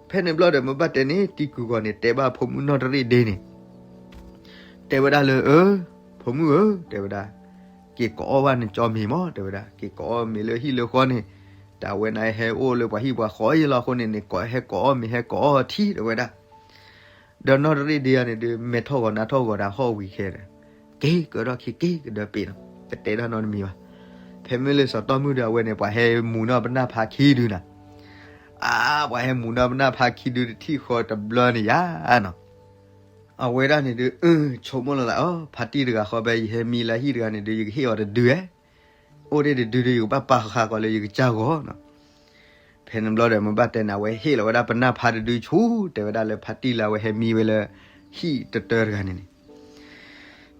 ဖဲန့ၣ်ဘျီဒီးမ့ၢ်ဘၣ်တဲန့ၣ် တံၢ်ကုၢ်ဂီၤန့ၣ် တဲဘၣ်ဖိမုၣ်နီၢ်တရ့ၣ်ဒ့န့ၣ် တဲဝဲဒၣ်လၢ အၢ, ဖိမုၣ်ဧၢ, တဲဝဲဒၣ်, က့ၤကိးအီၣ်ဘၣ်နကၠီမ့ၤမၢ် တဲဝဲဒၣ်, က့ၤကိးအီၣ်မ့ၤလၢဟံၣ်လၢဃီန့ၣ်, တၢ်ဝဲန့ၣ်ဟဲအိၣ်လၢပှၤဟံၣ်ပှၤဃီအံၤလီၤ. အဃိန့ၣ်န့ၣ် ကိးဟဲကိးအီၣ်မ့ၤ ဟဲကိးအီၣ်ထံ တဲဝဲဒၣ်. ဒီးနီၢ်တရ့ၣ်ဒ့ယၤန့ၣ်ဒုး မဲထီၣ်ဂီၤနၤထီၣ်ဂီၤဒီးဟီၣ်ဝံၤခဲဒီး က့ၤကဒီးခံက့ၤကဒီးပ့ၤနီၤ, တတဲတၢ်နီတမံၤဘၣ်. ဖဲမ့ၢ်လၢစီၤတီၢ်မုၣ်ဒီး အဝဲန့ၣ် ပှၤဟဲမူၤနီၣ်ပနၢ်ဖးခံဒုနီၤ, အါ ပှၤဟဲမူၤနီၣ်ပနၢ်ဖးခံဒုတထံၣ်ဃီတဘျီန့ၣ်ယါနီၤ. အဝဲဒၣ်န့ၣ်ဒုး အၢ ဆိကမိၣ်လီၤသး အၢ ဖါတံၢ်တဂၤဃီဖဲ ယဟဲမံလၢဟံၣ်တဂၤန့ၣ်ဒုး ယကဟ့ၣ်အီၤတဒုဧါ, အိၣ်ဒ့ၣ်တဒုဒီး ယကဘၣ်ပာ်ဃာ်ကီးလၢယကစၢ်ဂီၢ်နီၤ. ဖဲန့ၣ်ဘျီဒီး မုၢ်ဘၣ်တဲန့ၣ် အဝဲဟ့ၣ်လီၤဝဲဒၣ်ပနၢ်ဖးတဒုဆူ တဲဝဲဒၣ်လၢဖါတံၢ်လၢအဝဲဟဲမံဝဲလၢ ဟံၣ်တတၢတဂၤန့ၣ်န့ၣ်.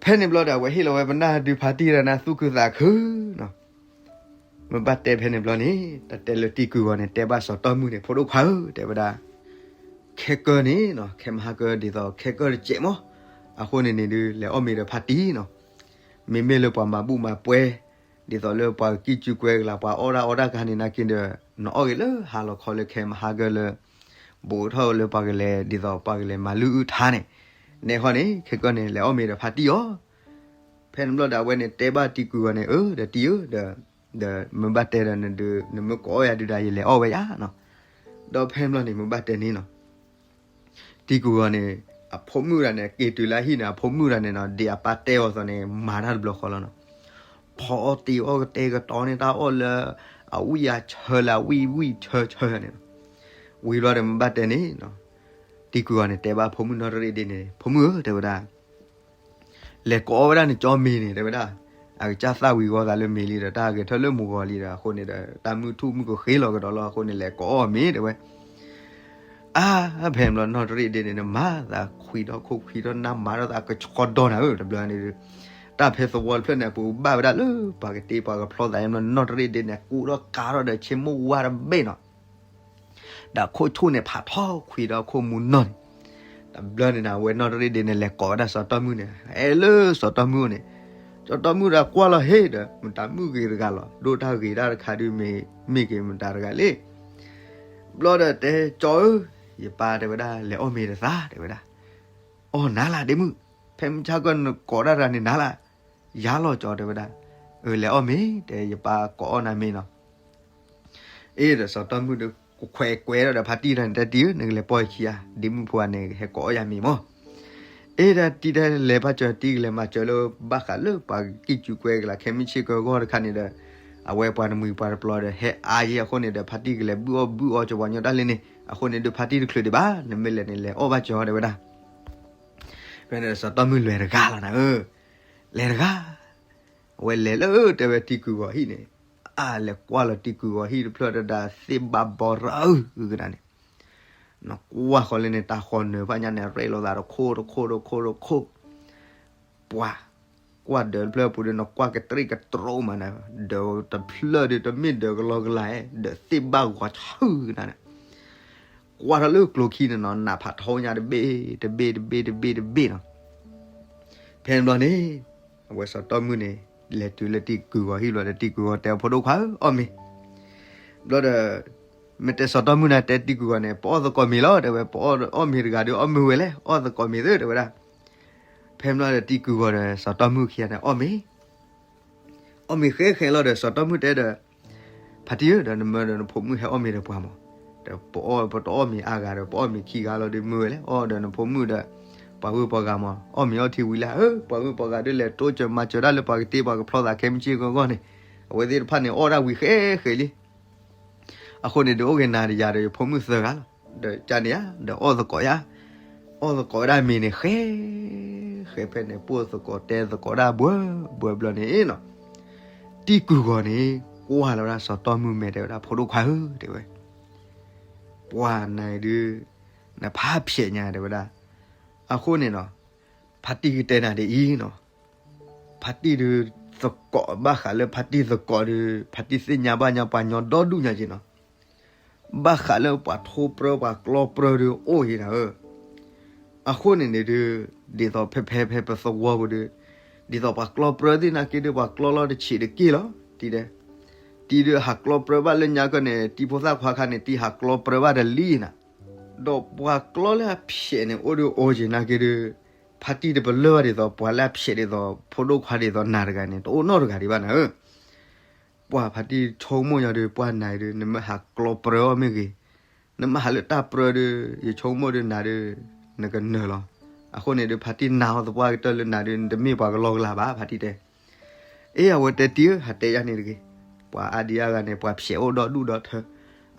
ဖဲန့ၣ်ဘျီဒီး အဝဲဟ့ၣ်လီၤဝဲပနၢ်ဒုးဖါတံၢ်တဂၤန့ၣ် သူၣ်ခုသးခုနီၤ. မုၢ်ဘၣ်တဲဖဲန့ၣ်ဘျီန့ၣ် တၢ်တဲလၢတံၤကုၢ်ဂီၤန့ၣ် တဲဘၣ်စီၤတီၢ်မုၣ်န့ၣ် ဖိဒိၣ်ခွါဧၢ တဲဝဲဒၣ်, ခဲကၢန့ၣ်နီၤ ခဲမဟါကၢဒ်သိးခဲကၢတစဲးမၢ်, အဃိန့ၣ်န့ၣ်ဒုး လဲၤအီၣ်မ့ၤဒီးဖါတံၢ်နီၤ. မ့မ့ၢ်လၢပှၤမၤဘူၣ်မၤပှဲၤ ဒ်သိးလၢပှၤကံၢ်ကူကွဲကလၤ ပှၤအီၣ်ဒၣ်အီဒၣ်ကဟါန့ၣ်နာ်က့ဒီး နအီၣ်ဂ့ၤလၢဟါလီၤခီလၢခဲမဟါကၢလၢ ဘူးထီၣ်လၢပှၤကလဲၤ ဒ်သိးပှၤကလဲၤမၤလုၢ်အုၣ်ထါန့ၣ်, နဲဃီန့ၣ် ခဲကၢန့ၣ် လဲၤအီၣ်မ့ၤဒီးဖါတံၢ်အီၤ. ဖဲန့ၣ်ဘျီဒီး အဝဲန့ၣ်တဲဘၣ်တံၤကုၢ်ဂီၤန့ၣ် အၢ ဒီးတံၤဧၢ ဒီး ဒီးမုၢ်ဘၣ်တဲဒီး နဒုး နမ့ၢ်ကိးအီၣ်ယၤဒုးဒီး ယလဲၤအီၣ်ဝဲယၤနီၤ. ဒီးဖဲန့ၣ်ဘျီန့ၣ် မုၢ်ဘၣ်တဲန့ၣ်နီၤ တံၤကုၢ်ဂီၤန့ၣ် အဖိမုၣ်တဂၤန့ၣ် က့ၤတုၤလၢဟံၣ်န့ၣ် အဖိမုၣ်တဂၤန့ၣ်နီၤ ဒ်အပၢ်တဲအီၤအသိးန့ၣ် မၤတၢ်တဘျီဃီလီၤနီၤ. ဖီအီၣ်တ့အီၣ်ကတဲာ်ကတီၤန့ၢ်တၢ်အီၣ်လၢ အဝံၣ်အဆၢလၢအဝံၣ်ဝံၣ်ဆၢဆၢန့ၣ်နီၤ. ဝံၤဘျီဒီး မုၢ်ဘၣ်တဲန့ၣ်နီၤ တံၤကုၢ်ဂီၤန့ၣ်တဲဘၣ်ဖိမုၣ်နီၢ်တရ့ၣ်ဒ့န့ၣ် ဖိမုၣ်ဧၢ တဲဝဲဒၣ် လဲၤကိးအီၣ်ဝဲဒၣ်နကၠီမ့ၤန့ၣ် တဲဝဲဒၣ်, အကစၢ်သၣ်ဝံၤဂီၤသးလၢမ့ၤလံဒီး တၢ်ဂဲၤထၢၣ်လၢမူၤဂီၤလံဒီး အဃိန့ၣ်ဒီး တၢ်မုၢ်ထူၣ်မုၢ်ကဃ့လီၤကဒီးလီၤ အဃိန့ၣ် လဲၤကိးအီၣ်မ့ၤ တဲဝဲ. အါ ဖဲန့ၣ်ဘျီနီၢ်တရ့ၣ်ဒ့န့ၣ် နမၤသးခွံထီၣ်ခိၣ်ခွံထီၣ်နၢ်မၤထီၣ်သးကဆှီဒီနၤဧၢ တဘျီန့ၣ်ဒုး တၢ်ဖဲသဝီတဖျၢၣ်န့ၣ် အပူၤဘၣ်ဝဲဒၣ်လၢပှၤကတ့ပှၤကဖျီသး နီၢ်တရ့ၣ်ဒ့န့ၣ် ကူဒီးကၤထီၣ်ဒီးဆ့မိၣ်ဝါတဘ့ၣ်နီၤ ဒီးခိၣ်ဆူၣ်န့ၣ် ဖးထီၣ်ခွံဒီးခိၣ်မူနီၢ်န့ၣ်, တဘျီန့ၣ် အဝဲနီၢ်တရ့ၣ်ဒ့န့ၣ် လဲၤကိးဝဲဒၣ်စီၤတီၢ်မုၣ်န့ၣ် အဲၣ်လၢစီၤတီၢ်မုၣ်အအိၣ်န့ၣ်, စီၤတီၢ်မုၣ်ဒီးကွၢ်လီၤဟ့ၣ်ဒီး မတၤမုၣ်ဂ့ၤတဂၤလီၤ ဒိၣ်တၢ်ဂ့ၤတၢ်တခါဒုး မ့ၢ်က့ၤမတၤတဂၤလဲၣ်. ဘျီဒီးတဲ ကၠီဧၢ, ယပၢ်တဲဝဲဒၣ် လဲၤအီၣ်မ့ၤတသး တဲဝဲဒၣ်. အီၣ်နၤလၢဒ့မုၣ်, ဖဲမုၢ်ဆါခီနကိးဒၣ်တဂၤန့ၣ်နၤလၢ ယၤလီၤကၠီ တဲဝဲဒၣ်. အၢ လဲၤအီၣ်မ့ၤ တဲ ယပၢ်ကိးအီၣ်နၤမ့ၤနီၤ. အ့ဒီးစီၤတီၢ်မုၣ်ဒီး ကခွဲးကွဲးဒီးဖါတံၢ်တဂၤန့ၣ် တဲတံၤဧၢ နကလဲၤပိာ်ယခံဧါ, ဒ့မုၣ်ဖိဧါန့ၣ် ဟဲကိးအီၣ်ယၤမ့ၤမၢ်. အ့ဒီးတံၤတဲလဲၤဘၣ်စၢၤ တံၤကလဲၤမၤစၢၤလၢဘၣ်ဃးလၢပှၤကံၢ်ကူကွဲကလၤ ခဲမုၢ်ဆ့ၣ်ကၢဂီၢ်တခါန့ၣ်ဒီး အဝဲပှၤတမှံၤပှၤတပျီၤဒီး ဟဲအါယဲအဃိန့ၣ်ဒီး ဖါတံၢ်ကလဲၤဘုၣ်အီၣ်ဘုၣ်အီကၠီပှၤညီတၢ်လံန့ၣ် အဃိန့ၣ်ဒီး ဖါတံၢ်တချုးဒံးဘၣ် နမ့ၢ်လဲၤန့ၣ် လဲၤအီၣ်ဘၣ်စၢၤ တဲဝဲဒၣ်. ဖဲန့ၣ်စီၤတီၢ်မုၣ်လဲၤတဂၤလီၤနၤဧၢ, လဲၤတဂၤ. အဝဲလဲၤလၢတဲဝဲတံၤကူၢ်ဂီၤဟံၣ်န့ၣ်, အါ လဲၤကွၢ်လီၤတံၤကူၢ်ဂီၤဟံၣ်တဖျၢၣ်ဒီး သ့ၣ်ဘၣ်ဘီရၢကဒါန့ၣ်, နကွၢ်ဃီလၢန့ၣ် တၢ်ဃီနၢၤဖးညါန့ၣ် ရဲၣ်လိာ်သးတခိၣ်တခိၣ်တခိၣ်တခိၣ်, ပှၤ ကွၢ်ဒၢးတဖျၢၣ်ပူၤဒီး နကွၢ်ကတြံၣ်ကတြိမးနၤ, ဒၢးတဖျၢၣ်ဒီး တမ့ၢ်ဒၢးကလီကလီဧါ, ဒၢးသ့ၣ်ဘၣ်ဂီၤဆၢကဒါန့ၣ်, ကွၢ်ထီၣ်လၢကျိၤခံန့ၣ်နီၤ နးဖးထီညါတဘ့ၣ်တဘ့ၣ်တဘ့ၣ်တဘ့ၣ်တဘ့ၣ်နီၤ. ဖဲန့ၣ်ဘျီန့ၣ် အဝဲစီၤတီၢ်မုၣ်န့ၣ် လဲၤတုၤလၢတံၤကူၢ်ဂီၤဟံၣ်ဘျီဒီး တံၤကူၢ်ဂီၤတဲ ဖိဒိၣ်ခွါဧၢ အီၣ်မ့ၤ. ဘျီဒီး မ့ၢ်တဲစီၤတီၢ်မုၣ်န့ၣ် တဲတံၤကူၢ်ဂီၤန့ၣ် ပအီၣ်သကိးမ့ၤလီၤ တဲဝဲ, ပအီၣ်မ့ၤတဂၤဒီး အီၣ်မ့ၤဝဲလဲၣ်, အီၣ်သကိးမ့ၤသ့ တဲဝဲဒၣ်. ဖဲန့ၣ်ဘျီဒီး တံၤကူၢ်ဂီၤဒီး စီၤတီၢ်မုၣ်ခံဂၤန့ၣ် အီၣ်မ့ၤ အီၣ်မ့ၤဃဲဃဲလီၤဒီး စီၤတီၢ်မုၣ်တဲဒီး ဖါတံၢ်ဧၢ, ဒီးနမၢဒီးနဖိမုၣ်ဟဲအီၣ်မ့ၤဒီးပှၤမး, ဒီးပအီၣ်ပတအီၣ်မ့ၤအါဂၤဒီး ပအီၣ်မ့ၤခံဂၤလီၤဒီးမုၢ်ဝဲလဲၣ်, အီၣ်ဒီးနဖိမုၣ်ဒီး ပှၤဂုၢ်ပှၤဂၤမး, အီၣ်မ့ၤအီထံဝံၤလၢ ဧၢ ပှၤဂုၢ်ပှၤဂၤဒုးလဲၤတိစၢၤမၤစၢၤဒၣ်လၢ ပှၤကတ့ပှၤကဖျီသးခဲမုၢ်ဆ့ၣ်ကၢဂီၢ်န့ၣ်, အဝဲသ့ၣ်တဖၣ်န့ၣ် အီၣ်ဒၣ်ဝံၤဃဲဃဲလံ. အဃိန့ၣ်ဒီး အိၣ်က့ၤနၤဒီးယၤဒီးယဖိမုၣ်သၢဂၤလီၤ. ဒီးကန့ၣ်ဧါ, ဒီးအီၣ်သကိးယၤ, အီၣ်သကိးဝဲဒၣ်မ့ၤန့ၣ် ဃဲ ဃဲဖဲန့ၣ် ပိၢ်သကိးတဲသကိးဒၣ်ဘှၢဘှၢဘျီန့ၣ်နီၤ, တံၤကူၢ်ဂီၤန့ၣ် ကွၢ်လီၤဝဲဒၣ်စီၤတီၢ်မုၣ်မဲာ် တဲဝဲဒၣ် ဖိဒိၣ်ခွါဧၢ တဲဝဲ, ပှၤနၤဒုး နဖးဖျဲးညါ တဲဝဲဒၣ်. အဃိန့ၣ်နီၤ, ဖါတံၢ်ကတဲနၤဒ်အံၤနီၤ, ဖါတံၢ်ဒုး သကိးဘၣ်ဃးလၢဖါတံၢ်သကိးဒုး ဖါတံၢ်သ့ၣ်ညါဘၣ်ညါပှၤညီဒီဒူၣ်ညါက့ၤနီၤ, ဘၣ်ဃးလၢပှၤထိပြၢပှၤကျီပြၢဒုးအိၣ်က့ၤနၤဧၢ. အဃိန့ၣ်န့ၣ်ဒုး ဒ်သိးဖဲဖဲဖဲပသဝီပူၤဒုး ဒ်သိးပှၤကျီပြၢသ့ၣ်နာ်က့ဒုး ပှၤကျီလီၤတဆံးတက့ၢ်လီၤ. တံၤတဲ, တံၤဒုးဟးကျီပြၢဘၣ်လၢညါကီၢ်န့ၣ် တံၤဖိသၣ်ခွါခါန့ၣ် တံၤဟးကျီပြၢဘၣ်တလံနၤ, ဒီးပှၤကျီလၢအဖျဲးန့ၣ် အိၣ်ဒုးအိၣ်က့ၤနာ်က့ဒုး ဖါတံၢ်တပလၢၢ်ဘၣ်ဒ်သိး ပှၤလၢအဖျဲးဒ်သိး ဖိဒိၣ်ခွါဒ်သိးနၤတဂၤန့ၣ် တအိၣ်နီတဂၤဒံးဘၣ်နၤဧၢ. ပှၤဖါတံၢ်ဆိကမိၣ်ညီဒုး ပှၤနၤဒုး နမ့ၢ်ဟးကျီပြၢအီၣ်မ့ၢ်ဂ့ၤ, နမ့ၢ်ဟးလၢတၢ်ပြၢဒုး ယဆိကမိၣ်ဒုးနၤဒုး နကနၢၤလီၤ. အဃိန့ၣ်ဒုး ဖါတံၢ်နာ်အီၤသပှၢ်ကတၢၢ်လၢနၤဒုး နတမ့ၢ်ပှၤကလီကလီဘၣ် ဖါတံၢ်တဲ အ့ အဝဲတဲတံၢ်ဧၢ ဟးတဲယၤန့ၣ်တဂ့ၤ. ပှၤအါဒံအါဂၤန့ၣ် ပှၤဖျဲးအိၣ်ဒီဒူၣ်ဒီထၢ.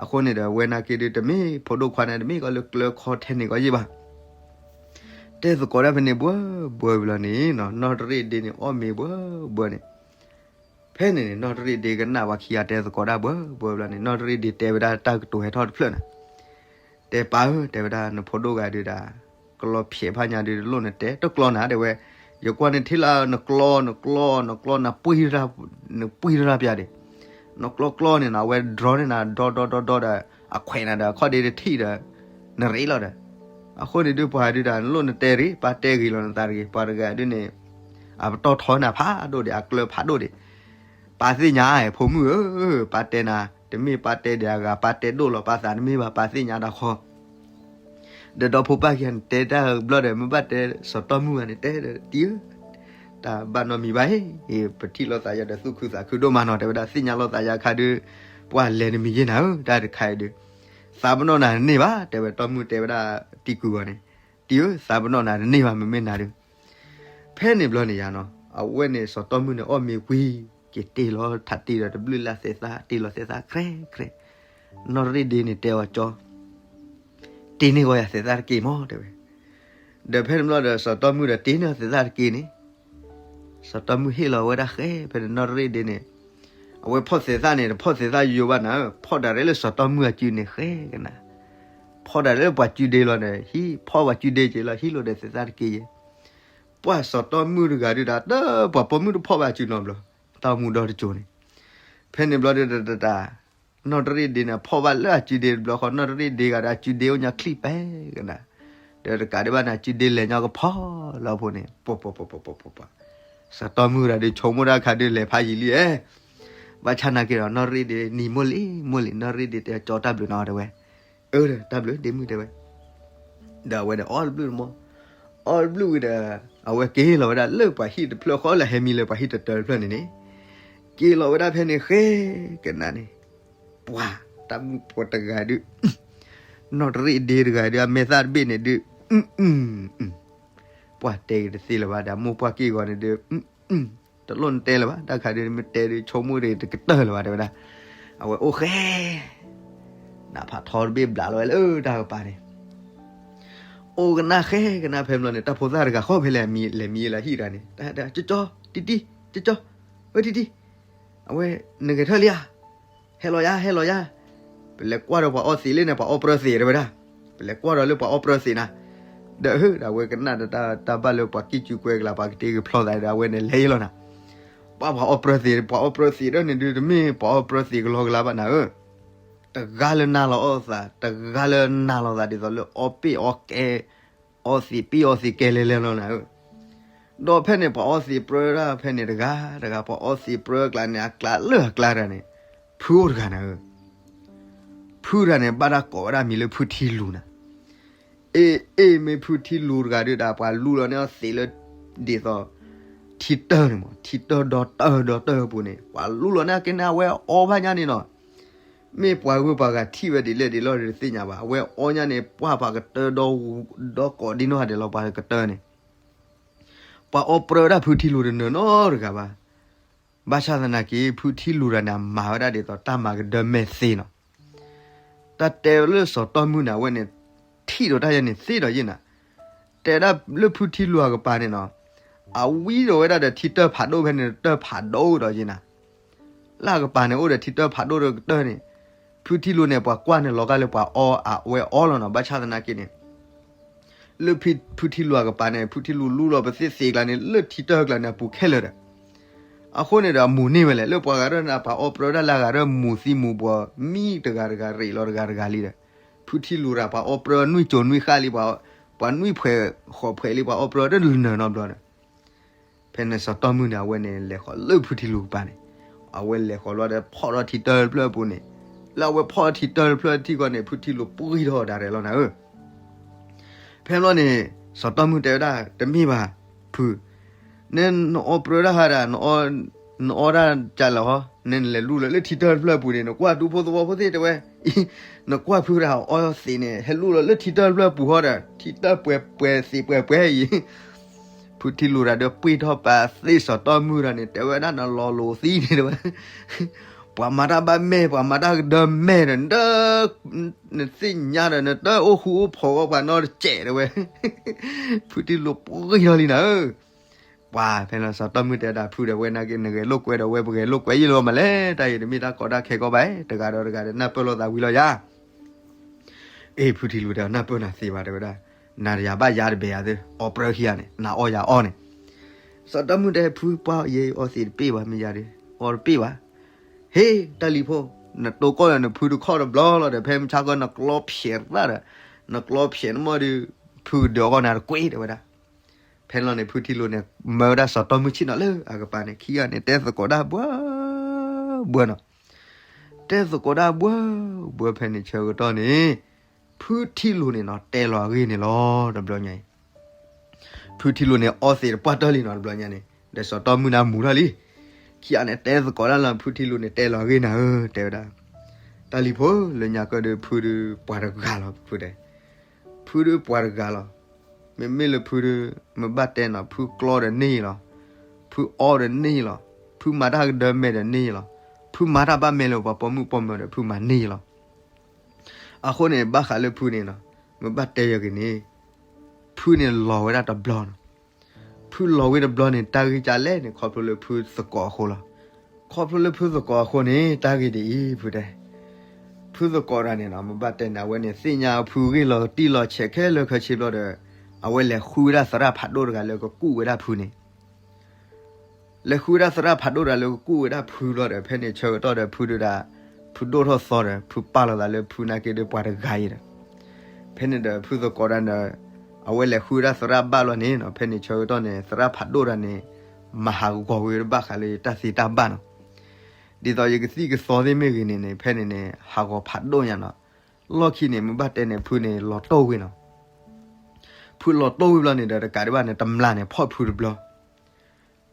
အဃိန့ၣ်ဒီး အဝဲနာ်က့ဒုး တမ့ၢ်ဖိဒိၣ်ခွါန့ၣ် တမ့ၢ်ကီးလၢကျၢၤခီထဲန့ၣ်ကီးယ့ၢ်ဘၣ်. တဲသကိးတၢ်ဖဲန့ၣ်ဘှၢဘှၢဘျီန့ၣ် နီၢ်တရ့ၣ်ဒ့န့ၣ် အီၣ်မ့ၤဘှၢဘှၢန့ၣ် ဖဲန့ၣ်န့ၣ် နီၢ်တရ့ၣ်ဒ့ကနၣ်ပှၤခံဂၤတဲသကိးတၢ်ဘှၢဘှၢဘျီန့ၣ် နီၢ်တရ့ၣ်ဒ့တဲဝဲဒၣ်တၢ်ကတိၤဟဲထီၣ်တဖျၢၣ်န့ၣ် တဲပၢ်ဧၢ တဲဝဲဒၣ် နဖိဒိၣ်ဂၤဒုးဒၣ် ကျီဖျဲးဖးညါဒုး တလိၣ်နတဲ တကျီနၤ တဲဝဲ, ယကွၢ်နထံၣ်လၢနကျီ နကျီ နကျီ နပှံၢ် နပှံၢ်တရၣ်ပျၢ်ဒံး, နကျီကျီန့ၣ်နီၤ အဝဲဒြီန့ၢ်နၤ ဒီဒီဒီဒီဒီး အခွဲးနၤဒီး အခီၣ်ဒ့တထံၣ်ဒီး နရ့လိာ်ဒီး, အဃိန့ၣ်ဒုးပှၤဒုးဒၣ် နလိၣ်နတဲရ့ ပၢ်တဲဂ့ၤလီၤနသးတဂ့ၤ, ပှၤတဂၤဒုးန့ၣ် အပတီၢ်ထီနၤဖးဒိၣ်ဒံး အကျၢၤဖးဒိၣ်ဒံး, ပၢ်သ့ၣ်ညါဧါ ဖိမုၣ်ဧၢ, ပၢ်တဲနၤ တမ့ၢ်ပၢ်တဲဒံးအဂၤ ပၢ်တဲဒိၣ်လီၤ ပၢ်သးတမ့ၢ်ဘၣ် ပၢ်သ့ၣ်ညါတၢ်ဃီ ဒီးဒီဖိပၢ်ခံဂၤန့ၣ် တဲတၢ်ဘျီဒီး မ့ၢ်ဘၣ်တဲစီၤတီၢ်မုၢ်ဂၤန့ၣ် တဲဒီးတံၢ်ဧၢ, တၢ်ဘၣ်နီတမံၤဘၣ်အံၤ, ပထံၣ်လိာ်သးယၤဒီးသူၣ်ခုသးခုဒိၣ်မးနီၤ တဲဝဲဒၣ် သ့ၣ်ညါလိာ်သးယၤခါဒုး ပှၤလဲၤတမံၤယ့ၢ်နၤဧၢ, တၢ်တခါအံၤဒုး သးပနီၣ်နၤတန့ၢ်ဘၣ် တဲဝဲတီၢ်မုၢ်တဲဝဲဒၣ်တံၢ်ကုၢ်ဂီၤန့ၣ်, တံၢ်ဧၢ သးပနီၣ်နၤတန့ၢ်ဘၣ် မ့မ့ၢ်နၤဒုး ဖဲန့ၣ်ဘျီန့ၣ်ယါနီၤ အဝဲန့ၣ်စီၤတီၢ်မုၢ်န့ၣ် အီၣ်မ့ၤဝံၤ က့ၤတ့ၢ်လီၤထးတံၢ်ဒီးတဘျုးလၢ်သဲးသၣ် တ့ၢ်လီၤသဲးသၣ်ခြဲခြဲ, နီၢ်တရ့ၣ်ဒ့န့ၣ်တဲအီၤကၠီ တ့ၢ်န့ၢ်ဂီၤယၤသဲးသၣ်တက့ၢ်မး တဲဝဲ, ဒီးဖဲန့ၣ်ဘျီဒီးစီၤတီၢ်မုၢ်ဒီးတ့ၢ်န့ၢ်သဲးသၣ်တက့ၢ်န့ၣ်, စီၤတီၢ်မုၢ်ဟ့ၣ်လီၤဝဲဒၣ်ဃဲ ဖဲန့ၣ်နီၢ်တရ့ၣ်ဒ့န့ၣ်, အဝဲဖီၣ်သဲးသၣ်န့ၣ် တဖီၣ်သဲးသၣ်ယိယိဘၣ်နၤ, ဖီၣ်ဒၣ်ရဲၣ်လၢစီၤတီၢ်မုၢ်အစုန့ၣ်ဃဲကနၤ, ဖီၣ်ဒၣ်ရဲၣ်လၢပှၤစုဒ့လီၤဒီး ဟံး ဖီၣ်ပှၤစုဒ့က့ၤလီၤ ဟံးလိာ်ဒီးသဲးသၣ်တက့ၢ်ယဲ, ပှၤစီၤတီၢ်မုၢ်တဂၤဒုးဒၣ် တပှၤပိာ်မုၣ်တဖီၣ်ဘၣ်အစုနီတဘျီ, တၢ်အိၣ်မူဒီတကၠိၤန့ၣ်, ဖဲန့ၣ်ဘျီဒုးတတၢ် နီၢ်တရ့ၣ်ဒ့န့ၣ် ဖီၣ်ဘၣ်လၢအစုဒ့တဘျီဃီ နီၢ်တရ့ၣ်ဒ့ဂၤဒီးအစုဒ့အိၣ်ညါချံပဲကနၤ, ဒီးတကးဒံးဘၣ်န့ၣ် အစုဒ့လဲၤညါကဖီလီၤဖိန့ၣ် ပှၤ ပှၤ ပှၤ ပှၤ ပှၤ ပှၤ စီၤတီၢ်မုၢ်တဂၤဒုး ဆိကမိၣ်တၢ်ခါဒုးလဲၤဖးယံာ်လံဧဲ, ဘၣ်ဆၣ်နာ်က့ဒီး နီၢ်တရ့ၣ်ဒ့န့ၣ် မိၢ်လံ မိၢ်လံ နီၢ်တရ့ၣ်ဒ့တဲကၠီတၢ်ဘျုးနီၤ တဲဝဲ, အၢ တၢ်ဘျုးဒ့မုၣ်တဲဝဲ, ဒီးအဝဲဒီးအီၣ်တဘျုးတမီ, အီၣ်တဘျုးဝံၤဒီး အဝဲက့ၤလီၤဝဲဒၣ်လၢပှၤဟံၣ်တဖျၢၣ်ဃီ လၢဟဲမံလၢပှၤဟံၣ်တတၢတဖျၢၣ်န့ၣ်န့ၣ်, က့ၤလီၤဝဲဒၣ်ဖဲန့ၣ်ဃဲကနၤန့ၣ်, ပှၤ တၢ်မုၣ်ပှၤတဂၤဒုး နီၢ်တရ့ၣ်ဒ့တဂၤဒုး အမဲာ်သၣ်တဘ့ၣ်န့ၣ်ဒုး ပှၤတဲက့ၤတသ့လၢၤဘၣ်ဒီး မိၢ်ပှၢ်က့ၢ်ဂီၤန့ၣ်ဒုး တလိၣ်နတဲလၢၤဘၣ် တၢ်ခါဒုး မ့ၢ်တဲဒုး ဆိကမိၣ်ဒုးတကတၢၢ်လၢၤဘၣ် တဲဝဲဒၣ်, အဝဲအိၣ်ဃဲ နဖးထီတဘ့ၣ်ဘျးလီၤဝဲလၢတၢ်ကပၤန့ၣ်, အိၣ်ကနၣ်ဃဲကနၣ်ဖဲမလီၤန့ၣ် တၢ်ဖိသၣ်တဂၤဃီဖဲလဲၣ် လဲၤမံလၢဟံၣ်တဂၤန့ၣ် တၢ် ကၠီ ကၠီ တံၢ်တံၢ် ကၠီ ကၠီ ဝဲတံၢ်တံၢ် အဝဲ နဂဲၤထၢၣ်လံဧါ, ဟဲလီၤယါ ဟဲလီၤယါ, ပလဲၤကွၢ်ဒီးပှၤအီသံးလံန့ၣ် ပှၤအီပြၢသံး တဲဝဲဒၣ်, ပလဲၤကွၢ်ဒီးလၢပှၤအီပြၢသံးနၤ, ဒီးဟၢ ဒီးအဝဲကနၣ်ဒီးတၢ်ဘၣ်လၢပှၤကံၢ်ကူကွဲကလၤ ပှၤကတ့ကဖျီသးဒီး အဝဲန့ၣ်လဲၤယ့ၢ်လီၤနၤ, ပှၤပှၤအီပြၢသံး ပှၤအီပြၢသံးဒီးန့ၣ်ဒုး တမ့ၢ်ပှၤအီပြၢသံးကလီကလၤဘၣ်နၤဧၢ, တဂၤလၢနၤလီၤအီသး တဂၤလၢနၤလီၤသးဒ်သိးလၢအီပ့ၣ်အီကဲ အီသံးပ့ၣ်အီသံးကဲလဲၤလဲၤလီၤနၤဧၢ, ဒီးဖဲန့ၣ် ပှၤအီသံးပြၢဒၣ်ဖဲန့ၣ်တဂၤတဂၤ ပှၤအီသံးပြၢအကျါန့ၣ် အကျါလၢအကျါတဂၤန့ၣ် ဖုအိၣ်တဂၤနၤဧၢ, ဖုတဂၤန့ၣ် ဘၣ်တၢ်ကိးဝဲဒၣ်မံၤလၢဖုထံလူၤနၤ, အ့ အ့ မ့ၢ်ဖုထံလူၤတဂၤဒုးဒီး ပှၤလူလီၤန့ၢ်အီသံးလၢ ဒ်သိး ထံတၢၢ်န့ၣ်မး ထံတၢၢ်ဒီတၢၢ်ဒီတၢၢ်ပူၤန့ၣ် ပှၤလူလီၤန့ၢ်အီကဲန့ၣ် အဝဲအီဘၣ်ညါန့ၣ်နီၤ, မ့ၢ်ပှၤဂုၤပှၤဂၤထံၣ်ဝဲဒ်လဲၣ်ဒ်လဲၣ်ဒီးတသ့ၣ်ညါဘၣ် အဝဲအီညါန့ၣ် ပှၢ်ပှၤကတၢၢ်ဒီ ဒီကိးဒံနီၢ်ဂၤဒဲးလီၤ ပှၤကတၢၢ်န့ၣ် ပှၤအီပြၢဝဲဒၣ်ဖုထံလူၤတနၢၤနီတဂၤဘၣ်. ဘၣ်ဆၣ်သနာ်က့ ဖုထံလူၤတဂၤန့ၣ် အမၤဝဲဒၣ်ဒ်သိးတၢ်မၤကဒၢမဲာ်သ့နီၤ. တၢ်တဲလၢစီၤတီၢ်မုၢ်န့ၣ် အဝဲန့ၣ် ထံၣ်ဒီးတၢ်ယဲန့ၣ်သ့ဒီးယ့ၢ်နၤ, တဲဒၣ်လၢဖုထံလူၤအကပၤန့ၣ်နီၤ, အဝံဒီးဝဲဒၣ်ဒီးထံတၢၢ်ဖးဒိၣ်ဖဲန့ၣ် တၢၢ်ဖးဒိၣ်ဒီးယ့ၢ်နၤ လၢအကပၤန့ၣ် အိၣ်ဒီးထံတၢၢ်ဖးဒိၣ်ဒီးကတၢၢ်န့ၣ်, ဖုထံလူၤန့ၣ် ပှၤကွၢ်န့ၣ် လီၤဂာ်လၢပှၤအီ အဝဲအီလီၤနီၤ. ဘၣ်ဆၣ်သနာ်က့န့ၣ် လၢဖုထံလူၤအကပၤန့ၣ် ဖုထံလူၤလူလီၤပသ့ၣ်သ့ၣ်ကျါန့ၣ် လၢထံတၢၢ်ကျါန့ၣ် အပူၤခဲလၢာ်ဒီး, အဃိန့ၣ်ဒီး အမူၤန့ၢ်ဝဲလဲၣ် လၢပှၤဂၤရဲၣ်န့ၣ် ပှၤအီပြၢဒၣ်လၢအဂၤရဲၣ်မူၤသံမူၤဘှီး မံတဂၤတဂၤရ့းလီၤတဂၤတဂၤလံဒီး, ဖုထံလူၤတဂၤ ပှၤအီပြၢနွံကၠိၤနွံဃၣ်လံ, ပှၤနွံဖှဲးဃိးဖှဲးလံ ပှၤအီပြၢတနၢၤနီတဘျီဒီး ဖဲန့ၣ်စီၤတီၢ်မုၢ်န့ၣ် အဝဲန့ၣ် လဲၤဃီၤလၢဖုထံလူၤကပၤန့ၣ်, အဝဲလဲၤဃီၤလီၤဒီးဖီၣ်ထီၣ်ထံတၢၢ်တဖျၢၣ်အပူၤန့ၣ်, လၢအဝဲဖီၣ်ထီၣ်ထံတၢၢ်တဖျၢၣ်ထံၣ်ဃီန့ၣ် ဖုထံလူၤပှံၢ်ထီၣ်ဒၣ်ရဲၣ်လီၤနၤဧၢ. ဖဲန့ၣ်ဘျီန့ၣ် စီၤတီၢ်မုၢ်တဲဝဲဒၣ်, တမ့ၢ်ဘၣ်, ဖု, န, နအီပြၢတၢ်ဟါဒၣ်, နအီတၢ်ကလဲာ်ဟီ, နလဲၤလူလီၤလၢထံတၢၢ်တဖျၢၣ်အပူၤန့ၣ် နကွၢ်ဒူဖိသဝီဖိသ့ၣ်တဲဝဲ, နကွၢ်ဖုဒၣ်အီသံးန့ၣ် ဟဲလူလီၤလၢထံတၢၢ်တဖျၢၣ်အပူၤဟီဒီး ထံတၢၢ်ပှဲၤပှဲၤသံးပှဲၤပှဲၤအံၤ ဖုထံလူၤတၢ်ဒီး ပှ့ၢ်ထီၣ်ပာ်သ့ၣ်စီၤတီၢ်မုၢ်ဒီးန့ၣ် တဲဝဲဒၣ် နလီၤလိၤသံန့ၣ်တဲဝဲ, ပှၤမၤတၢ်ဘၣ်မဲာ် ပှၤမၤတၢ်ကဒၢမဲာ်ဒီး နတ, နသ့ၣ်ညါဒီး နတအိၣ်ဃူအိၣ်ဖိးဝဲပှၤနီတစဲးတဲဝဲ, ဖုထံလူၤပှ့ၢ်ထီၣ်လံနၤဧၢ, ပှၤဖဲလီၤစီၤတီၢ်မုၢ်တဲဒၣ်ဖုဒီး ဝဲနာ်က့နဂဲၤလိာ်ကွဲဒီး ဝဲပဂဲၤလိာ်ကွဲယံာ်လီၤမးလဲၣ်, တၢ်အံၤတမ့ၢ်တၢ်ကီတၢ်ခဲကီဘၣ်, တဂၤဒီးတဂၤဒီး နၢ်ပၢၢ်လိာ်သးဝံၤလီၤယၤ အ့ ဖုထံလူၤတဲ နၢ်ပၢၢ်နၤသ့ဘၣ်တဲဝဲဒၣ်, နၤဒီးယၤဘၣ်ယၤတဘဲယၤသ့ အီပြၢခံဂၤန့ၣ် နၤအီယၤအီန့ၣ်, စီၤတီၢ်မုၢ်တဲ ဖုပှၢ်ယဲ အီသံးတပ့ၢ်ဘၣ် မ့ၢ်ယၤဒီး အီတပ့ၢ်ဘၣ်, ဟ့ၣ် တၢ်လံၤဖိ, နတိကီၢ်ဒီးနဖုတခီၣ်တဘျီလီၤဒီး ဖဲမုၢ်ဆါခီနကျီဖျဲးသၣ်ဒီး, နကျီဖျဲးနမီၢ်ဒီး, ဖုကဒုးအီၣ်ကီၢ်နၤတကွ့တဲဝဲဒၣ်, ဖဲန့ၣ်လီၤန့ၣ် ဖုထံလူၤန့ၣ် မၢဝဲဒၣ်စီၤတီၢ်မုၢ်ဆ့ၣ်နီၤလၢအကပၤန့ၣ် ခံဂၤန့ၣ် တဲသကိးတၢ်ဘှၢဘှၢနီၤ တဲသကိးတၢ်ဘှၢဘှၢဖဲန့ၣ်ဆၢကတီၢ်န့ၣ်, ဖုထံလူၤန့ၣ်နီၤ တဲလီၤအဂ့ၢ်န့ၣ်လီၤ တဘျီညါအံၤ, ဖုထံလူၤန့ၣ် အီသံးတပှၢ်တၢၢ်လံနီၤ တဘျီညါန့ၣ် ဒီးစီၤတီၢ်မုၢ်န့ၣ်မူထီၣ်လံ, ခံဂၤန့ၣ် တဲသကိးတၢ်လီၤ ဖုထံလူၤန့ၣ် တဲလီၤအဂ့ၢ်နၤဧၢ တဲဝဲဒၣ်, တၢ်လံၤဖိ လၢညါကဒီး ဖုဒီးပှၤတဂၤလီၤ ဖုတဲ ဖုဒီးပှၤတဂၤလီၤ, မ့မ့ၢ်လၢဖုဒီး မ့ၢ်ဘၣ်တဲနီၤ ဖုကျီဒီးန့ၢ်လီၤ, ဖုအီဒီးန့ၢ်လီၤ, ဖုမၤတၢ်ကဒၢမဲာ်ဒီးန့ၢ်လီၤ, ဖုမၤတၢ်ဘၣ်မဲာ်လၢပှၤပိာ်မုၣ်ပိာ်မၢၤဒီး ဖုမၤန့ၢ်လီၤ, အဃိန့ၣ် ဘၣ်ဃးလၢဖုန့ၣ်နီၤ မ့ၢ်ဘၣ်တဲယၤက့ၤန့ၣ်, ဖုန့ၣ်လီၤဝဲဒၣ်တဘျီနီၤ, ဖုလီၤဝဲတဘျီန့ၣ် တၢ်ဂ့ၢ်ကလဲၣ်န့ၣ် ခီဖျိလၢဖုသကိးအဃိလီၤ, ခီဖျိလၢဖုသကိးအဃိန့ၣ် တၢ်ဂ့ၢ်ဒ်အံၤ ဖုတဲ ဖုသကိးတဂၤန့ၣ်နီၤ မ့ၢ်ဘၣ်တဲန့ၣ် အဝဲန့ၣ် သ့ၣ်ညါဖုဂ့ၢ်လီၤတံၢ်လီၤဆဲးခဲလၢာ်ခဲဆ့ဘျီဒီး အဝဲလဲၤဃုဝဲဒၣ်သရၣ်ဖးဒိၣ်တဂၤလၢကကူၣ်ဝဲဒၣ်ဖုန့ၣ် လဲၤဃုဝဲဒၣ်သရၣ်ဖးဒိၣ်တဂၤလၢကကူၣ်ဝဲဒၣ်ဖုဘျီဒီး ဖဲန့ၣ်ဆၢကတီၢ်ဒီး ဖုဒုးဒၣ်, ဖုဒိၣ်ထီၣ်သီဒီး ဖုပာ်လီၤသးလၢဖုနာ်က့ဒီးပှၤတဂၤအံၤဒီး ဖဲန့ၣ်ဒီး ဖုသကိးတဂၤဒီး အဝဲလဲၤဃုဝဲဒၣ်သရၣ်ဘၣ်လီၤန့ၣ်နီၤ ဖဲန့ၣ်ဆၢကတီၢ်န့ၣ် သရၣ်ဖးဒိၣ်တဂၤန့ၣ် မၤဟးဂီၤဝဲတဘၣ်ဃးလၢယတၢ်သ့တၢ်ဘၣ်နီၤ, ဒ်သိးယကသံၣ်ကသီသ့ၣ်မ့ၢ်ဂ့ၤန့ၣ်န့ၣ် ဖဲန့ၣ်န့ၣ် ဟးဂီၤဖးဒိၣ်ညါနီၤ, လီၢ်ခံန့ၣ် မ့ၢ်ဘၣ်တဲန့ၣ် ဖုန့ၣ်လီၤတိၢ်ဝဲနီၤ ဖုလီၤတိၢ်ဝံၤဘျီန့ၣ်ဒီး တကးဒံးဘၣ်န့ၣ် တမျာ်န့ၣ်ဖီၣ်ဖုတဘျီ,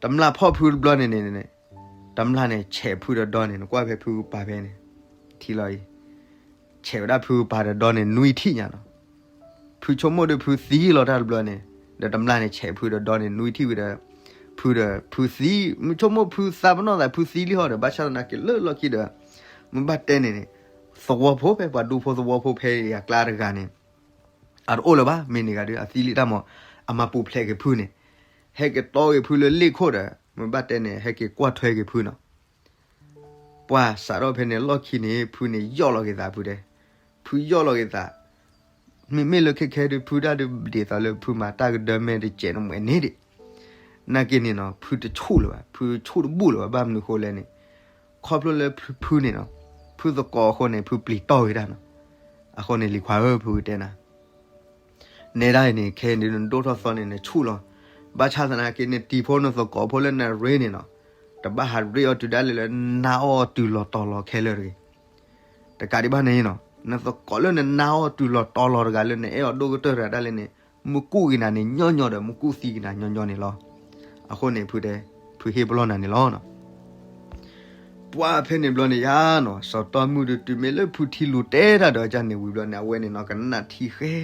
တမျာ်ဖီၣ်ဖုတဘျီန့ၣ်န့ၣ်, တမျာ်န့ၣ်ဆဲးဖုဒီးဒီန့ၣ် နကွၢ်ဖဲဖုကပၤဖဲန့ၣ်, ထံလီၤအံၤ, ဆဲးဝဲဒၣ်ဖုကပၤဒီးဒီန့ၣ် နွံထံၣ်ညါနီၤ, ဖုဆိကမိၣ်ဒီးဖုသံလီၤတၢ်တဘျီန့ၣ်, ဒီးတမျာ်န့ၣ်ဆဲးဖုဒီးဒီန့ၣ် နွံထံၣ်ဝံၤဒီး, ဖုဒီးဖုသံ, မုဆိကမိၣ်ဖုသးပနီၣ်သးဖုသံလံဟီဒီး ဘၣ်ဆၣ်သနာ်က့လၢလီၢ်ခံဒီး, မ့ၢ်ဘၣ်တဲန့ၣ်န့ၣ်, သဝီဖိဖဲပှၤဒူဖိသဝီဖိဖဲအံၤအကျါတဂၤန့ၣ် အတအိၣ်လၢၤဘၣ် မ့ၢ်န့ၢ်ဂၤဒုး အသံလံတၢ်မး, အမၤပူၤဖျဲးက့ၤဖုန့ၣ်, ဟဲက့ၤတီဂ့ၤဖုလၢလ့ၣ်ခိၣ်ဒီး မ့ၢ်ဘၣ်တဲန့ၣ် ဟဲက့ၤကွၢ်ထွဲက့ၤဖုနီၤ, ပှၤစးထီၣ်ဖဲန့ၣ်လီၢ်ခံန့ၣ် ဖုန့ၣ် ယီၣ်လီၤက့ၤသးဖုတဲ, ဖုယီၣ်လီၤက့ၤသး, မ့မ့ၢ်လၢခဲခဲဒုး ဖုဒၣ်ဒုးဒ်သိးလၢဖုမၤတၢ်ကဒၢမဲာ်တစဲးနမဲာ်န့ၣ်ဒံး, နာ်က့န့ၣ်နီၤ ဖုတဆူၣ်လၢၤဘၣ် ဖုဆူၣ်တဘူၣ်လၢၤဘၣ် ဘၣ်မနုၤဃိလဲၣ်န့ၣ်, ခီဖျိလၢဖုန့ၣ်နီၤ, ဖုသကိးအဃိန့ၣ် ဖုပျံၤတီၢ်ဝဲဒၣ်နီၤ, အဃိန့ၣ်လံၤခွါဧၢ ဖုကတဲနၤ နဲဒၣ်အံၤန့ၣ် ခဲအံၤဒုးနဒိၣ်ထီၣ်သီန့ၣ် နဆူၣ်လီၤ, ဘၣ်ဆၣ်သနာ်က့ နတံၤဖိနသကိးဖိလၢနရ့န့ၣ်နီၤ, တဘၣ်ဟးရ့အီၤတုၤဒၣ်လဲာ်လၢနါအီၣ်တုၤလီၤတီၤလီၤခဲလၢာ်တဂ့ၤ, တကးဒံးဘၣ်န့ၣ်နီၤ, နသကိးလၢနနါအီၣ်တုၤလီၤတီၤလီၤတဂၤလၢနအဲၣ်အီၤဒိၣ်ကတၢၢ်တဂၤဒၣ်လဲာ်န့ၣ်, မ့ၢ်ကူၣ်က့ၤနၤန့ၣ်ညီညီဒီး မ့ၢ်ကူၣ်သံက့ၤနၤညီညီန့ၣ်လီၤ, အဃိန့ၣ်ဖုတဲ, ဖုဟ့ၣ်ပလီၢ်နၤန့ၣ်လီၤ ပှၤဖဲန့ၣ်ဘျီန့ၣ်ယါနီၤ စီၤတီၢ်မုၢ်ဒုးတုၤမ့ၢ်လၢဖုထံလူၤတဲတၢ်ဒီးကန့ၣ်ဝံၤဘျီန့ၣ် အဝဲန့ၣ်နီၤ ကနၣ်ထံဃဲ,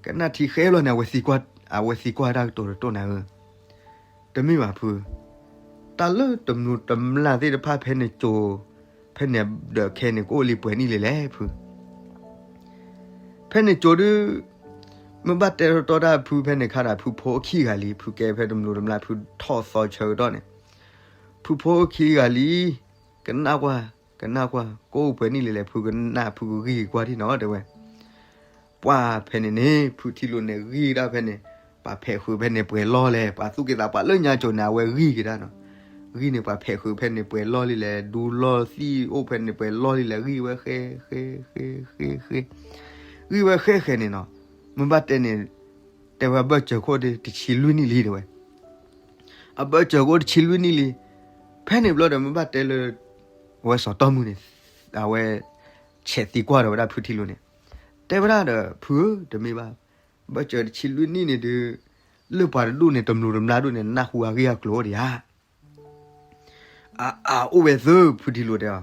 ကနၣ်ထံဃဲလီၤန့ၣ် အဝဲသံကွၢ်တၢ်ကတိၤတတိၢ်နၤဧၢ, တမ့ၢ်ဘၣ်ဖု, တၢ်လၢတမျိးတမျာ်သ့ၣ်တဖၣ်ဖဲန့ၣ်ကၠိ, ဖဲန့ၣ်ဒီးခဲန့ၣ်ကအိၣ်လံပှဲၤနံၣ်လံလဲၣ်ဖု ဖဲန့ၣ်ကၠိဒုး, မ့ၢ်ဘၣ်တဲတီတၢ်ဖုဖဲန့ၣ်ခါဒီး ဖုဖိခံဂၤလံ ဖုကဲဖဲတမျိးတမျာ် ဖုထီၣ်သီဆၢကတီၢ်န့ၣ်, ဖုဖိခံဂၤလံ, ကနၣ်ကွၢ်, ကနၣ်ကွၢ် ကအိၣ်ပှဲၤနံၣ်လံလဲၣ် ဖုကနၣ်ဖုကဂံၢ်ကွၢ်ထံၣ်နီၤတဲဝဲ, ပှၤဖဲန့ၣ်န့ၣ် ဖုထံလူၤန့ၣ်ဂံၢ်ကဒါဖဲန့ၣ်, ပှၤဖဲးဃုာ်ဖဲန့ၣ်ပှဲၤလီၢ်လဲၣ် ပှၤသူၣ်က့သးပှၢ်လၢညါကၠိန့ၣ် အဝဲဂံၢ်ကဒါနီၤ, ဂံၢ်န့ၣ်ပှၤဖဲးဃုာ်ဖဲန့ၣ်ပှဲၤလီၢ်လံလဲၣ် ဒူလီၢ်သံၣ်အိၣ်ဖဲန့ၣ်ပှဲၤလီၢ်လံလဲၣ် ဂံၢ်ဝဲဃဲဃဲဃဲဃဲဃဲ, ဂံၢ်ဝဲဃဲဃဲန့ၣ်နီၤ, မ့ၢ်ဘၣ်တဲန့ၣ်, တဲဝဲအဘၢၣ်စၢၤခိၣ်ဒုးတဆံလွံၢ်နံၣ်လံတဲဝဲ, အဘၢၣ်စၢၤခိၣ်တဆံလွံၢ်နံၣ်လံ, ဖဲန့ၣ်ဘျီဒီးမ့ၢ်ဘၣ်တဲလၢ, အဝဲစီၤတီၢ်မုၢ်န့ၣ်, အဝဲ, ဆဲးသံကွၢ်ဒီးဝဲဒၣ်ဖုထံလူၤန့ၣ်, တဲဝဲဒၣ်ဒီး ဖုဧၢ တမ့ၢ်ဘၣ်, ဘၢၣ်စၢၤတဆံလွံၢ်နံၣ်န့ၣ်ဒုး လၢပှၤတဒူၣ်န့ၣ် တမျိးတမျာ်ဒူၣ်န့ၣ် နၢ်ဟူအဂ့ၢ်အကျိၤအိၣ်ဒံးဧါ. အအိၣ်ဝဲသ့ၣ် ဖုထံလူၤတဲအီၤ,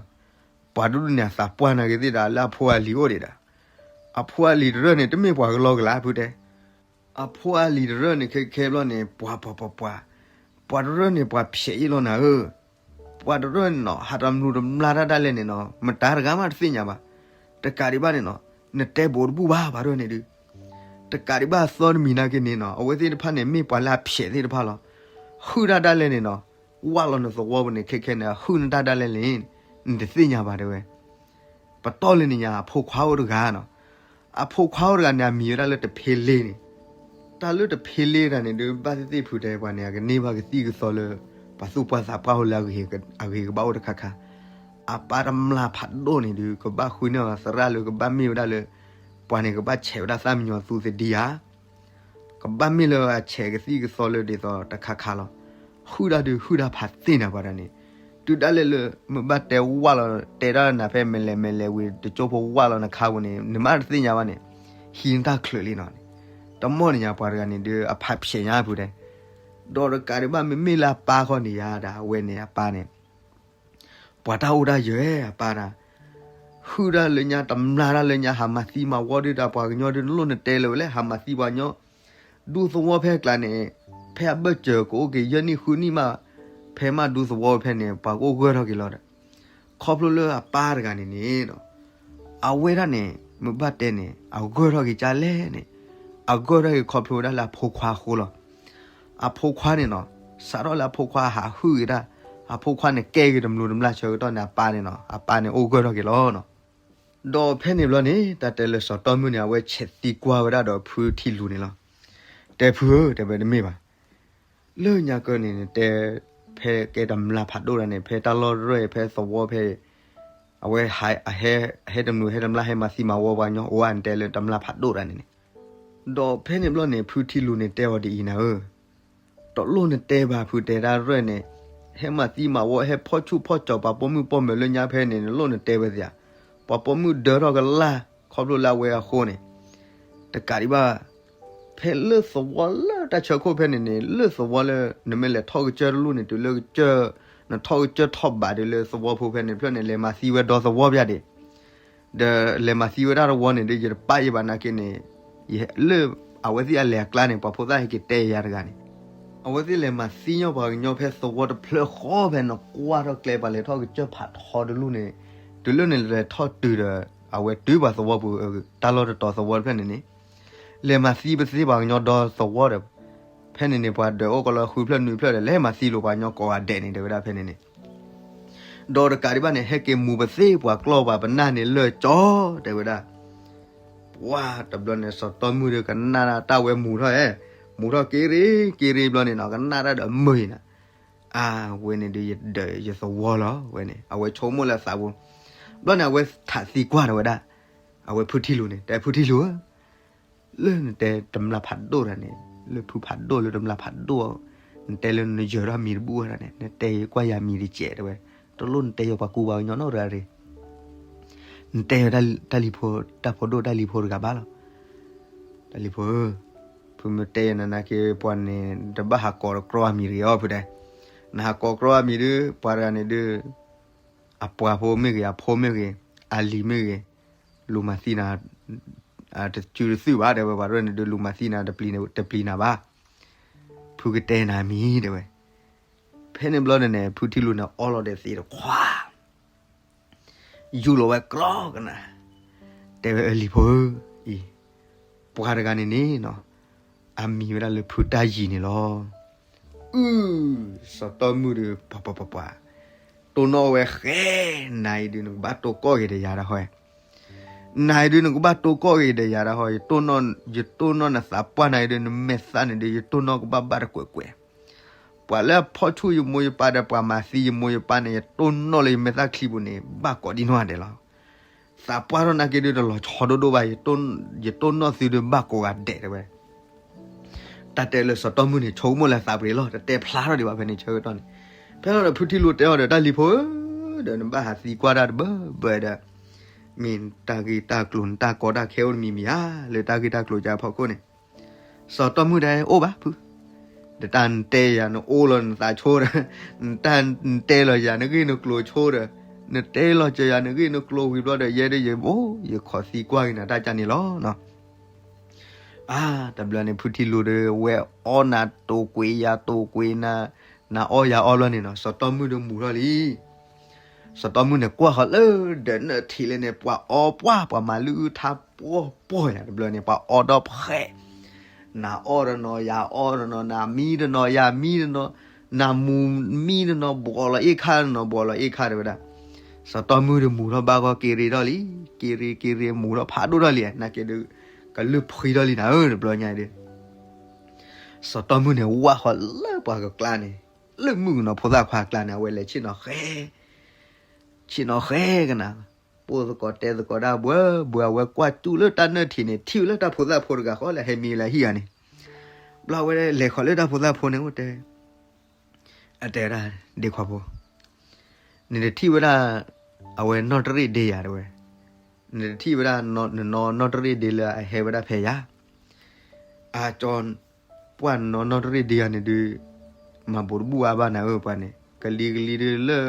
ပှၤတဒူၣ်န့ၣ် အသးပှၢ်နာ်က့ၤသ့ၣ်ဒီး လၢအဖိအလံၤအိၣ်ဒံးဒီး, အဖိအလံၤတရၢၢ်န့ၣ် တမ့ၢ်ပှၤကလီကလး ဖုတဲ, အဖိအလံၤတရၢၢ်န့ၣ် ခဲခဲဘျီန့ၣ် ပှၤပှၤပှၤပှၤ, ပှၤတရၢၢ်န့ၣ် ပှၤဖျဲးအ့ၣ်လီၤနၤဧၢ, ပှၤတရၢၢ်န့ၣ်နီၤ ဟးတမျိးတမျာ်တၢ်ဒၣ်လဲာ်န့ၣ်နီၤ မတၤတဂၤမးတသ့ၣ်ညါဘၣ်, တကးဒံးဘၣ်န့ၣ်နီၤ နတဲဘိးတဘူၣ်ဘၣ် ပှၤတရၢၢ်န့ၣ်ဒုး တကးဒံးဘၣ်အသီတမံၤနာ်က့ၤန့ၣ်နီၤ အဝဲသ့ၣ်တဖၣ်န့ၣ် မ့ၢ်ပှၤလၢအဖျဲးသ့ၣ်တဖၣ်လီၤ. ဟုၣ်တၢ်ဒၣ်လဲာ်န့ၣ်နီၤ ဝၢ်လီၤနသဝီပူၤန့ၣ် ခဲခဲန့ၣ် အဟုၣ်နတၢ်ဒၣ်လဲာ်န့ၣ် နတသ့ၣ်ညါဘၣ်တဲဝဲ. ပတီၢ်လၢန့ၣ်ညါ အဖိခွါအိၣ်တဂၤနီၤ, အဖိခွါအိၣ်တဂၤန့ၣ် အမံၤဝဲဒၣ်လၢတဖ့လ့န့ၣ်, တၢ်လၢတဖ့လ့တဂၤန့ၣ်ဒုး ဘၣ်သ့ၣ်သ့ၣ်ဖုတဲပှၤန့ၣ် အကန့ၢ်ဘၣ်ကသံၣ်ကသီလၢ ပှၤသူၣ်ပှၢ်သးပှၢ်အိၣ်လၢအဂ့ၤကဘၣ်အိၣ်တခါခါ, အပၢ်တမျာ်ဖးဒိၣ်န့ၣ်ဒုး ကဘၣ်ဃုန့ၢ်အီၤသရၣ်လၢကဘၣ်မ့ၢ်ဝဲဒၣ်လၢ ပှၤန့ၣ်ကဘၣ်ဆဲးဝဲဒၣ်သၣ်မံညီၤသူသဒံဧါ ကဘၣ်မ့ၢ်လၢအဆဲးကသံၣ်ကသီလၢဒ်သိးတခါခါလီၤ. ဟုၣ်တၢ်ဒုးဟုၣ်တၢ်ဖးသ့ၣ်နၤပှၤတဂၤန့ၣ်, တုၤဒၣ်လဲာ်လၢ မ့ၢ်ဘၣ်တဲဝၢ်လီၤ တဲတၢ်နၤဖဲမဲာ်လဲၤမဲာ်လဲၤဝံၤ တကၠိဖိဝၢ်လီၤနခါပူၤန့ၣ် နမ့ၢ်တသ့ၣ်ညါဘၣ်န့ၣ် ဟံးနတၢ်ချုးလံနီၤန့ၣ်, တမီၢ်န့ၣ်ညါပှၤတဂၤန့ၣ်ဒုး အဖးဖျဲးညါဖုတဲ, ဒီးတကးဒံးဘၣ်မ့မ့ၢ်လၢအပၢ်ခီန့ၣ်ယါဒၣ် အဝဲန့ၣ်အပၢ်န့ၣ် ပှၤတၢ်အိၣ်တၢ်ယၢၤအပၢ်ဒၣ်, ဟုၣ်ဒၣ်လၢညါ တမျာ်ဒၣ်လၢညါ ဟးမၤသံမၤဝီဒုးတၢ် ပှၤကညီဒုး နလိၣ်နတဲလၢၤဝဲလဲၣ် ဟးမၤသံပှၤကညီ, ဒူသဝီဖဲအကျါန့ၣ် ဖဲအဘၢၣ်စၢၤကအိၣ်က့ၤယဲၢ်နံၣ်ဃုနံၣ်မး, ဖဲမးဒူသဝီဖဲန့ၣ် ပှၤကအိၣ်ဂၢၢ်ထီၣ်က့ၤလီၤဒီး, ခီဖျိလၢအပၢ်တဂၤန့ၣ်န့ၣ်ဒီး အဝဲဒၣ်န့ၣ် မ့ၢ်ဘၣ်တဲန့ၣ် အဂၢၢ်ထီၣ်က့ၤကၢ်လဲၣ်န့ၣ်, အဂၢၢ်ထီၣ်က့ၤခီဖျိဝဲဒၣ်လၢအဖိခွါအဃိလီၤ. အဖိခွါန့ၣ်နီၤ စးထီၣ်လၢအဖိခွါဟးဟုၣ်က့ၤတၢ်, အဖိခွါန့ၣ်ကဲက့ၤတမျိးတမျာ်ဆၢကတီၢ်န့ၣ် အပၢ်န့ၣ်နီၤ အပၢ်န့ၣ်အိၣ်ဂၢၢ်ထီၣ်က့ၤလီၤနီၤ. ဒီးဖဲန့ၣ်ဘျီန့ၣ် တၢ်တဲလၢစီၤတီမုၢ်န့ၣ် အဝဲဆဲးသံကွၢ်ဝဲဒၣ်ဒီးဖုထံလူၤန့ၣ်လီၤ. တဲဖုဧၢ တဲဝဲတမ့ၢ်ဘၣ် လၢညါကၢန့ၣ် နတဲ ဖဲကဲတမျာ်ဖးဒိၣ်တၢ်န့ၣ် ဖဲတၢ်လီၢ်ရဲၣ်ဖဲသဝီဖဲ အဝဲ ဟဲတမျိးဟဲတမျာ်ဟဲမၤသံမၤဝီပှၤကညီအိၣ်ဧါ နတဲလၢတမျာ်ဖးဒိၣ်တၢ်န့ၣ်န့ၣ်, ဒီးဖဲန့ၣ်ဘျီန့ၣ် ဖုထံလူၤန့ၣ်တဲအီၤဒ်အံၤနၤဧၢ, တလိၣ်နတဲဘၣ် ဖုတဲတၢ်ရဲၣ်န့ၣ် ဟဲမၤသံမၤဝီ ဟဲဖီၣ်ဆူၣ်ဖီၣ်ကၠီၤ ပှၤပိာ်မုၣ်ပိာ်မၢၤလၢညါဖဲန့ၣ် နလိၣ်နတဲဝဲသ့ဧါ, ပှၤပိာ်မုၣ်ဒၢထီၣ်ကလၢ် ခီဖျိလၢအဝဲအဃိန့ၣ်, တကးဒံးဘၣ် ဖဲလၢသဝီလၢတၢ်ဆၢခိၣ်ဖဲန့ၣ်န့ၣ် လၢသဝီလၢ နမ့ၢ်လဲၤထီၣ်ကစၢၢ်တလူၢ်န့ၣ် တုၤလၢကစၢၢ် နထီၣ်ကစၢၢ်ထီၣ်ဘးတုၤလၢသဝီဖိဖဲန့ၣ် ဖျၢၣ်န့ၣ် လဲၤမၤသံဝဲဒီသဝီပျၢ်ဒံး, ဒီးလဲၤမၤသံဝဲဒၣ်တဝီန့ၣ်ဒီး ယတပာ်ယဘၣ်နာ်က့န့ၣ်, လၢအဝဲသ့ၣ်အလဲၤအကျါန့ၣ် ပှၤဖိသၣ်ဟဲက့ၤတဲယၤတဂၤန့ၣ်, အဝဲသ့ၣ်လဲၤမၤသံညီပှၤကညီဖဲသဝီတဖျၢၣ်ဃီဖဲန့ၣ် ကွၢ်ထီၣ်ကျဲပှၤလဲၤထီၣ်ကစၢၢ်ဖးထီတလူၢ်န့ၣ်, တုၤလၢန့ၣ်လဲၤထီၣ်တုၤဒီး အဝဲတုၤပှၤသဝီပူၤ တၢ်လီၢ်တတီၤသဝီတဖျၢၣ်န့ၣ်န့ၣ် လဲၤမၤသံပသ့ပှၤကညီဒီသဝီဒီး, ဖဲန့ၣ်န့ၣ် ပှၤဒၢးအိၣ်ကီးလၢဃုဖျၢၣ်နွံဖျၢၣ်ဒီး လဲၤမၤသံလိာ်ပှၤကညီကိးဂၤဒဲးန့ၣ် တဲဝဲဒၣ်ဖဲန့ၣ်န့ၣ်, ဒီးတကးဒံးဘၣ်န့ၣ် ဟဲက့ၤမူၤပသ့ပှၤကျီၢ်ပှၤပနၢ်န့ၣ်လၢာ်ကၠီ တဲဝဲဒၣ်, ပှၤတဘျီန့ၣ် စီၤတီမုၢ်ဒီးကနၣ်တၢ်ဝဲမူၤထီၣ်ဧဲ, မူၤထီၣ်က့ၤရ့က့ၤရ့ဘျီန့ၣ်နီၤ ကနၣ်တၢ်ဒီးမုာ်အံၤနၤ, အဝဲန့ၣ်ဒီးယဒၢးယသဝီလီၤဝဲန့ၣ် အဝဲဆိကမိၣ်လၢအသးပူၤ, ဘျီန့ၣ် အဝဲထးသံကွၢ်ထီၣ်ဝဲဒၣ်, အဝဲဖုထံလူၤန့ၣ် တဲဖုထံလူၤဧၢ လၢနတဲတမျာ်ဖးဒိၣ်တၢ်န့ၣ်, လၢဖုဖးဒိၣ်လၢတမျာ်ဖးဒိၣ်, နတဲလၢနယၢၤထီၣ်မံၤတဘူၣ်ဝဲဒၣ်န့ၣ် နတဲကွၢ်ယၤမံၤတစဲးတဲဝဲ, တလိၣ်နတဲယၤပှၤကူပှၤကညီနီတဂၤရ့ၣ်, နတဲယၤတၢ်လံၤဖိ, တၢ်ဖိဒိၣ်တၢ်လံၤဖိတဂၤဘၣ်လီၤ, တၢ်လံၤဖိဧၢ, ဖုမ့ၢ်တဲယၤနနာ်က့ၤပှၤန့ၣ် တဘၣ်ဟးကိးတကြီအမံၤတဂ့ၤအီၤဖုတဲ, နဟးကိးကြီအမံၤဒီး ပှၤတဂၤန့ၣ်ဒီး အပှၤဖိမ့ၢ်ဂ့ၤ အဖိမ့ၢ်ဂ့ၤ အလံၤမ့ၢ်ဂ့ၤ, လူၤမၤသံနၤ တစုတသုဘၣ် တဲဝဲ ပှၤတဖၣ်န့ၣ်ဒီး လူၤမၤသံနၤ တပျံၤနၤဘၣ်, ဖုကတဲနၤမံၤ တဲဝဲ, ဖဲန့ၣ်ဘျီန့ၣ်န့ၣ် ဖုထံလူၤန့ၣ် အီလီၤဒီးသံးတခွါ ယူၢ်လီၤဝဲကြီကနၣ်, တဲဝဲ အလံၤဖိဧၢ, အံၤ ပှၤတဂၤန့ၣ်န့ၣ်နီၤ အမံၤဝဲဒၣ်လၢဖုတၢ်ယံၤန့ၣ်လီၤ. အု စီၤတီမုၢ်ဒီး ပှၤပှၤပှၤပှၤ တိၢ်နီၣ်ဝဲဃဲ, နၤအံၤဒုး နကဘၣ်တိၢ်ကီၢ်ဂ့ၤဒီးယၤဒၣ်ဟီ, နၤအံၤဒုး နကဘၣ်တိၢ်ကီၢ်ဂ့ၤဒီးယၤဒၣ်ဟီ, ယတိၢ်နီၣ်နသးပှၢ်နၤအံၤဒုး နမဲာ်သၣ်န့ၣ်ဒုး ယတိၢ်နီၣ်ကဘၣ်ဘၣ်တကွဲးကွဲး ပှၤလၢအဖီၣ်ဆူၣ်ယမိၢ်ယပၢ်ဒီး ပှၤမၤသံယမိၢ်ယပၢ်န့ၣ် ယတိၢ်နီၣ်လၢယမဲာ်သၣ်ချံပူၤန့ၣ် ဘၣ်ကိးဒံနီၢ်ဂၤဒဲးလီၤ. သးပှၢ်ထီၣ်နာ်က့ဒုး တလီၤဆီဒိၣ်ဒိၣ်ဘၣ်, ယတိၢ်နီၣ်သုဒုး ဘၣ်ကိးဂၤဒဲးတဲဝဲ. တၢ်တဲလၢစီၤတီမုၢ်န့ၣ် ဆိကမိၣ်လၢသးပှ့ၤလီၤ, တတဲဖျါထီၣ်ဒံးဘၣ်ဖဲန့ၣ်ဆၢကတီၢ်န့ၣ်. ဖဲလီၤဒီးဖုထံလူၤတဲအီၤဒီး တၢ်လံၤဖိဧၢ, ဒီးနဘၣ်ဟးသံကွၢ်တၢ်တဘၢဘၢဒီး မ့ၢ်တၢ်ဂ့ၢ်တၢ်ကျိၤ နတၢ်ကီတၢ်ခဲအိၣ်တမံၤမံၤဧါ, လၢတၢ်ဂ့ၢ်တၢ်ကျိၤကဖီခိၣ်န့ၣ် စီၤတီမုၣ်တဲ အိၣ်ဘၣ်ဖု, ဒီးတၢ်နတဲယၤနအိၣ်လီၤနသးဆိဒီး, နတၢ်နတဲလီၤယၤနဂ့ၢ်နကျိၤဆိဒီး, နတဲလီၤစၢၤယၤနဂ့ၢ်နကျိၤဝံၤဘျီဒီး ယဲဒၣ်ယဘိ ယခိးသံကွၢ်က့ၤနၤတၢ်ကန့ၣ်လီၤနီၤ. အါ တဘျီန့ၣ် ဖုထံလူဒီး ဝဲအီၣ်နၤတိာ်ကွံာ်ယၤတိာ်ကွံာ်နၤ, နအီၣ်ယၤအီၣ်ဘျီန့ၣ်နီၤ စီၤတီမုၣ်ဒီးမူၤထီၣ်လံ. စီၤတီမုၣ်န့ၣ် ကွၢ်ဃီၤလၢဒီးနၢၣ်ထံးလၢန့ၣ် ပှၤအီပှၢ် ပှၤမၤလုၢ်အုၣ်ထါပှီၢ်ပှီၢ်ယၤ တဘျီန့ၣ် ပှၤအီဒီဖှဲး, နအီၣ်တနီၤ ယၤအီၣ်တနီၤ, နမံတနီၤ ယၤမံတနီၤ, နမူၤမံတနီၤ ဘှီးလီၤအ့ၣ်ခါတနီၤ ဘှီးလီၤအ့ၣ်ခါတဲဝဲဒၣ်. စီၤတီမုၣ်ဒီးမူၤထီၣ်ဘၣ်ဂီၢ် က့ၤရ့ထီၣ်လံ, က့ၤရ့က့ၤရ့မူၤထီၣ်ဖးဒိၣ်ထီၣ်လံ, နာ်က့ဒုး ကလုၢ်ဖှံထီၣ်လံနၤဧၢ တဘျီညါအံၤဒုး စီၤတီမုၣ်န့ၣ် ဝၢ်ဃီၤလၢပှၤကကျါန့ၣ်, လၢမုၣ်ကနီၤဖိသၣ်ခွါအကျါန့ၣ် အဝဲလဲၤဆ့ၣ်နီၤဃဲ, ဆ့ၣ်နီၤဃဲကနၤ, ပိာ်သကိးတဲသကိးဒၣ်ဘှၢဘှၢ အဝဲကွၢ်စူၣ်လၢတၢ်နၢၣ်ထံးန့ၣ် ထံၣ်ဝဲလၢတၢ်ဖိသၣ်ဖိတဂၤဃီလၢဟဲမံလၢဟံၣ်ဂၤန့ၣ်, ဘျီဝဲလဲၤဃီၤလၢတၢ်ဖိသၣ်ဖိန့ၣ် အိၣ်တဲ အတဲဝဲဒၣ် ဒ့ခွါဖိ, နတထံၣ်ဝဲဒၣ် အဝဲနီၢ်တရ့ၣ်ဒ့ယၤတဲဝဲ, နတထံၣ်ဝဲဒၣ် နနီၢ်နီၢ်တရ့ၣ်ဒ့လၢအဟဲဝဲဒၣ်ဖဲယၤ, အကၠီ ပှၢ်နီၢ်နီၢ်တရ့ၣ်ဒ့ယၤန့ၣ်ဒုး မၤဘိးတဘူၣ်အါဘၣ်နၤဧၢ ပှၤန့ၣ် ကလံၤကလံၤဒုးလၢ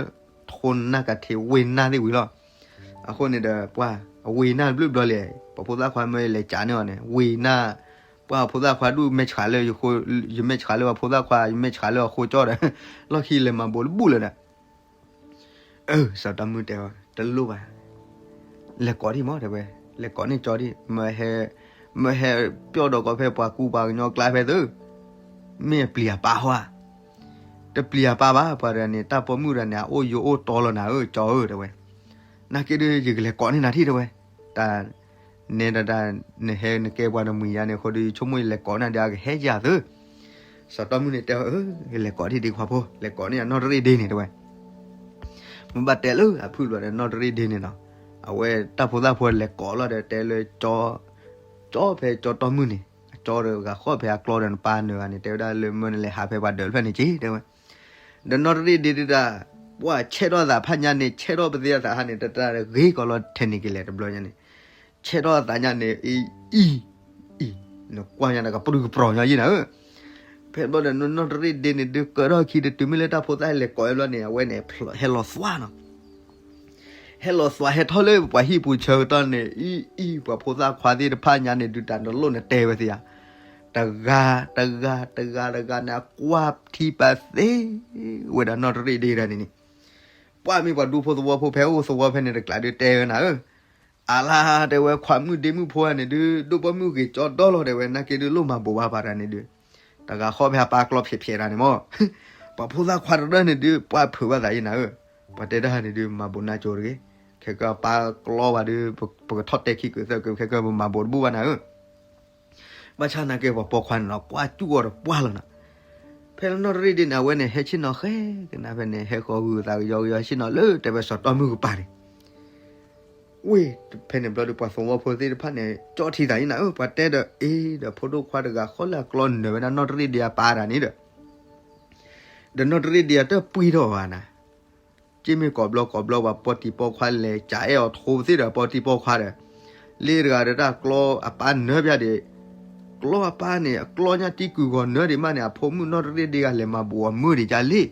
ထိနၢ်ကထံးဝ့ၢ်နၢ်သ့ၣ်ဝံၤလီၤ. အဃိန့ၣ်ဒီး ပှၢ်အဝ့ၢ်နၢ်ဘျုးဘျီလဲၣ် ပှၤဖိသၣ်ခွါမ့ၢ်လဲၤကးန့ၢ်အီၤန့ၣ် ဝ့ၢ်နၢ်, ပှၢ်ဖိသၣ်ခွါဒုးမဲာ်ဆှးလၢ ယမဲာ်ဆှးလၢပှၤဖိသၣ်ခွါ ယမဲာ်ဆှးလၢအဃိကၠီဒီး လီၢ်ခံလဲၤမၤဘိးတဘူၣ်လၢၤဒီး အၢ စီၤတီမုၣ်တဲအီၤ တလိၣ်ဘၣ်, လဲၤကိးဒံးမးတဲဝဲ, လဲၤကိးန့ၢ်ကၠီဒံး, မ့ၢ်ဟဲပျီၢ်ဒီးကီးဖဲပှၤကူပှၤကညီကျါဖဲသု, မ့ၢ်အပျံၤအပၢ်ဟီဧါ, တပျံၤအပၢ်ဘၣ် ပှၤတဂၤန့ၣ် တၢ်ပိာ်မုၣ်တဂၤန့ၣ် အအိၣ်ယိာ်အိၣ်တီလီၤနၤဧၢ ကၠီဧၢ တဲဝဲ, နာ်က့ဒုး ယကလဲၤကိးန့ၢ်နၤထံၣ်တဲဝဲ, တၢ် နဲဒၣ်တၢ် နဟဲနကဲပှၤတမှံၤယါန့ၣ်အဃိဒီး ယဆိကမိၣ်ယလဲၤကိးန့ၢ်ဒံးအကဟဲယၤသု, စီၤတီမုၣ်န့ၣ်တဲအီၤ အၢ လဲၤကိးဒံးဒ့ခွါဖိ လဲၤကိးန့ၢ်အနီၢ်တရ့ၣ်ဒ့န့ၣ်တဲဝဲ မ့ၢ်ဘၣ်တဲလၢအဖုၣ်ဘျီဒီး နီၢ်တရ့ၣ်ဒ့န့ၣ်နီၤ, အဝဲတၢ်ဖိသၣ်ဖိလဲၤကိးလီၤဒီးတဲလၢ ကၠီဖဲကၠီတီမုၣ်န့ၣ် အကၠီဒီးဂၤဃီဖဲအကျီဒီးနပၢ်နၢၤဂၤန့ၣ် တဲဝဲဒၣ်လၢမ့ၢ်နလဲၤဟးဖဲပှၤဒၢးတဖျၢၣ်န့ၣ်က့ၤတဲဝဲ, ဒီးနီၢ်တရ့ၣ်ဒ့ဒုးတၢ် ပှၢ်ဆဲးထီၣ်သးဖးညါန့ၣ် ဆဲးထီၣ်ပသ့အသးဟါန့ၣ် တတၢ်ဂ့ၤကီးလီၤထဲန့ၣ်က့ၤလဲၣ်တဘျီညါန့ၣ်, ဆဲးထီၣ်အသးညါန့ၣ် အံၤ အံၤ အံၤ နကွၢ်ညါဒီးကပြုၢ်ကပြီၤညီယံၤနၤဧၢ, ဖဲဘျီဒီးနီၢ်တရ့ၣ်ဒ့န့ၣ်ဒုးကၢထီၣ်ခံဒီးတုၤမ့ၢ်လၢတၢ်ဖိသၣ်လဲၤကိးအဘျီန့ၣ် အဝဲန့ၣ် ဟဲလီၤသွါနီၤ ဟဲလီၤသွါဟဲထီၣ်လၢပှၤဟံၣ်ပူၤဆၢကတီၢ်န့ၣ် အံၤ အံၤ ပှၤဖိသၣ်ခွါသ့ၣ်တဖၣ်ညါန့ၣ် ဒုးတၢ်တလိၣ်နတဲဝဲသ့ဧါ, တဂၤ တဂၤ တဂၤ တဂၤန့ၣ် အကွၢ်ထံပာ်သ့ဝဲဒၣ်နီၢ်တရ့ၣ်ဒ့တဂၤန့ၣ်န့ၣ်, ပှၢ်မ့ၢ်ပှၤဒူဖိသဝီဖိဖဲအိၣ်သဝီဖဲန့ၣ်တကျးဒုးတဲဝဲနၤဧၢ, အလါတဲဝဲခွါမုၣ်ဒ့မုၣ်ဖိဧါန့ၣ်ဒုး ဒိၣ်ပိာ်မုၣ်ဂ့ၤကၠီဒီလီၤတဲဝဲ နာ်က့ဒုးလိၣ်မၤဘိးဘၣ်ပှၤတဂၤန့ၣ်ဒုး, တဂၤဃီဖဲအပၢ်ကျီဖျဲးဖျဲးတဂၤန့ၣ်မး ပှၤဖိသၣ်ခွါတရၢၢ်န့ၣ်ဒုး ပှၢ်ဖုးဘၣ်သးယံၤနၤဧၢ, ပှၤတဲတၢ်န့ၣ်ဒုး မၤဘိးနါကၠိတဂ့ၤ, ခဲကပၢ်ကျီဘၣ်ဒုး ပကထီၣ်တဲခံကုာ်သၢကုာ် ခဲကပမၤဘိးတဘူၣ်ဘၣ်နၤဧၢ, ဘၣ်ဆၣ်နာ်က့ပှၤပိာ်ခွါန့ၣ်နီၤ ကွၢ်စူၣ်အီၤတပှၢ်လီၤနီၤ, ဖဲလၢနီၢ်တရ့ၣ်ဒ့န့ၣ် အဝဲန့ၣ် ဟဲဆ့ၣ်နီၤဃဲကနၣ်ဖဲန့ၣ် ဟဲဃီၤဂုာ်သးကယီကယီဟဲဆ့ၣ်နီၤလၢတဲဝဲစီၤတီမုၢ်ကပၤန့ၣ် ဝ့ၢ်ဖဲန့ၣ်ဘျီဒီး ပှၤသဝီဖိသ့ၣ်တဖၣ်န့ၣ် ကၠီထံသးယံၤနၤဧၢ, ပှၤတဲဒီးအ့ ဒီးဖိဒိၣ်ခွါတဂၤဃီလၢအကျီနၢၤဝဲဒၣ်နီၢ်တရ့ၣ်ဒ့အပၢ်တဂၤန့ၣ်ဒီး, ဒီးနီၢ်တရ့ၣ်ဒ့အတပှံၢ်ထီၣ်ဘၣ်နၤ, က့မ့ၢ်ကိးဘျီကိးဘျီ ပှၤပိာ်တံၤပိာ်ခွါလဲၤကးအဲၣ်အီၤထိသ့ဒီး ပိာ်တံၤပိာ်ခွါဒီး, လ့တဂၤဒီးတၢ်ကျီအပၢ်နၢၤပျၢ်ဒံး, ကျီအပၢ်န့ၣ် အကျီညါတံၢ်ကုာ်ဂီၤနၢၤဒံးမးန့ၣ် အဖိမုၣ်နီၢ်တရ့ၣ်ဒ့ဂၤလဲၤမၤဘိးအမုၢ်ဒံးကၢ်လံ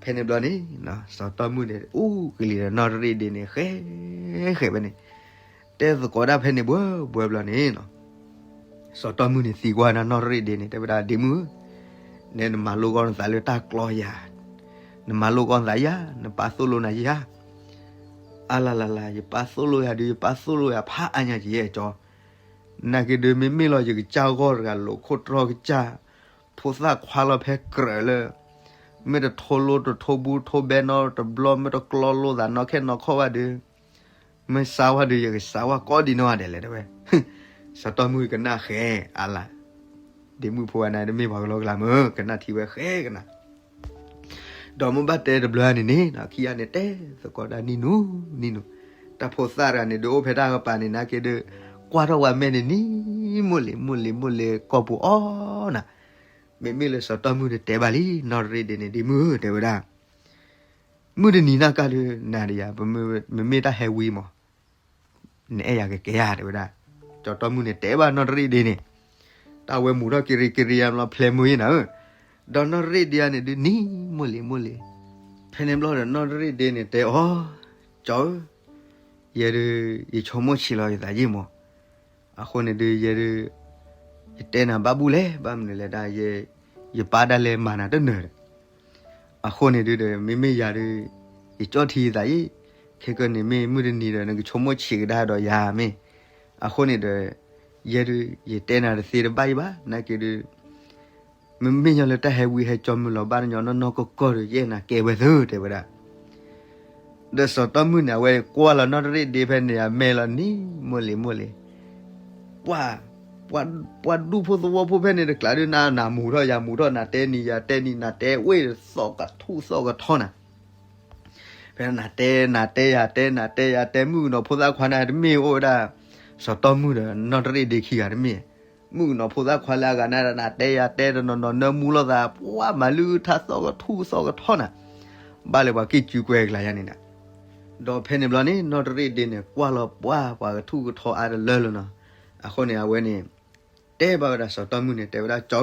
ဖဲန့ၣ်ဘျီန့ၣ် စီၤတီမုၢ်န့ၣ် အိၣ်ကလံၤဒီးနီၢ်တရ့ၣ်ဒ့န့ၣ် ဃဲဃဲဖဲန့ၣ်, တဲသကိးဒၣ်ဖဲန့ၣ်ဘှၢဘှၢဘျီန့ၣ်နီၤ, စီၤတီမုၢ်န့ၣ်သံကွၢ်နၤနီၢ်တရ့ၣ်ဒ့န့ၣ် တဲဝဲဒၣ်ဒ့မုၢ်ဧၢ, နဲနမၤလိကီနသးလၢတၢ်ကျီယၤ, နမၤလိကီနသးယၤ, နပၢ်သိၣ်လိနၤယၤ, အါလါလါလါ ယပၢ်သိၣ်လိယၤဒုး ယပၢ်သိၣ်လိယၤဖးအါညါကယဲၢ်ကၠီ နာ်က့ဒုး မ့မ့ၢ်လီၤ ယကစၢ်ဂီၢ်တဂၤ လိာ်ခိၣ်တြီကစၢ်, ဖိသၣ်ခွါလီၤဖဲကြၢးလၢ မ့ၢ်တထိလိတထိဘူးထိဘဲနီတဘျီ မ့ၢ်တကျီလိသးနီခဲနီခီဘၣ်ဒုး, မ့ၢ်စါဝဲဒုး ယကစါဝဲကိးဒံနီၢ်ဂၤဒဲးလဲၣ်တဲဝဲ, စီၤတီမုၢ်ကနၣ်ဃဲအါလါ, ဒ့မုၢ်ဖိဝဲန့ၣ် တမ့ၢ်ပှၤကလီကလီမ့ၢ် ကနၣ်ထံဝဲဃဲကနၣ် ဒီးမ့ၢ်ဘၣ်တဲတဘျီန့ၣ်န့ၣ် ခံဂၤန့ၣ်တဲသကိးဒၣ်နံၣ်နူနံၣ်နူ, တၢ်ဖိသၣ်တဂၤန့ၣ် ဒုးအိၣ်ဖဲတၢ်ကပၤန့ၣ် နာ်က့ဒုး ကွၢ်ထီၣ်ဝဲမဲာ်န့ၣ်နံၤမိၢ်လံၤမိၢ်လံၤမိၢ်လံၤ ကိာ်ပူၤအီနၤ, မ့မ့ၢ်လၢစီၤတီမုၢ်န့ၣ်တဲဘၣ်လံ နီၢ်တရ့ၣ်ဒ့န့ၣ် ဒ့မုၢ်ဧၢတဲဝဲဒၣ် မုၢ်တနံၤနၢ်ကၢ်ဒုး နၤဒီးယၤ ပမ့မ့ၢ်တၢ်ဟဲဝံၤမး နအဲၣ်ယၤကကဲဧါတဲဝဲဒၣ်, စီၤတီမုၢ်န့ၣ်တဲဘၣ်နီၢ်တရ့ၣ်ဒ့န့ၣ်, တၢ်ဝဲမူၤထီၣ်က့ၤရံက့ၤရံယါဘျီ ဖျဲမုၢ်ယံၤနၤဧၢ, ဒီးနီၢ်တရ့ၣ်ဒ့ဧါန့ၣ်ဒုးနံၤမိၢ်လံၤမိၢ်လံၤ, ဖဲန့ၣ်ဘျီဒီးနီၢ်တရ့ၣ်ဒ့န့ၣ်တဲအီၤ, ကၠီဧၢ, ယဲဒုး ယဆိကမိၣ်ဆံးလီၤယသးယံာ်မး, အဃိန့ၣ်ဒုး ယဲဒုး ယတဲနၤဘၣ်ဘူၣ်လဲၣ် ဘၣ်မနုၤလဲၣ်ဒၣ် ယပၢ်ဒၣ်လဲာ်မၤနၤတနၢၤဒီး, အဃိန့ၣ်ဒုးဒီး မ့မ့ၢ်ယၤဒုး ယကၠီၣ်ထံယသးယံာ်, ခဲကနံၣ်မ့ၢ်မုၢ်တနံၤဒီး နကဆိကမိၣ်ဆံးကဒါဒီးယၤမ့ၢ်, အဃိန့ၣ်ဒီး ယဲဒုး ယတဲနၤတသ့တဘၣ်ယံၤဘၣ် နာ်က့ဒုး မ့မ့ၢ်ညီလၢတၢ်ဟဲဝံဟဲကၠီမုၢ်လီၤဘၣ်တညီနီၢ်နီၢ်ကီၢ်ကီၢ်ဒီး ယအဲၣ်နၤကဲဝဲသၢ တဲဝဲဒၣ်. ဒီးစီၤတီမုၢ်န့ၣ် အဝဲကွၢ်လီၤနီၢ်တရ့ၣ်ဒ့ဖဲန့ၣ် အမဲာ်လီၤနံၤမိၢ်လံၤမိၢ်လံၤ, ပှၤ ပှၤဒူၣ်ဖိသဝီဖိဖဲန့ၣ်တကျးဒုး နနၤမူၤထီၣ်ယၤမူၤထီၣ် နၤတဲနံၤယၤတဲနံၤ နၤတဲဝ့ၢ်သီၣ်ကထူၣ်သီၣ်ကထီနၤ ဖဲနၤတဲ နၤတဲယၤတဲ နၤတဲယၤတဲ မုၣ်ကနီၤဖိသၣ်ခွါန့ၣ်တမ့ၢ်အိၣ်ဝဲဒၣ် စီၤတီမုၢ်ဒီးနီၢ်တရ့ၣ်ဒ့ခံဂၤတမ့ၢ်, မုၣ်ကနီၤဖိသၣ်ခွါလၢအဂၤန့ၣ် နၤတဲယၤတဲတနီၤနီၤ နၢမူလိာ်သး ပှၤမၤလုၢ်ထါသီၣ်ကထူၣ်သီၣ်ကထီနၤ, ဘၣ်လၢပှၤကံၣ်ကူကွဲကလၤယါန့ၣ်နၤ, ဒီးဖဲန့ၣ်ဘျီန့ၣ် နီၢ်တရ့ၣ်ဒ့န့ၣ် ကွၢ်လီၤပှၤ ပှၤကထူၣ်ကထီအါတလၢလၢနီၤ, အဃိန့ၣ် အဝဲန့ၣ် တဲဘၣ်ဝဲဒၣ်စီၤတီမုၢ်န့ၣ် တဲဝဲဒၣ် ကၠ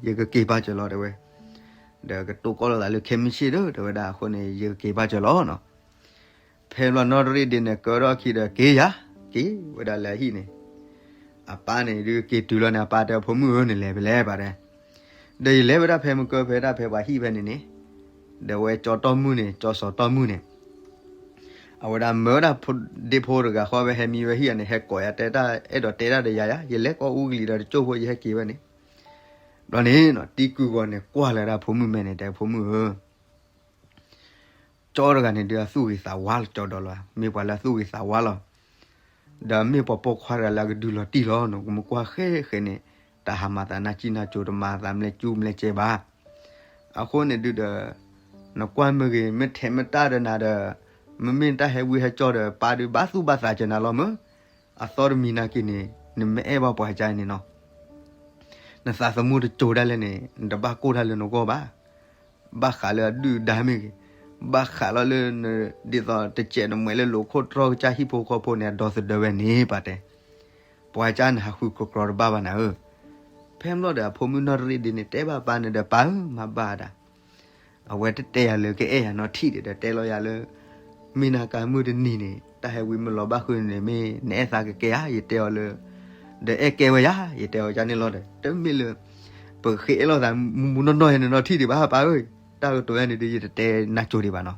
ီဧၢ ယကက့ၤပာ်စၢၤလီၤ တဲဝဲ, ဒီးကတိၤကီၢ်လိာ်သးလၢခဲမုၢ်ဆ့ၣ်ဒီး တဲဝဲဒၣ် အဃိန့ၣ် ယကက့ၤပာ်စၢၤလီၤနီၤ. ဖဲဘျီနီၢ်တရ့ၣ်ဒ့န့ၣ် ကၢထီၣ်ခံဒီးက့ၤယၤ, က့ၤဝဲဒၣ်လၢအဟံၣ်န့ၣ်, အပၢ်န့ၣ်ဒုးက့ၤတုၤလီၤန့ၣ် အပၢ်တဲအဖိမုၣ်ဧၢ နလဲၤဖဲလဲၣ်ပၢ်တဲ, ဒီးယလဲၤဝဲဒၣ်ဖဲမုၢ်ကၢဖဲဒၣ်ဖဲပှၤဟံၣ်ဖဲန့ၣ်န့ၣ်, ဒီးဝဲကၠီတီမုၢ်န့ၣ် ကၠီစီၤတီမုၢ်န့ၣ် အဝဲဒၣ်မၢဝဲဒၣ်ဖိဒ့ဖိတဂၤဃီဝဲ ဟဲမံဝဲဟံၣ်အန့ၣ် ဟဲကိးယၤတဲတၢ်အဲၣ်ဒိးတဲတၢ်ဒီးယၤယါ ယလဲၤကိးအူကလံၤဒီးတကၠိၢ်ဖိ ယဟဲက့ၤဝဲန့ၣ်, ဘျီန့ၣ် တံၤကုၢ်ဂီၤန့ၣ် ကွၢ်လၢဒၣ်ဖိမုၣ်မဲာ်န့ၣ် တဲဖိမုၣ်ဧၢ ကၠီတဂၤန့ၣ်ဒုးအသူၣ်ဂ့ၤသးဝါလီၤ ကၠီဒီးလီၤ မ့ၢ်ပှၤလၢအသူၣ်ဂ့ၤသးဝါလီၤ, ဒီးမ့ၢ်ပှၤပိာ်ခွါတဂၤလၢအကဒုးလီၤတံၢ်လီၤနီၤ ကမ့ၢ်ကွၢ်ဃဲဃဲန့ၣ် တၢ်ဟးမၤသးနၢ်ကံၣ်နၢ်ကၠိ တမၤသးမလဲၤကၠူမလဲၤကဲဘၣ်, အဃိန့ၣ်ဒုးဒီး နကွၢ်မ့ၢ်ဂ့ၤ မ့ၢ်ထဲးမ့ၢ်တၢ်ဒီးနၤဒီး မ့မ့ၢ်တၢ်ဟဲဝံဟဲကၠီဒီး ပၢ်ဒုးဘၣ်သူၣ်ဘၣ်သးစၢၤနၤလီၤမၢ်, အသီတမံၤနာ်က့န့ၣ် နမ့ၢ်အဲၣ်ဘၣ်ပှၤကါန့ၣ်နီၤ နသးသမူတစိၤဒၣ်လဲာ်န့ၣ် နတဘၣ်ကိၢ်တၢ်လၢနဂီၢ်ဘၣ်, ဘၣ်ဃးလၢအဒုၣ်အဒါမ့ၢ်ဂ့ၤ, ဘၣ်ဃးလီၤလၢန ဒ်သိးတစဲးနမှဲးလၢလိာ်ခိၣ်တြီၢ်ကစၢ်ဟံၣ်ဖိဃီဖိန့ၣ် အဒီသဒၢဝဲန့ၣ် ပၢ်တဲ, ပှၤကါနဟးဃုကြီကြီတဘၣ်ဘၣ်နၤဧၢ, ဖဲဘျီဒီးအဖိမုၣ်နီၢ်တရ့ၣ်ဒ့န့ၣ် တဲဘၣ်ပၢ်န့ၣ်ဒီး ပၢ်ဧၢ မၤဘၣ်ဒၣ် အဝဲတတဲယၤလၢကအဲၣ်ယၤနီတထံၣ်ဒံးဒီး တဲလီၤယၤလၢ မ့ၢ်နၤကါမုၢ်တနံၤန့ၣ် တၢ်ဟဲဝံမ့ၢ်လီၤဘၣ်ဃုာ်န့ၣ် မ့ၢ်နအဲၣ်သးကကဲဧါ ယတဲအီၤလၢ ဒီးအဲၣ်ကဲဝဲယါ ယတဲအီၤယါန့ၣ်လီၤဒီး တမ့ၢ်လၢ ပဃ့အဲၣ်လိာ်သးမူမူနီၢ်နီၢ်ယဲန့ၣ်နီတထံၣ်ဒံးဘၣ် ပၢ်ဧၢ, တၢ်ကတိၤယါန့ၣ်ဒုး ယတတဲနၤကၠိဒံးဘၣ်နီၤ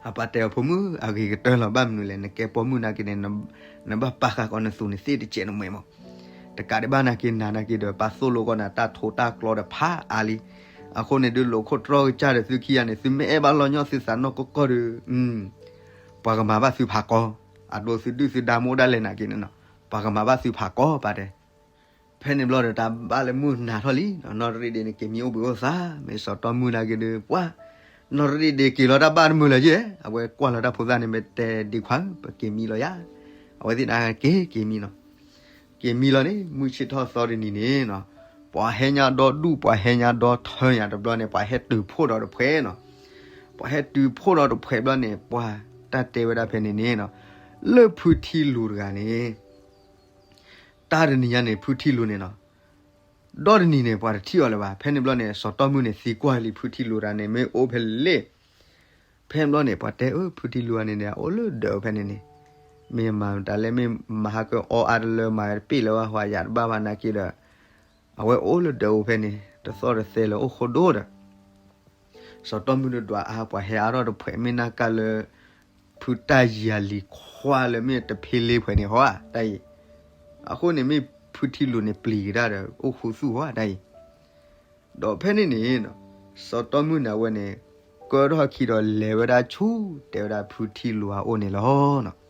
အပၢ်တဲအီၤ ဖိမုၣ် အဂ့ၤကတၢၢ်လီၤ ဘၣ်မနုၤလဲၣ် နကဲပိာ်မုၣ်နာ်က့န့ၣ် နဘၣ်ပာ်ဃာ်ကီးနသူးနသ့ၣ်တစဲးနမှဲးမး, တကးဒံးဘၣ်နာ်က့နၤနာ်က့ဒီး ပၢ်သိၣ်လိကီးနၤ တၢ်ထိးတၢ်ကျီဒီးဖးအါလံ, အဃိန့ၣ်ဒုး လိာ်ခိၣ်တြီၢ်ကစၢ်ဒီးသုခံဂၤန့ၣ် သုမ့ၢ်အဲၣ်ဘၣ်လီၤညီသုသးနီၢ်ကီၢ်ကီၢ်ဒီး ပှၤကမၤဘၣ်သုဖးကီ, အဒိသုဒုၣ်သုဒါမ့ၢ်အိၣ်ဒၣ်လဲာ်နာ်က့န့ၣ်နီၤ ပှၤကမၤဘၣ်သုဖးကီ ပၢ်တဲ ဖဲန့ၣ်ဘျီဒီး တၢ်ဘၣ်လၢမုၢ်နၤထီၣ်လံ, နီၢ်တရ့ၣ်ဒ့န့ၣ် က့ၤမံအိၣ်ဘှံးအိၣ်သါ, မ့ၢ်စီၤတီမုၢ်နာ်က့ဒီး ပှၤ နီၢ်တရ့ၣ်ဒ့က့ၤလီၤတၢ်ဘၣ်တမုာ်လၢၤယဲ, အဝဲကွၢ်လီၤတၢ်ဖိသၣ်န့ၣ် မ့ၢ်တဲဒ့ခွါဧၢ ပက့ၤမံလီၤယါ, အဝဲသ့ၣ်န့ၣ်က့ၤက့ၤမံလီၤ, က့ၤမံလီၤန့ၣ် မုၢ်ဆ့ၣ်ထီၣ်သီတနံၤန့ၣ်နီၤ, ပှၤဟဲညါဒီဒူၣ် ပှၤဟဲညါဒီထၢညါတဘျီန့ၣ် ပှၤဟဲတုၤဖှိၣ်ဒီးတဖှဲးနီၤ, ပှၤဟဲတုၤဖှိၣ်ဒီးတဖှဲးဘျီန့ၣ် ပှၤတၢ်တဲဝဲဒၣ်ဖဲန့ၣ်န့ၣ်နီၤ, လၢဖုထံလူၤတဂၤန့ၣ် တၢ်တနံၤညါန့ၣ် ဖုထံလူၤန့ၣ်နီၤ, ဒီတနံၤန့ၣ် ပှၤတထံၣ်အီၤလၢၤဘၣ်. ဖဲန့ၣ်ဘျီန့ၣ် စီၤတီမုၢ်န့ၣ် သံကွၢ်လံ ဖုထံလူၤတဂၤန့ၣ် မ့ၢ်အိၣ်ဖဲလဲၣ်. ဖဲန့ၣ်ဘျီန့ၣ် ပှၤတဲအၢ ဖုထံလူၤတဂၤန့ၣ်ဒီး အအိၣ်လၢဒၢးအိၣ်ဖဲန့ၣ်န့ၣ်, မ့ၢ်မၤတၢ်လဲၣ် မ့ၢ်မၤဟါကၢအီအါတလၢ မၤတပ့ၢ်လၢၤဘၣ် ဟးယၤတဘၣ်ဘၣ်နာ်က့ဒီး အဝဲအိၣ်လၢဒၢးအိၣ်ဖဲန့ၣ် တသီၣ်တသဲလၢၤ အိၣ်ဃိဒိၣ်ဒီး စီၤတီမုၢ်ဒွးအါ ပှၤဟဲအါထီၣ်တဖှဲး မ့ၢ်နာ်က့လၢ ဖုတၢ်ယံၤအလံၤခွါလၢမ့ၢ်တဖ့လ့ဖှဲးန့ၣ်ဟီဧါ တၢ်အံၤ, အဃိန့ၣ်မ့ၢ်ဖုထံလူၤန့ၣ် ပျံၤကဒါဒီး အိၣ်ဃူသူၣ်ဟီဧါ တၢ်အံၤ. ဒီးဖဲန့ၣ်န့ၣ် စီၤတီမုၢ်န့ၣ် အဝဲန့ၣ် ကၢထီၣ်ခံဒီးလဲၤဝဲဒၣ်ဆူ တဲဝဲဒၣ်ဖုထံလူၤအအိၣ်န့ၣ်လီၤ.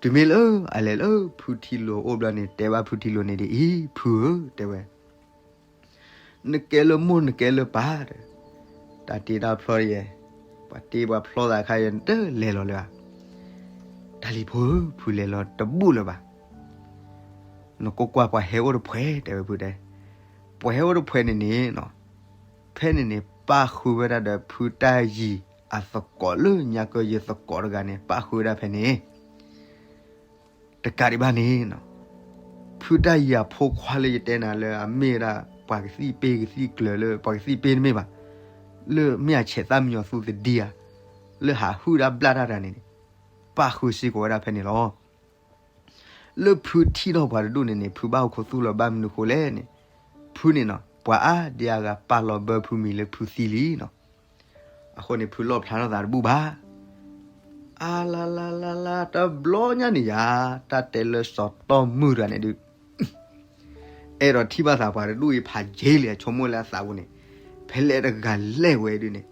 တုၤမ့ၢ်လၢအလဲၤလၢဖုထံလူၤအအိၣ်ဘျီန့ၣ် တဲဘၣ်ဖုထံလူၤန့ၣ်ဒ်အံၤ, ဖုဧၢ တဲဝဲ နကဲလၢမိၢ်နကဲလၢပၢ်ဒီး တၢ်တ့တၢ်ဖျီယဲ, ပှၤတ့ပှၤဖျီသးခါယဲ နတလဲၤလီၤလၢၤဘၣ်. တၢ်လံၤဖိဧၢ ဖုလဲၤလီၤတဘူၣ်လၢၤဘၣ်. နကွၢ်ကွၢ်ပှၤဟဲအိၣ်တဖှဲး တဲဝဲဖုတဲ, ပှၤဟဲအိၣ်တဖှဲးန့ၣ်န့ၣ် ဖဲန့ၣ်န့ၣ် ပၣ်ဃုာ်ဝဲဒၣ်ဒီးဖုတၢ်ယံၤအသကိးလၢညါကၢယသကိးတဂၤန့ၣ် ပၣ်ဃုာ်ဝဲဒၣ်ဖဲန့ၣ် တကးဒံးဘၣ်န့ၣ် ဖု ဖုတၢ်ယံၤအဖိခွါလၢယတဲနၤလၢအမ့ၢ်ဝဲဒၣ် ပှၤကသံၣ်ပ့ၢ်ကသံၣ်ကျၢၤလၢ ပှၤကသံၣ်ပ့ၢ်တမ့ၢ်ဘၣ်, လၢမ့ၢ်အဆဲးသၣ်မံညီၤသူသဒံဧါ, လၢဟးဟုၣ်ဒၣ်ဘျၣ်တၢ်တဂၤန့ၣ်န့ၣ်, ပၣ်ဃုာ်စ့ၢ်ကီးဝဲဒၣ်ဖဲန့ၣ်လီၤ. လၢဖုထံၣ်ထီၣ်ပှၤတဒူၣ်န့ၣ်န့ၣ် ဖုဘၣ်အိၣ်ခိးသူၣ်လီၤဘၣ်မနုၤဃိလဲၣ်န့ၣ်, ဖုန့ၣ်နီၤ ပှၤအါဒံအါဂၤပာ်လီၤဘၢဖုမံၤလၢဖုသံလံနီၤ. အဃိန့ၣ် ဖုလီၣ်ဖျါထီၣ်သးတဘူၣ်ဘၣ်. အါလါလါလါလါ တဘျီညါန့ၣ်ယၤ, တၢ်တဲလၢစီၤတီၢ်မုၢ်တဂၤန့ၣ်ဒုး အဲၣ်ဒိးထံၣ်ဘၣ်သးပှၤတဒူၣ်အံၤဖးယံာ်လံ အဆိကမိၣ်လၢအသးပူၤန့ၣ်, ဖဲလဲၣ်တဂၤလဲၣ်ဝဲဒုးန့ၣ်,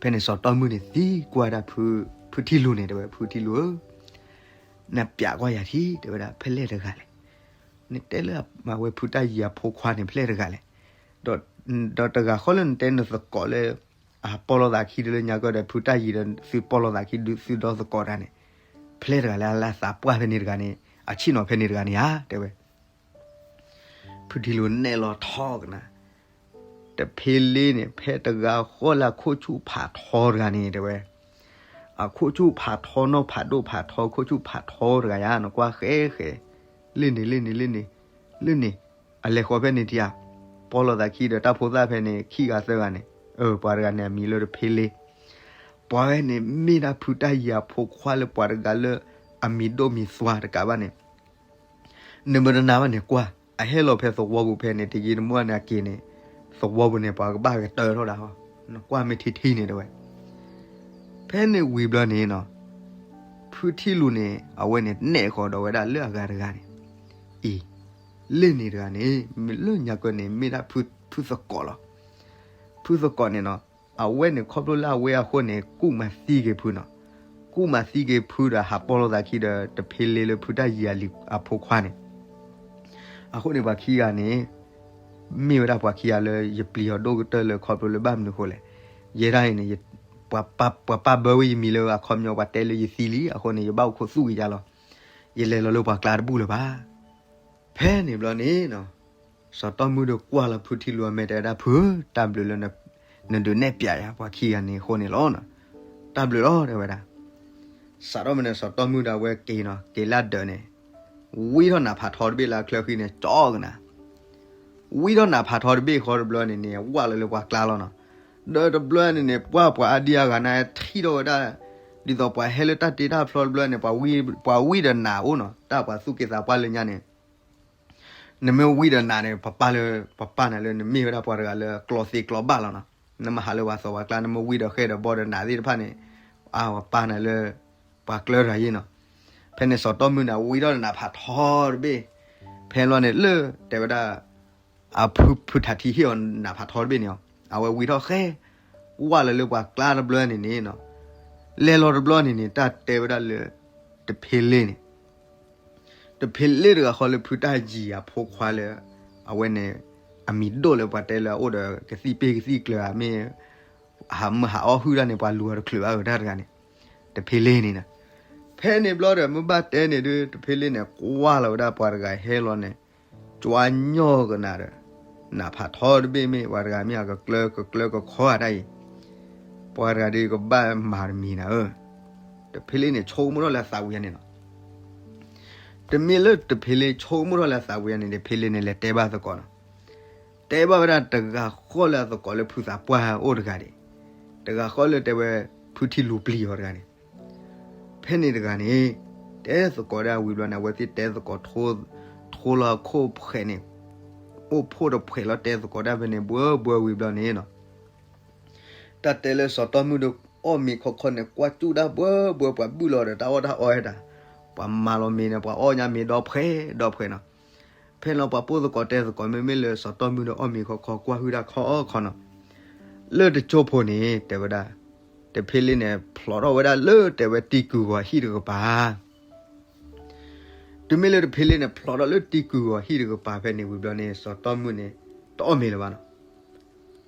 ဖဲန့ၣ်စီၤတီၢ်မုၢ်န့ၣ်သံကွၢ်ဒၣ်ဖု, ဖုထံလူၤန့ၣ် တဲဝဲ ဖုထံလူၤဧၢ, နပျးကွၢ်ယၤထံ တဲဝဲဒၣ် ဖဲလဲၣ်တဂၤလဲၣ်. နတဲလၢအဝဲဖုတၢ်ယံၤအဖိခွါန့ၣ် ဖဲလဲၣ်တဂၤလဲၣ်. ဒီးတဂၤဃီလၢနတဲနသကိးလၢ အပီၢ်လိာ်သးခံဒီးလၢညါကီၢ်ဒီး ဖုတၢ်ယံၤဒီးသုပီၢ်လိာ်သးခံဒုးသုဒီသကိးတၢ်န့ၣ်, ဖဲလဲၣ်တဂၤလဲၣ် အလၢအသးပှၢ်ဖဲန့ၣ်တဂၤန့ၣ် အဆ့ၣ်နီၤဖဲန့ၣ်တဂၤန့ၣ်ဧါ တဲဝဲ. ဖုထံလူၤနဲၣ်လီၤထီကနၤ, တဖ့လ့န့ၣ် ဖဲတဂၤဃီလၢအခိၣ်ဆူၣ်ဖးထီတဂၤန့ၣ် တဲဝဲ, အခိၣ်ဆူၣ်ဖးထီနီၢ်ဖးဒိၣ်ဖးထီ ခိၣ်ဆူၣ်ဖးထီတဂၤယါ နကွၢ်ဃဲဃဲ, လ့ၣ်န့ၣ် လ့ၣ်န့ၣ် လ့ၣ်န့ၣ်, လ့ၣ်န့ၣ်, အလဲၤဃီဖဲန့ၣ်ထံဧါ, ပီၢ်လိာ်သးခံဒီးတၢ်ဖိသၣ်ဖဲန့ၣ် ခံဂၤသၢဂၤန့ၣ်, အၢ ပှၤတဂၤန့ၣ် အမံၤလၢတဖ့လ့, ပှၤဝဲန့ၣ် မ့ၢ်ဒၣ်ဖုတၢ်ယံၤအဖိခွါလၢပှၤတဂၤလၢ အမံၤဒိၣ်မံၤသွါတကးဘၣ်န့ၣ် နမ့ၢ်တနာ်ဘၣ်န့ၣ်ကွၢ်, အဟဲလီၤဖဲသဝီပူၤဖဲန့ၣ် တယံာ်တမီၢ်န့ၣ်အက့ၤန့ၣ်, သဝီပူၤန့ၣ် ပှၤကဘၣ်ကတၢၢ်ထီၣ်ဒၣ်ဟီ, နကွၢ်မ့ၢ်ထံထံန့ၣ်တဲဝဲ. ဖဲန့ၣ်ဝံၤဘျီန့ၣ်နီၤ, ဖုထံလူၤန့ၣ် အဝဲန့ၣ်နဲၣ်ဃီၤဒီးဝဲဒၣ်လၢအဂၤတဂၤန့ၣ်, အံၤ, လ့ၣ်န့ၣ်တဂၤန့ၣ် လၢညါကီၢ်န့ၣ် မ့ၢ်ဒၣ်ဖုသကိးလီၤ. ဖုသကိးန့ၣ်နီၤ, အဝဲန့ၣ်ခီဖျိလၢအဝဲအဃိန့ၣ် ကူၣ်မၤသံက့ၤဖုနီၤ, ကူၣ်မၤသံက့ၤဖုဒီးဟးပီၢ်လိာ်သးခံဒီး တဖ့လ့လၢဖုတၢ်ယံၤအဖိခွါန့ၣ်, အဃိန့ၣ်ပှၤခံဂၤန့ၣ် မ့ၢ်ဝဲဒၣ်ပှၤခံဂၤလၢယပျံၤအီၤဒိၣ်ကတၢၢ်လၢခီဖျိလၢဘၣ်မနုၤဃိလဲၣ်, ယဲဒၣ်အံၤန့ၣ် ပှၤပာ်ဘၢဝဲယမံၤလၢအခီပညီပှၤတဲလၢယသံလံ, အဃိန့ၣ် ယဘၣ်အိၣ်ခိးသူၣ်က့ၤယါလီၤ, ယလဲၤလီၤလၢပှၤကျါတဘူၣ်လၢၤဘၣ်. ဖဲန့ၣ်ဘျီန့ၣ်နီၤ, စီၤတီၢ်မုၢ်ဒီးကွၢ်လီၤဖုထံလူၤအမဲာ်တဲဝဲဒၣ် ဖုဧၢ, တၢ်ဘျုးလၢ နဒုးနဲၣ်ပျးယၤပှၤခံဂၤန့ၣ်အဃိန့ၣ်လီၤ. တၢ်ဘျုးလီၤ တဲဝဲဒၣ်. စးထီၣ်မ့ၢ်န့ၣ် စီၤတီၢ်မုၢ်ဒီးအဝဲက့ၤနီၤ, က့ၤလၢဒၢးန့ၣ်, ဝံထီၣ်နးဖးထီတဘ့ၣ်လၢအချၢဃံန့ၣ် ကၠီကနၤ ဝံထီၣ်နးဖးထီတဘ့ၣ်ဃီတဘျီန့ၣ်န့ၣ် ဝၢ်လီၤလၢပှၤကျါလီၤနီၤ. ဒီးတဘျီန့ၣ်န့ၣ် ပှၢ်ပှၤအါဒံအါဂၤန့ၣ် ထံၣ်ထီၣ်ဝဲဒၣ်, ဒ်သိးပှၤဟဲလၢတၢ်တ့တၢ်ဖျီတဘျီန့ၣ် ပှၤဝံဒီးနးအိၣ်နီၤ, တၢ်ပှၤသူၣ်က့သးပှၢ်လၢညါန့ၣ် နမ့ၢ်ဝံဒီးနးန့ၣ် ပပာ်လၢ, ပပာ်နၤလၢနမ့ၢ်ဝဲဒၣ်ပှၤတဂၤလၢကျီသ့ကျီဘၣ်လီၤနီၤ. နမ့ၢ်ဟးလၢပှၤသီပှၤကျါ နမ့ၢ်ဝံဒီးဃဲဒီးဘီဒီးနးသ့ၣ်တဖၣ်န့ၣ်, အါ ပပာ်နၤလၢပှၤကျၢတဂၤယ့ၣ်နီၤ. ဖဲန့ၣ်စီၤတီၢ်မုၢ်န့ၣ် ဝံထီၣ်နးဖးထီတဘ့ၣ်, ဖဲလီၤန့ၣ်လၢတဲဝဲဒၣ် အဖု ဖုထးထံဟ့ၣ်အီၤနးဖးထီတဘ့ၣ်န့ၣ်, အဝဲဝံထီၣ်ဃဲ, ဝၢ်လီၤလၢပှၤကျါတဘျီန့ၣ်န့ၣ်နီၤ, လဲၤလီၤတဘျီန့ၣ်န့ၣ် တၢ်တဲဝဲဒၣ်လၢ တဖ့လ့န့ၣ် တဖ့လ့တဂၤဃီလၢဖုတၢ်ယံၤအဖိခွါလၢ အဝဲန့ၣ် အမံၤဒိၣ်လၢပှၤတဲလၢအအိၣ်ဒီးကသံၣ်ပ့ၢ်ကသံၣ်ကျၢၤဧါ မ့ၢ်ဟးမုၢ်ဟးအီၣ်ဟုၣ်တၢ်န့ၣ် ပှၤလူၤအီၤတချုးဘၣ်ဧါ တၢ်တဂၤန့ၣ်, တဖ့လ့န့ၣ်နီၤ. ဖဲန့ၣ်ဘျီဒီး မ့ၢ်ဘၣ်တဲန့ၣ်ဒုး တဖ့လ့န့ၣ် ကွၢ်လီၤဝဲဒၣ်ပှၤတဂၤဟဲလီၤန့ၣ် ကွၢ်ညီကနၤဒီး နးဖးထီတဘ့ၣ်မ့ၢ် ပှၤတဂၤမ့ၢ်အကကျၢကကျၢကခီဧါတၢ်အံၤ, ပှၤတဂၤဒုးကဘၣ်မၤတမံၤနၤဧၢ, တဖ့လ့န့ၣ် ဆိကမိၣ်ထီၣ်လၢအသးဝံၤန့ၣ်လီၤ. တမ့ၢ်လၢတဖ့လ့ဆိကမိၣ်ထီၣ်လၢအသးဝံၤန့ၣ် တဖ့လ့န့ၣ် လဲၤတဲဘၣ်သကိးနီၤ. တဲဘၣ်ဝဲဒၣ်တဂၤဃီလၢအသကိးလၢဖုသးပှၢ်အိၣ်တဂၤန့ၣ်, တဂၤဃီလၢတဲဝဲ ဖုထံလူၤပျံၤအီၤတဂၤန့ၣ်, ဖဲန့ၣ်တဂၤန့ၣ် တဲသကိးဒၣ်ဝံၤဘျီန့ၣ် အဝဲသ့ၣ်တဲသကိး ထိလီၤခိၣ်ဖှဲးန့ၣ်, အိၣ်ဖှိၣ်တဖှဲးလီၤ တဲသကိးဒၣ်ဖဲန့ၣ် ဘှၢဘှၢဝံၤဘျီန့ၣ်နီၤ တၢ်တဲလၢစီၤတီၢ်မုၢ်ဒီးအီၣ်မ့ၤခီခီန့ၣ် ကွၢ်စူၣ်ဒၣ်ဘှၢဘှၢ ပှၤဘုၣ်လီၤဒီးတၢ်အီၣ်တၢ်အီဝဲဒၣ်, ပှၤမၤလီၤမ့ၤန့ၣ် ပှၤအီၣ်ညါမ့ၤဒီဖှဲဒီဖှဲနီၤ. ဖဲလီၤပှၤပိၢ်သကိးတဲသကိး မ့မ့ၢ်လၢစီၤတီၢ်မုၢ်ဒီးအီၣ်မ့ၤခီခီ ကွၢ်ဟုၣ်တၢ်ခီခီနီၤ. လၢတကၠိဖိန့ၣ် တဲဝဲဒၣ် တဖ့လ့န့ၣ် ဖျိးထီၣ်ဝဲဒၣ်လၢတဲဝဲတံၤကုာ်ဂီၤဟံၣ်တကပၤ တုၤမ့ၢ်လၢတဖ့လ့န့ၣ် ဖျိးထီၣ်လၢတံၤကုာ်ဂီၤဟံၣ်တကပၤဖဲန့ၣ်ဝံၤဘျီန့ၣ် စီၤတီၢ်မုၢ်န့ၣ် တအီၣ်မ့ၤလၢၤဘၣ်နီၤ.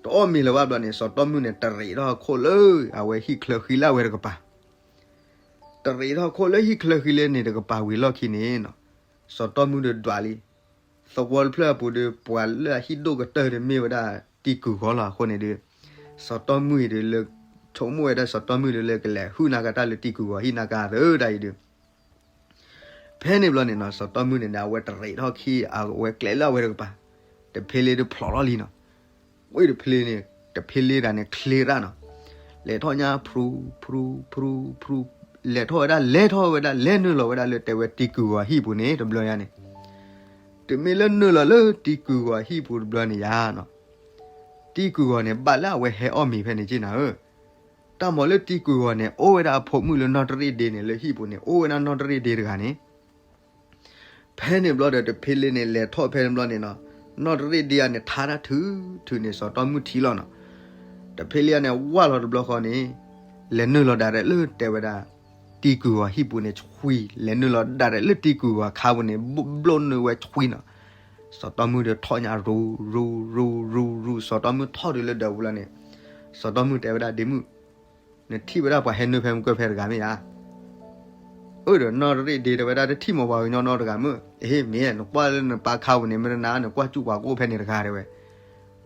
တအီၣ်မ့ၤလၢၤဘၣ်ဘျီန့ၣ် စီၤတီၢ်မုၢ်န့ၣ် တရံးထီၣ်အခိၣ်လၢ အဝဲဟံၣ်ချၢဃံလၢဝဲတကပၤ, တရံးထီၣ်အခိၣ်လၢဟံၣ်ချၢဃံလၢန့ၣ်တကပၤဝံၤလီၢ်ခံန့ၣ်နီၤ စီၤတီၢ်မုၢ်ဒီးဒွးလံ သဝီတဖျၢၣ်အပူၤဒီး ပှၤလၢအဟံၣ်ဒိၣ်ကတၢၢ်ဒီးမ့ၢ်ဝဲဒၣ်တံၤကုာ်ဂီၤလီၤ. အဃိန့ၣ်ဒီး စီၤတီၢ်မုၢ်အံၤဒီးလၢ ဆိကမိၣ်ဝဲဒၣ်စီၤတီၢ်မုၢ်ဒီးလၢကလဲၤဟုၣ်နၤကတၢ်လၢတံၤကုာ်ဂီၤဟံၣ်နၤကသၢတၢ်အံၤဒီး ဖ ဖဲန့ၣ်ဘျီန့ၣ်နီၤ စီၤတီမုၢ်န့ၣ်န့ၣ် အဝဲတရံးထီၣ်ခံ အဝဲကျဲလၢအဝဲတကပၤ, တဖ့လ့တဖျိးထီၣ်လံနီၤ. ဝဲတဖ့လ့န့ၣ် တဖ့လ့တၢ်န့ၣ်ချ့ရၣ်နီၤ, လဲၤထီၣ်ညါဖရူ ဖရူ ဖရူ ဖရူ, လဲၤထီၣ်ဝဲဒၣ် လဲၤထီၣ်ဝဲဒၣ် လဲၤနုာ်လီၤဝဲဒၣ်လၢတဲဝဲတံၤကုာ်ဂီၤဟံၣ်ပူၤန့ၣ် တဘျီညါန့ၣ်, တမ့ၢ်လၢနုာ်လီၤလၢတံၤကုာ်ဂီၤဟံၣ်ပူၤတဘျီန့ၣ်ယါနီၤ, တံၤကုာ်ဂီၤန့ၣ် ဘၣ်လၢအဝဲဟဲအီၣ်မ့ၤဖဲန့ၣ်က့နၤဧၢ, တၢ်မၤလၢတံၤကုာ်ဂီၤန့ၣ် အိၣ်ဝဲဒၣ်အဖိမုၣ်လၢနီၢ်တရံၣ်ဒ့န့ၣ် လၢဟံၣ်ပူၤန့ၣ် အိၣ်ဝဲဒၣ်နီၢ်တရံၣ်ဒ့တဂၤန့ၣ် ဖဲန့ၣ်ဘျီဒီး တဖ့လ့န့ၣ် လဲၤထီၣ်ဖဲန့ၣ်ဘျီန့ၣ်နီၤ, နီၢ်တရံၣ်ဒ့အန့ၣ် ထါတၢ်ထုးထုးန့ၣ် စီၤတီမုၢ်ထံၣ်လီၤနီၤ. တဖ့လ့အန့ၣ် ဝၢ်လီၤတဘျီဃီန့ၣ်, လဲၤနုာ်လီၤဒၣ်ရဲၣ်လၢတဲဝဲဒၣ် တံၤကုာ်ဂီၤဟံၣ်ပူၤန့ၣ်ဆှံ, လဲၤနုာ်လီၤဒၣ်ရဲၣ်လၢတံၤကုာ်ဂီၤခါပူၤန့ၣ် ဘျိၣ်နုာ်ဝဲဆှံနီၤ. စီၤတီမုၢ်ဒီးထီၣ်ညါရူ ရူ ရူ ရူ ရူ, စီၤတီမုၢ်ထီၣ်တုၤလၢဒၢးပူၤလီၤန့ၣ်, စီၤတီမုၢ်တဲဝဲဒၣ်ဒ့မုၣ်, နထံၣ်ဝဲဒၣ်ပှၤဟဲနုာ်ဖဲမုၢ်ကၢၢ်ဖဲတဂၤမ့ၢ်ဧါ. အၢဒီး နီၢ်တရံၣ်ဒ့တဲဝဲဒၣ် တထံၣ်မ့ၢ်ပှၤကညီနီတဂၤမုၢ်, အ့ မ့ၢ် နကွၢ်လၢနပၢ်ခါပူၤန့ၣ် မ့ၢ်တနာ် နကွၢ်စူၣ်ပှၤကအိၣ်ဖဲန့ၣ်တဂၤတဲဝဲ.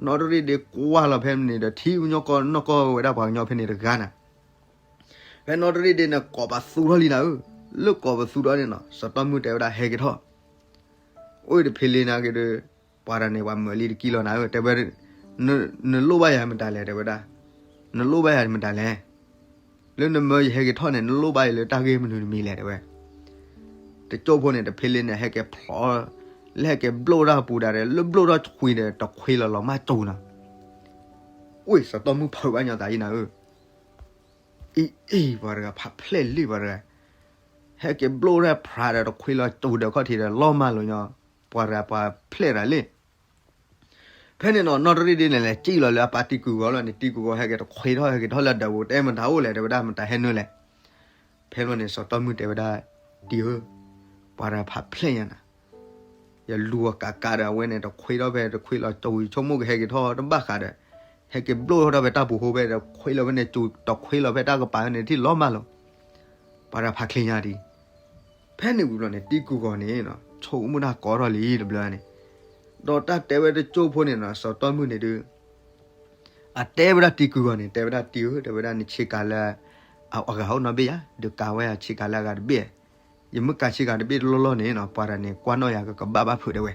နီၢ်တရံၣ်ဒ့ကွၢ်လီၤဖဲန့ၣ်ဒီး ထံၣ်ကညီကီၢ်နီၢ်ကီၢ်ဝဲဒၣ်ပှၤကညီဖဲန့ၣ်တဂၤနၤ. ဖဲနီၢ်တရံၣ်ဒ့န့ၣ် ကိးပသူထီၣ်လံနၤဧၢ, လၢကိးပသူထီၣ်န့ၣ်နီၤ စီၤတီမုၢ်တဲဝဲဒၣ်ဟဲက့ၤထီၣ် အိၣ်တဖ့လ့နာ်က့ဒီး, ပှၤတဂၤန့ၣ် ပှၤမၢလံတကံလီၤနၤဧၢ တဲဝဲ, နလိၣ်ဘၣ်ယၤမတၤလဲၣ်တဲဝဲဒၣ်, နလိၣ်ဘၣ်ယၤမတၤလဲၣ်, လၢနမၢယဟဲက့ၤထီၣ်န့ၣ် နလိၣ်ဘၣ်ယၤလၢတၢ်ဂ့ၢ်မနုၤတမံၤလဲၣ်တဲဝဲ. တကၠိၢ်ဖိန့ၣ် တဖ့လ့န့ၣ် ဟဲက့ၤဖျိး, လၢဟဲက့ၤဘျိၣ်တၢ်ပူၤဒၣ်ဒီး လၢဘျိၣ်ထီၣ်ဆှံဒီး တခွ့လီၤလီၤမၢ်စူၤနၤ. အိၣ် စီၤတီမုၢ်ဖုးဘၣ်ညီသးအံၤနၤဧၢ, အံၤအံၤ ပှၤတဂၤဖးဖျဲၣ်လံပှၤတဂၤ, ဟဲက့ၤဘျိၣ်တၢ်ဖျါဒီး တခွ့လီၤစူၤဒီးခီၣ်ထံးဒီး လီၤမၢ်လိာ်ညီ, ပှၤတဂၤပှၤဖျဲၣ်တၢ်လံ. ဖဲန့ၣ်နီၤ နီၢ်တရံၣ်ဒ့န့ၣ် လဲၤစံၣ်လီၤလၢအပၢ်တံၤကုာ်ဂီၤလီၤန့ၣ် တံၤကုာ်ဂီၤဟဲက့ၤတခွ့ထီၣ် ဟဲက့ၤထီၣ်လၢဒၢးပူၤ တဲမတၤအိၣ်လဲၣ် တဲဝဲဒၣ်မတၤဟဲနုာ်လဲၣ်. ဖဲန့ၣ်ဘျီန့ၣ် စီၤတီမုၢ်တဲဝဲဒၣ်, တံၤဧၢ, ပှၤတဂၤဖးဖျဲၣ်ညါနၤ, ယလူၤအီၤကးကးဒီး အဝဲန့ၣ် တခွ့ထီၣ်ဖဲ တခွ့လီၤစူၤ ယဆိကမိၣ်ကဟဲက့ၤထီၣ်တဘၣ်ဃးဒီး, ဟဲက့ၤဘျိၣ်ထီၣ်ဖဲတၢ်ပူၤဃိဖဲ တခွ့လီၤဖဲန့ၣ်စူၤ တခွ့လီၤဖဲတၢ်ကပၤဖဲန့ၣ် ထံၣ်လီၤမၢ်လိာ်, ပှၤတဂၤဖးချ့ညါဒံး. ဖဲန့ၣ်ဝံၤဘျီန့ၣ် တံၤကုာ်ဂီၤန့ၣ် ဆိကမိၣ်တၢ်ကီထီၣ်လံတဘျီန့ၣ်, ဒီးတၢ်တဲဝဲတကၠိၢ်ဖိန့ၣ်နီၤ စီၤတီမုၢ်န့ၣ်ဒီး အတဲဝဲဒၣ်တံၤကုာ်ဂီၤန့ၣ် တဲဝဲဒၣ်တံၤဧၢ တဲဝဲဒၣ်နဆ့ကၤလၢအဂၤအိၣ်နီတဘ့ၣ်ဧါ, ဒုးကၤဝဲအဆ့ကၤလၢအဂၤတဘ့ၣ်, ယမ့ၢ်ကၤဆ့ကၤတဘ့ၣ်တလီၢ်လီၢ်န့ၣ်နီၤ ပှၤတဂၤန့ၣ် ကွၢ်နီၣ်ယၤကကဘၣ်ဘၣ်ဖုးတဲဝဲ.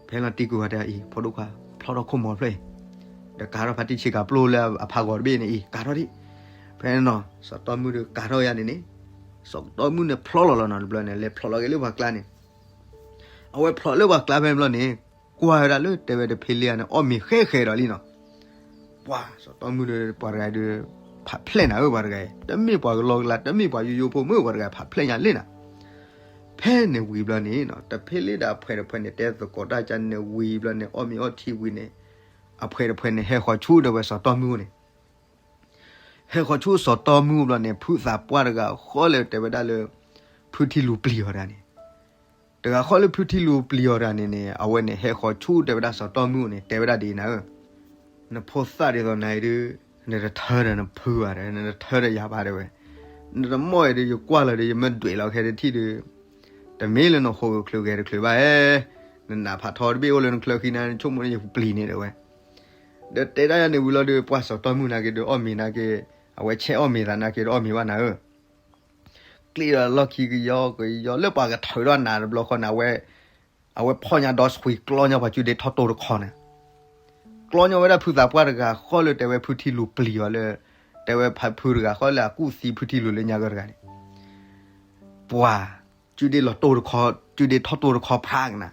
ဖဲလီၤတံၤကုာ်ဂီၤတဲအံၤ ဖိဒိၣ်ခွါ ဖျီထီၣ်ခိၣ်မီၤဖျၢၣ်အံၤ, ဒီးကၤထီၣ်ဖါတံၢ်ဆ့ကၤပျိၢ်လၢအဖးဂီၤတဘ့ၣ်န့ၣ်အံၤ ကၤထီၣ်ဒံး. ဖဲနီၤ စီၤတီမုၢ်ဒီးကၤထီၣ်ယၤန့ၣ်န့ၣ်, စီၤတီမုၢ်န့ၣ်ဖျီလီၤလီၤနီၤတဘျီန့ၣ် လဲၤဖျိးလီၤက့ၤလၢပှၤကျါန့ၣ် အဝဲဖျိးလၢပှၤကျါဖဲန့ၣ်ဘျီန့ၣ်, ကွၢ်ဝဲဒၣ်လၢတဲဝဲတဖ့လ့န့ၣ် အီၣ်မ့ၤဃဲဃဲဒီးလံနီၤ. ပှၤစီၤတီမုၢ်ဒီး ပှၤတဂၤဒီး ဖးဖျဲၣ်နၤဧၢ ပှၤတဂၤအံၤ တမ့ၢ်ပှၤကလီကလါ တမ့ၢ်ပှၤယိယိဖိမုၣ် ပှၤတဂၤဖးဖျဲၣ်ညါလံနၤ. ဖဲန့ၣ်ဝံၤဘျီန့ၣ်နီၤ တဖ့လ့ဒီးအဖှဲးတဖှဲးန့ၣ် တဲသကိးတၢ်ကန့ၣ်ဝံၤဘျီန့ၣ် အီၣ်မ့ၤအီထံဝံၤန့ၣ်, အဖှဲးတဖှဲးန့ၣ် ဟဲဃီၤဆူဒီးဝဲစီၤတီမုၢ်အိၣ်န့ၣ် ဟဲဃီၤဆူစီၤတီမုၢ်အိၣ်ဘျီန့ၣ် ဖုသးပှၢ်တဂၤဃီလၢတဲဝဲဒၣ်လၢ ဖုထံလူၤပျံၤအီၤတဂၤန့ၣ်, တဂၤဃီလၢဖုထံလူၤပျံၤအီၤတဂၤန့ၣ်န့ၣ် အဝဲန့ၣ် ဟဲဃီၤဆူတဲဝဲဒၣ်စီၤတီမုၢ်အိၣ်န့ၣ် တဲဝဲဒၣ်ဒ်အံၤနၤဧၢ, နဖိသၣ်ဒ်သိးနၤအံၤဒီး နတထၢဒီးနဖုဘၣ်ဒီး နတထၢဒီးယၤဘၣ်တဲဝဲ, နတမီၢ်အံၤဒီး ယကွၢ်လီၤဒီး ယမ့ၢ်ဒွဲးလီၤခဲတထံၣ်ဒီး တမ့ၢ်လၢနဃိးကချုးဂဲၤတချုးဘၣ်ဧဲ, နနးဖးထီတဘ့ၣ်အိၣ်လၢနချၢဃံနၤ နဆိကမိၣ်န့ၣ်ယပျံၤန့ၣ်တဲဝဲ. ဒီးတဲဒၣ်ယၤန့ၣ်ဝံၤလီၤဒီး ပှၤစီၤတီမုၢ်နာ်က့ဒီး အီၣ်မ့ၤနာ်က့, အဝဲဆဲးအီၣ်မ့ၤသးနာ်က့ဒီး အီၣ်မ့ၤဘၣ်နၤဧၢ, ကျ့ဒီးလီၢ်ခံကယီကယီ လၢပှၤကထၢထီၣ်နၤတဘျီဃီန့ၣ် အဝဲ, အဝဲဖီၣ်ညါဒီးဆွံကျီညါ ပှၤကုဒ့ထီၣ်တိၢ်တခီန့ၣ်, ကျီညါဝဲဒၣ်ဖုသးပှၢ်တဂၤဃီလၢတဲဝဲဖုထံလူၤပျံၤအီၤလၢ, တဲဝဲဖုတဂၤဃီလၢအကူၣ်သံဖုထံလူၤလၢညါကတဂၤန့ၣ် ပှၤ, ကုဒ့လီၤတိၢ်တခီ, ကုဒ့ထီၣ်တိၢ်တခီဖးကနၤ,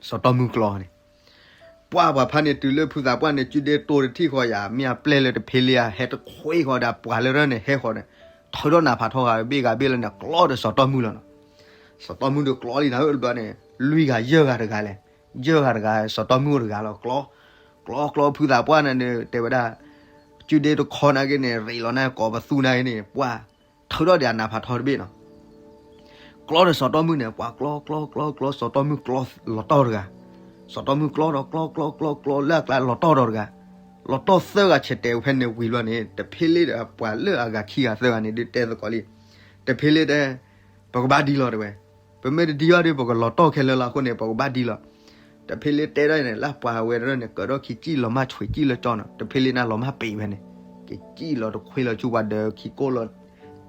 စီၤတီမုၢ်ကျီန့ၣ်, ပှၤပှၤဖးန့ၣ်တုၤလၢဖုသးပှၢ်န့ၣ် ကုဒ့တိၢ်တထံၣ်ဃီယၤ မ့ၢ်အပျဲၢ်လၢတဖ့လ့ဧါ ဟဲတခွ့ဃီဒီး ပှၤလၢရၢၢ်န့ၣ်ဟဲဃီန့ၣ်, ထုးထီၣ်နးဖးထီဂၤဘ့ၣ်ဂၤဘ့ၣ်လၢန့ၣ် ကျီဒီးစီၤတီမုၢ်လီၤနီၤ, စီၤတီမုၢ်ဒီးကျီလံနၤဧၢတဘျီန့ၣ် လွံၢ်ဂၤယဲၢ်ဂၤတဂၤလဲၣ်, ယဲၢ်ဂၤတဂၤ စီၤတီမုၢ်အိၣ်တဂၤလီၤ, ကျီ, ကျီကျီဖုသးပှၢ်န့ၣ်ဒီး တဲဝဲဒၣ်, ကုဒ့တခီနာ်က့န့ၣ် ရ့းလီၤန့ၣ် ကိးပသူနာ်က့န့ၣ် ပှၤ, ထုးထီၣ်ဒီးအနးဖးထီတဘ့ၣ်နီၤ ကျီဒီးစီၤတီမုၢ်န့ၣ် ပှၤကျီကျီကျီကျီ စီၤတီမုၢ်ကျီလီၤတီၢ်တဂၤ, စီၤတီမုၢ်ကျီဒီးကျီကျီကျီကျီလၢအကျါလီၤတီၢ်ဒီးတဂၤ, လီၤတီၢ်သၢဂၤဆဲးတဲာ်ဖဲန့ၣ်ဝံၤဘျီန့ၣ် တဖ့လ့ဒီးပှၤလၢအဂၤခံဂၤသၢဂၤန့ၣ်ဒုးတဲသကိးလံ, တဖ့လ့တဲ, ပကဘၣ်ဒံလီၤတဲဝဲ, ပမ့ၢ်တဒံဘၣ်ဒီး ပကလီၤတီၢ်ခဲလၢာ်လီၤအဃိန့ၣ် ပကဘၣ်ဒံလီၤ, တဖ့လ့တဲဒၣ်န့ၣ် လၢပှၤဝဲဒၣ်န့ၣ် ကၢးထီၣ်ခံစံၣ်လီၤမၢ်ဆွံးစံၣ်လၢကၠီနီၤ တဖ့လ့န့ၣ်လီၤမၢ်ပ့ၤဖဲန့ၣ်, ကစံၣ်လီၤတခွ့လီၤဆူပှၤဒီးခံကိၣ်လီၤ,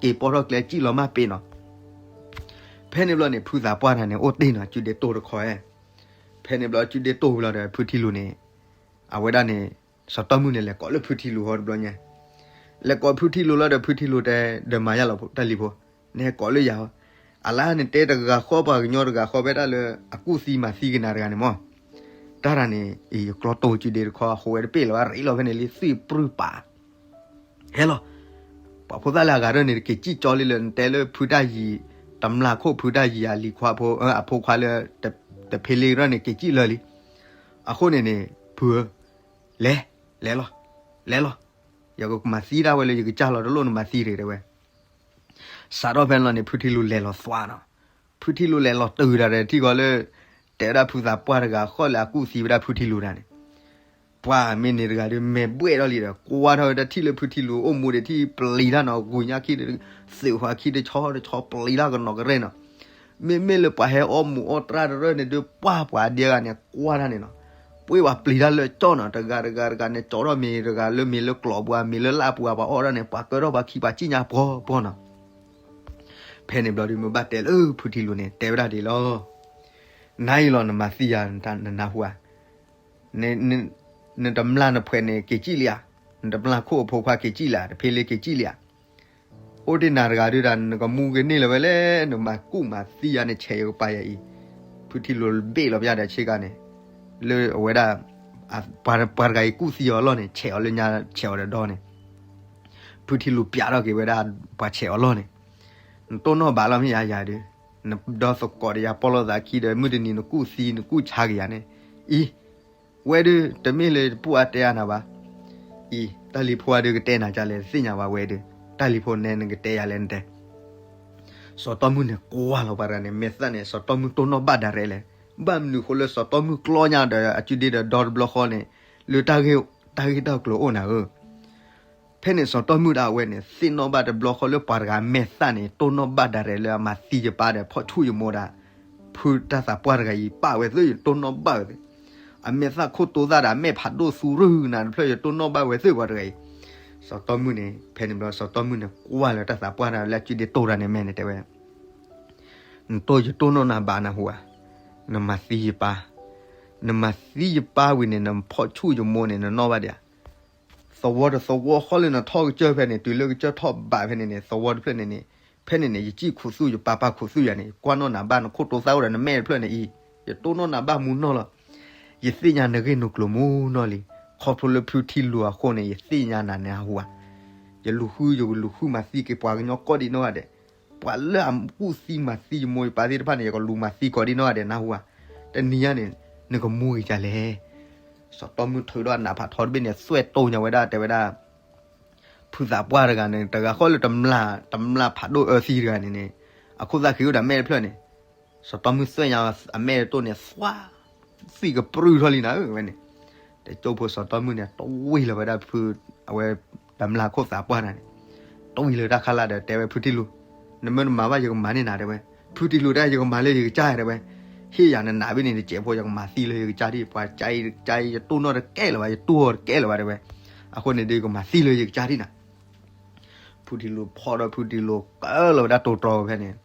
က့ၤပိာ်ထီၣ်ကျဲစံၣ်လီၤမၢ်ပ့ၤနီၤ ဖဲန့ၣ်ဘျီန့ၣ် ဖုသးပှၢ်တဂၤန့ၣ် အိၣ်တ့ၢ်နီၤ ကုဒ့တိၢ်တခီဧါ. ဖဲန့ၣ်ဘျီ ကုဒ့တိၢ်ဝံၤလီၤဒီး ဖုထံလူၤန့ၣ် အဝဲဒၣ်န့ၣ် စီၤတီမုၣ်န့ၣ် လဲၤကိးလၢဖုထံလူၤဟီတဘျီညါ, လဲၤကိးဖုထံလူၤလီၤဒီး ဖုထံလူၤတဲ ဒီးမၤယါလီၤတၢ်လံၤဖိ, နဟဲကိးလၢယၤဟီ, အလါနတဲတဂၤဃီ ပှၤကညီတဂၤဃီ ဖဲတၢ်လၢအကူၣ်သံမၤသံက့ၤနၤတဂၤန့ၣ်မး, တၢ်တဂၤန့ၣ် အံၤ ယကျီတိၢ်ကုဒ့တခီ အဃိဝဲတပ့ၢ်လၢၤဘၣ် ရ့လီၤဖဲန့ၣ်လံ သွံၣ်ပြူၢ်ပာ် ဟဲလီၤ. ပှၤဖိသၣ်လၢအဂၤဒၢန့ၣ် တက့ၤစံၣ်ကၠီလံလၢ နတဲလၢဖုတၢ်ယံၤ, တမျၢ်ခိၣ်ဖုတၢ်ယံၤအလံၤခွါဖိ, အဖိခွါလၢ တဖ့လ့ကရၢၢ်န့ၣ် က့ၤစံၣ်လၢာ်လံ. အဃိန့ၣ်န့ၣ် ဖုဧၢ, လဲၤ, လဲၤလီၤ, လဲၤလီၤ, ယကမၤသံတၢ်ဝဲလၢယကစၢ်လီၤ တလိၣ်နမၤသံတဂ့ၤတဲဝဲ စးထီၣ်ဖဲန့ၣ်လီၤန့ၣ် ဖုထံလူၤလဲၤလီၤသွါနီၤ. ဖုထံလူၤလဲၤလီၤတုၤဒၣ်ဒီးထံကီၢ်လၢ တဲဝဲဒၣ်ဖုသးပှၢ်တဂၤဃီလၢအကူၣ်သံဝဲဒၣ်ဖုထံလူၤတဂၤန့ၣ်, ပှၤမ့ၢ်န့ၣ်တဂၤဒီး မဲာ်ဘှဲၣ်ထီၣ်လံဒီး ကွၢ်ထီၣ်ဝဲဒၣ်ထံၣ်လၢဖုထံလူၤအိၣ်မူဒီးထံၣ်ပျံၤတၢ်နီၤ, ဂုာ်ညါခံ သုးဃီၤခံတဆီတဆီပျံၤတၢ်ကနီၤကရဲၣ်နီၤ. မ့မ့ၢ်လၢပှၤဟဲအီၣ်မူးအီၣ်တြၢ်တရၢၣ်န့ၣ်ဒီး ပှၢ်ပှၤအဒဲဂၤန့ၣ် ကွၢ်တၢ်န့ၣ်နီၤ, ပှ့ၤပှၤပျံၤတၢ်လၢကၠီၣ်နီၤ, တဂၤတဂၤတဂၤန့ၣ် ကၠီထီၣ်မ့ၤတဂၤလၢမ့ၤလၢကျိးပူၤ မ့ၤလၢလၢပူၤ ပှၤအီၣ်ဒၣ်န့ၣ် ပှၤကၢထီၣ်ပှၤခံပှၤစံၣ်ညါပှီၤပှီၤနီၤ. ဖဲန့ၣ်ဘျီဒီး မ့ၢ်ဘၣ်တဲလၢဖုထံလူၤန့ၣ် တဲဝဲဒၣ်ဒ်လီၤ, နၤအံၤလီၤ နမၤသံယၤ နနၢ်ဟူဧါ, နတမျၢ်နဖှဲးန့ၣ် က့ၤစံၣ်လံဧါ, နတမျၢ်ခိၣ်အဖိခွါက့ၤစံၣ်လံဧါ, တဖ့လ့က့ၤစံၣ်လံဧါ. အိၣ်တ့ၢ်နၤတဂၤဒုးဒၣ် နကမူကန့ၢ်လၢၤဝဲလဲၣ်, နမၤကူၣ်မၤသံယၤန့ၣ် ဆဲးယကပၤယၤအံၤ. ဖုထံလူၤဘ့ၣ်လီၤပျၢ်ဒီးဆ့ကၤန့ၣ်, လၢအဝဲဒၣ် ပှၤတဂၤအံၤကူၣ်သံအီၤအလီၢ်န့ၣ် ဆဲးအီၤလၢညါ ဆဲးအီၤဒီးဒီန့ၣ်, ဖုထံလူၤပျးထီၣ်က့ၤဝဲဒၣ်ပှၤဆဲးအီၤလီၢ်န့ၣ်, နတိၢ်နီၣ်ဘၣ်လီၤမ့ၢ်ယၤယၤဒုး, နဒီသကိးဒီးယၤပီၢ်လိာ်သးခံဒီး မုၢ်တနံၤနကူၣ်သံနကူၣ်ဆါက့ၤယၤန့ၣ်, အံၤ ဝဲဒုး တမ့ၢ်လၢတပူၤအါတဲအါနၤဘၣ်. အံၤ တၢ်လံၤဖိအါဒုးကတဲနၤဒ်လဲၣ် တသ့ၣ်ညါဘၣ်ဝဲဒုး, တၢ်လံၤဖိနဲနကတဲယၤလဲၣ်နတဲ. စီၤတီမုၣ်န့ၣ်ကွၢ်လီၤပှၤတဂၤန့ၣ် မဲာ်သၣ်န့ၣ် စီၤတီမုၣ်တိၢ်နီၣ်ဘၣ်ဒၣ်ရဲၣ်လဲၣ်, ဘၣ်မနုၤဃိလၢစီၤတီမုၣ်ကျီညါဒီးအကုဒ့ဒီးဒီတဘျီဃီန့ၣ်, လၢတၢ်ဂ့ၢ်တၢ်ကျိၤအိၣ်နၤဧၢ. ဖဲန့ၣ်စီၤတီမုၣ်ဒၣ်ဝဲန့ၣ် သ့ၣ်နီၣ်ဘၣ်တဘျီဃီလၢပှၤတဂၤမဲာ်သၣ်န့ၣ် တိၢ်နီၣ်ဘၣ်ဒၣ်ရဲၣ်လၢအမၤသံယပၢ်ဒီးဖီၣ်ဆူၣ်ယမိၢ်ဒၣ်, ဖုတၢ်သးပှၢ်တဂၤအံၤပာ်ဝဲသ့ၣ် ယတိၢ်နီၣ်ဘၣ်ဝဲသ့ၣ်, အမဲာ်သၣ်ခိၣ်တိသၣ်ဒီးအမဲာ်ဖးဒိၣ်သူရုၢ်နၤတဖျၢၣ် ယတိၢ်နီၣ်ဘၣ်ဝဲသ့ၣ်ပှၤတဂၤအံၤ. စီၤတီမုၣ်န့ၣ် ဖဲန့ၣ်ဘျီ စီၤတီမုၣ်န့ၣ်ကွၢ်လၢတၢ်သးပှၢ်တဂၤလၢအကုဒ့တိၢ်တၢ်န့ၣ်မဲာ်န့ၣ်တဲဝဲ နတိၢ်ယတိၢ်နီၣ်နၤဘၣ်နၢ်ဟူဧါ, နမၤသံယပၢ်, နမၤသံယပၢ်ဝံၤန့ၣ် နဖီၣ်ဆူၣ်ယမိၢ်န့ၣ် နနီၣ်ဘၣ်ဒံးဧါ. သဝီတသဝီဃီလၢနထီၣ်ကစၢၢ်ဖဲန့ၣ် တုၤလၢကစၢၢ်ထီၣ်ဘးဖဲန့ၣ်န့ၣ် သဝီတဖျၢၣ်န့ၣ်န့ၣ်, ဖဲန့ၣ်န့ၣ် ယစံၣ်ခူသူၣ်ယပၢ်ပၢ်ခူသူၣ်ယၤန့ၣ် ကွၢ်နီၣ်နၤဘၣ်နခိၣ်တိသၣ်အိၣ်ဒီးနမဲာ်တဖျၢၣ်န့ၣ်အံၤ, ယတိၢ်နီၣ်နၤဘၣ်မူနီၢ်လီၤ. ယသ့ၣ်ညါနဂ့ၢ်နကျိၤမူနီၢ်လံ, ခီဖျိလၢဖုထံလူၤအဃိန့ၣ် ယသ့ၣ်ညါနၤန့ၣ်အဟူဧါ. ယလူၤဃု ယကလူၤဃုမၤသံက့ၤပှၤကညီကိးဒံးနီၢ်ဂၤဒဲး, ပှၤလၢအကူၣ်သံမၤသံယမိၢ်ယပၢ်သ့ၣ်တဖၣ်န့ၣ် ယကလူၤမၤသံကိးဒံးနီၢ်ဂၤဒဲးနၢ်ဟူဧါ. တနံၤညါန့ၣ် နကမူဂ့ၤဒ်လဲၣ်. စီၤတီမုၣ်ထုးဒီးနးဖးထီတဘ့ၣ်န့ၣ် သွဲၣ်တိၢ်ညါဝဲဒၣ်တဲဝဲဒၣ် ဖုသးပှၢ်တဂၤန့ၣ် တဂၤဃီလၢတမျၢ် တမျၢ်ဖးဒိၣ်အၢသံတဂၤန့ၣ်န့ၣ်, အခိၣ်သၣ်ဃံအိၣ်ဒီးအမဲာ်တဖျၢၣ်န့ၣ်, စီၤတီမုၣ်သွဲၣ်ညါအမဲာ်တတိၢ်န့ၣ် သွါ သွံၣ်ကပြုၢ်ထီၣ်လံနၤဧၢဝဲန့ၣ်, တကၠိဖိစီၤတီမုၣ်န့ၣ် တဝံၤလၢၤဝဲဒၣ်ဖု အဝဲ တမျၢ်ခိၣ်သးပှၢ်တဂၤန့ၣ်, တဝံၤလၢၤတၢ်ခါလၢ်ဒီးတဲဝဲဖုထံလူၤ, နမ့ၢ်တမၤဘၣ်ယကမၤန့ၢ်နၤတဲဝဲ, ဖုထံလူၤတဲယကမၤလၢယကစၢ်တဲဝဲ, ဟ့ၣ်ယၤနနးဘ့ၣ်န့ၣ်တစဲးဖိ ယကမၤသံလၢယကစၢ်ဒံး ပှၤကၢအံၤ ယတိၢ်နီၣ်တကဲလၢၤဘၣ် ယတိၢ်အီၤတကဲလၢၤဘၣ်တဲဝဲ, အဃိန့ၣ်ဒီးယကမၤသံလၢယကစၢ်ဒံးနၤ. ဖုထံလူၤဖီၣ်ဒီးဖုထံလူၤကၢလီၤဝဲဒၣ်တိၤတြီၤဖဲန့ၣ်,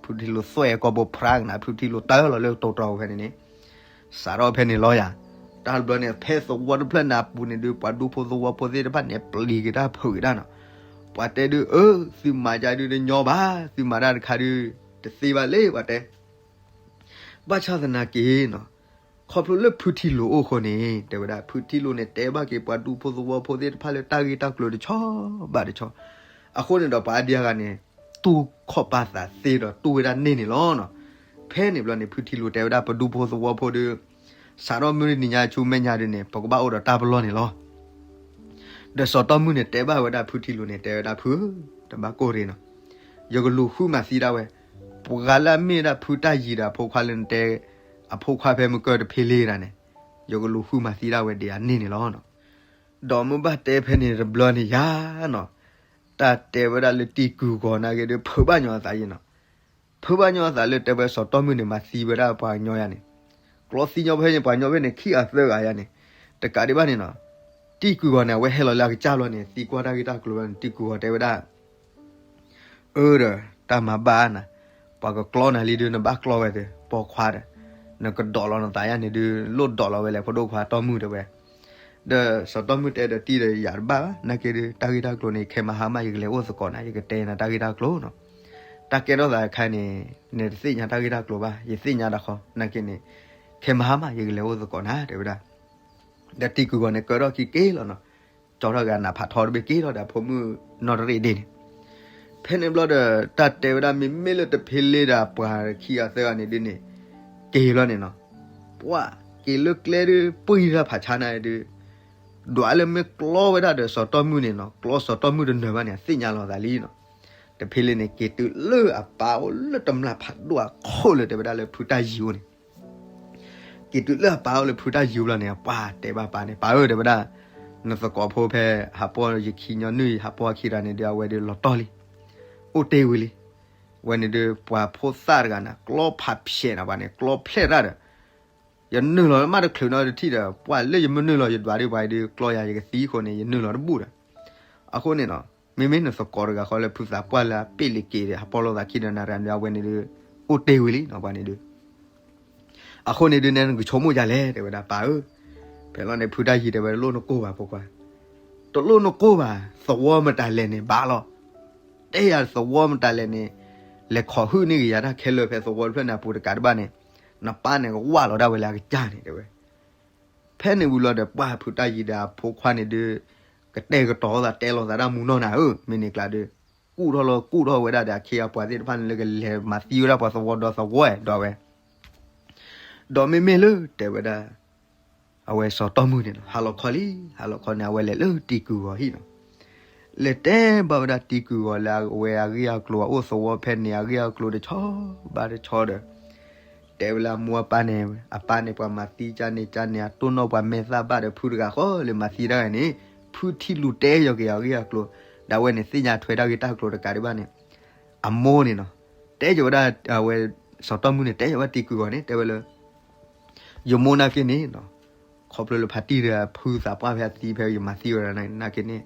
ဖုထံလူၤသွဲၣ်ကီၢ်ဘိဖရၣ်ကနၤ ဖုထံလူၤတၢလီၤလၢတိၤတြီၤဖဲန့ၣ်န့ၣ်, စးထီၣ်ဖဲန့ၣ်လီၤယၤ, တၢ်ဘျီန့ၣ် ဖဲသဝီတဖျၢၣ်န့ၣ်အပူၤန့ၣ်ဒုး ပှၤဒူဖိသဝီဖိသ့ၣ်တဖၣ်န့ၣ် ပျံၤက့ၤတၢ်ဖုးက့ၤတၢ်နီၤ, ပှၤတဲဒုး အၢ သုမၤဒ်ဒုးတညီဘၣ် သုမၤတၢ်တခါဒုး တသ့ဘၣ်လၢပှၤတဲ ဘၣ်ဆၣ်သနာ်က့နီၤ, ခီဖျိလၢဖုထံလူၤအိၣ်အဃိန့ၣ် တဲဝဲဒၣ် ဖုထံလူၤန့ၣ် တဲဘၣ်က့ၤပှၤဒူဖိသဝီဖိသ့ၣ်တဖၣ်လၢတၢ်ဂ့ၢ်တၢ်ကျိၤတဆီဘၣ်တဆီ, အဃိန့ၣ်ဒီးပှၤအါဒံအါဂၤန့ၣ် တူၢ်ခီၣ်ပာ်သးသ့ဒီးတူၢ်ဝဲဒၣ်န့ၢ်န့ၣ်လီၤနီၤ. ဖဲန့ၣ်ဘျီန့ၣ် ဖုထံလူၤတဲဝဲဒၣ်ပဒူဖိသဝီဖိဒီး စးထီၣ်မုၢ်တနံၤညါဆူမဲာ်ညါဒုးန့ၣ် ပကဘၣ်အိၣ်ဒီးတၢ်ပလီၢ်န့ၣ်လီၤ. ဒီးစီၤတီမုၢ်န့ၣ် တဲဘၣ်ဝဲဒၣ်ဖုထံလူၤန့ၣ် တဲဝဲဒၣ်ဖု, တဘၣ်ကိၢ်ရ့ၣ်နီၤ, ယကလူၤဃုမၤသံဒၣ်ဝဲ, ပှၤလၢအမ့ၢ်ဒၣ်ဖုတၢ်ယံၤဒီးအဖိခွါလၢနတဲ, အဖိခွါဖဲမုၢ်ကၢတဖ့လ့တဂၤန့ၣ်, ယကလူၤဃုမၤသံဒၣ်ဝဲဒ်အန့ၣ်န့ၣ်လီၤ. ဒီးမ့ၢ်ဘၣ်တဲဖဲန့ၣ်တဘျီန့ၣ်ယၤနီၤ, တၢ်တဲဝဲဒၣ်လၢတံၢ်ကုၢ်ဂီၤနာ်က့ဒုး ဖုးဘၣ်ညီအသးယံၤနီၤ, ဖုးဘၣ်ညီအသးလၢတဲဝဲစီၤတီမုၢ်န့ၣ် မၤသံဝဲဒၣ်ပှၤကညီယၤန့ၣ်, ကျီသံညီဖဲန့ၣ် ပှၤကညီဖဲန့ၣ် ခံဂၤသၢဂၤယၤန့ၣ်, တကးဒံးဘၣ်န့ၣ်နီၤ, တံၢ်ကုၢ်ဂီၤန့ၣ် အဝဲဟဲလီၤလၢအကစၢ်ဘျီန့ၣ် သံကွၢ်တၢ်ဂ့ၢ်တၢ်ကျိၤဘျီန့ၣ် တံၢ်ကုၢ်ဂီၤတဲဝဲဒၣ် အၢဒီး တၢ်မၤဘၣ်နၤ, ပှၤကကျီနၤလံဒုး နဘၣ်ကျီဝဲသ့ ပိာ်ခွါဒီး နကဒိးလီၤနသးယါန့ၣ်ဒုး လိၣ်ဒိးလီၤဝဲလဲၣ် ဖိဒိၣ်ခွါတီၢ်မုၢ်တဲဝဲ. ဒီးစီၤတီၢ်မုၢ်တဲဒီးတံၢ်ဒီး ယၤတဘၣ်ဘၣ်နာ်က့ဒုး တၢ်ဂ့ၢ်တၢ်ကျိၤန့ၣ် ခဲမဟါမး ယကလဲၤအိၣ်သကိးနၤ ယကတဲနၤတၢ်ဂ့ၢ်တၢ်ကျိၤနီၤ. တၢ်ကဲထီၣ်သးတခါန့ၣ် နတသ့ၣ်ညါတၢ်ဂ့ၢ်တၢ်ကျိၤဘၣ် ယသ့ၣ်ညါတခီ နာ်က့န့ၣ် ခဲမဟါမး ယကလဲၤအိၣ်သကိးနၤ တဲဝဲဒၣ်. ဒီးတံၢ်ကုၢ်ဂီၤန့ၣ် ကၢထီၣ်ခံက့ၤလီၤနီၤ. ကၠီထီၣ်က့ၤအနးဖးထီတဘ့ၣ်က့ၤလီၤဒီး အဖိမုၣ်နီၢ်တရ့ၣ်ဒ့န့ၣ်. ဖဲန့ၣ်ဘျီဒီး တၢ်တဲဝဲဒၣ်မ့မ့ၢ်လၢတဖ့လ့ဒီးအပှၤခံဂၤသၢဂၤန့ၣ်ဒုးန့ၣ် က့ၤလီၤန့ၣ်နီၤ. ပှၤက့ၤလၢကျဲဒုး ပှံၢ်တၢ်ဖးဆါနၤဒုး ဒွးလၢမ့ၢ်ကျီဝဲဒၣ်ဒီးစီၤတီၢ်မုၢ်န့ၣ်နီၤ ကျီစီၤတီၢ်မုၢ်တနၢၤဘၣ်န့ၣ် အသ့ၣ်ညါလီၤသးလံနီၤ. တဖ့လ့န့ၣ် က့ၤတုၤလၢအပၢ်အိၣ်လၢတမျၢ်ဖးဒိၣ်အခိၣ်လၢတဲဝဲဒၣ်လၢဖုတၢ်ယံၤအိၣ်န့ၣ် က့ၤတုၤလၢအပၢ်အိၣ်လၢဖုတၢ်ယံၤဘျီန့ၣ် ပှၤတဲဘၣ်ပၢ်န့ၣ် ပၢ်ဧၢ တဲဝဲဒၣ် နသကိးဖိဖဲ ဟးပီၢ်ယခံညီနုၢ် ဟးပီၢ်ခံဂၤန့ၣ်ဒုး အဝဲဒုးလီၤတီၢ်လံ အိၣ်တ့ၢ်ဝံၤလံ. ဝဲန့ၣ်ဒုး ပှၤဖိသၣ်တဂၤန့ၣ် ကျီဖးဖျဲးနၤပှၤန့ၣ် ကျီဖျဲးတၢ်ဒီး ယနုာ်လီၤမးတချုးနီတထံၣ်ဒီး ပှၤလၢယမ့ၢ်နုာ်လီၤယဒွးဒုးပှၤဒုး ကျီယၤယကသံအဃိန့ၣ် ယနုာ်လီၤတဘူၣ်ဒီး အဃိန့ၣ်နီၤ မ့မ့ၢ်နသကိးတဂၤဃီလၢဖုသးပှၢ်လၢအပ့ၢ်လံက့ၤဒီး ဟးပီၢ်လိာ်သးခံဒီးနၤရၤန့ၣ် အဝဲန့ၣ်ဒုး အိၣ်တ့ၢ်ဝံၤလံနီၤ ပှၤန့ၣ်ဒုး အဃိန့ၣ်ဒုး နဲနကဆိကမိၣ်ဒ်လဲၣ် တဲဝဲဒၣ် ပၢ်ဧၢ. ဖဲလီၤန့ၣ် ဖုတၢ်ယံၤတဲဝဲ တလိၣ်နကိၢ်ဘၣ်ဖိခွါ, တလိၣ်နကိၢ်ဘၣ်, သဝီမတၤလဲၣ်န့ၣ် ဘၣ်လီၤ. တဲယၤသဝီမတၤလဲၣ်န့ၣ် လဲၤခိးဟုၣ်န့ၢ်က့ၤယၤတၢ်ခဲလၢာ်ဖဲသဝီတဖျၢၣ်န့ၣ်အပူၤတကးတဘၣ်န့ၣ် နပၢ်န့ၣ်ကဝၢ်လီၤဒၣ်ဝဲလၢအကစၢ်န့ၣ် တဲဝဲ. ဖဲန့ၣ်ဝံၤလီၤဒီး ပှၢ်ဖုတၢ်ယံၤဒီးအဖိခွါန့ၣ်ဒုး ကတဲာ်ကတီၤသးတဲလီၤသးတၢ်မူနီၢ်နၤဧၢ, မ့ၢ်န့ၣ်ကျါဒီး ကူၣ်ထီၣ်လီၤကူၣ်ထီၣ်ဝဲဒၣ်ဒီးအခ့အပှၤသ့ၣ်တဖၣ်န့ၣ်လၢကလဲၤမၤသံဝဲဒၣ်ပှၤသဝီဒီသဝီဒီးဝဲ ဒီးမ့မ့ၢ်လၢတဲဝဲဒၣ် အဝဲစီၤတီၢ်မုၢ်န့ၣ်နီၤ ဟါလီၤခီလံ, ဟါလီၤခီန့ၣ် အဝဲလဲၤလၢတံၤကုၢ်ဂီၤဟံၣ်နီၤ, လဲၤတဲဘၣ်ဝဲဒၣ်တံၤကုၢ်ဂီၤလၢအဝဲအဂ့ၢ်အကျိၤ အအိၣ်သဝီဖဲန့ၣ် အဂ့ၢ်အကျိၤတဆီဘၣ်တဆီဒီး တဲဝဲလၢအမိၢ်အပၢ်န့ၣ် အပၢ်န့ၣ် ပှၤမၤသံကၢ်န့ၣ်ကၢ်န့ၣ် အတိၢ်နီၣ်ပှၤမဲာ်သၣ်ဘၣ်ဒီး ဖုတဂၤဃီလၢမၤသံတၢ်ဂၤန့ၣ် ဖုထံၣ်လူၤတဲယီၤက့ၤအဂ့ၢ်အကျိၤ, ဒီးအဝဲန့ၣ်သ့ၣ်ညါထွဲတၢ်ဂ့ၢ်တၢ်ကျိၤတကးဒံးဘၣ်န့ၣ် အမိၢ်န့ၣ်နီၤ တဲယီၤဝဲဒၣ် အဝဲ စီၤတီၢ်မုၢ်န့ၣ် တဲယီၤဝဲတံၤကုၢ်ဂီၤန့ၣ် တဲဝဲလၢ ယမိၢ်နာ်က့န့ၣ်နီၤ ခီဖျိလၢဖါတံၢ်ဒီးဖုသးပှၢ်ဖဲအသံဖဲယမၤသံဝဲဒၣ်နာ်က့န့ၣ်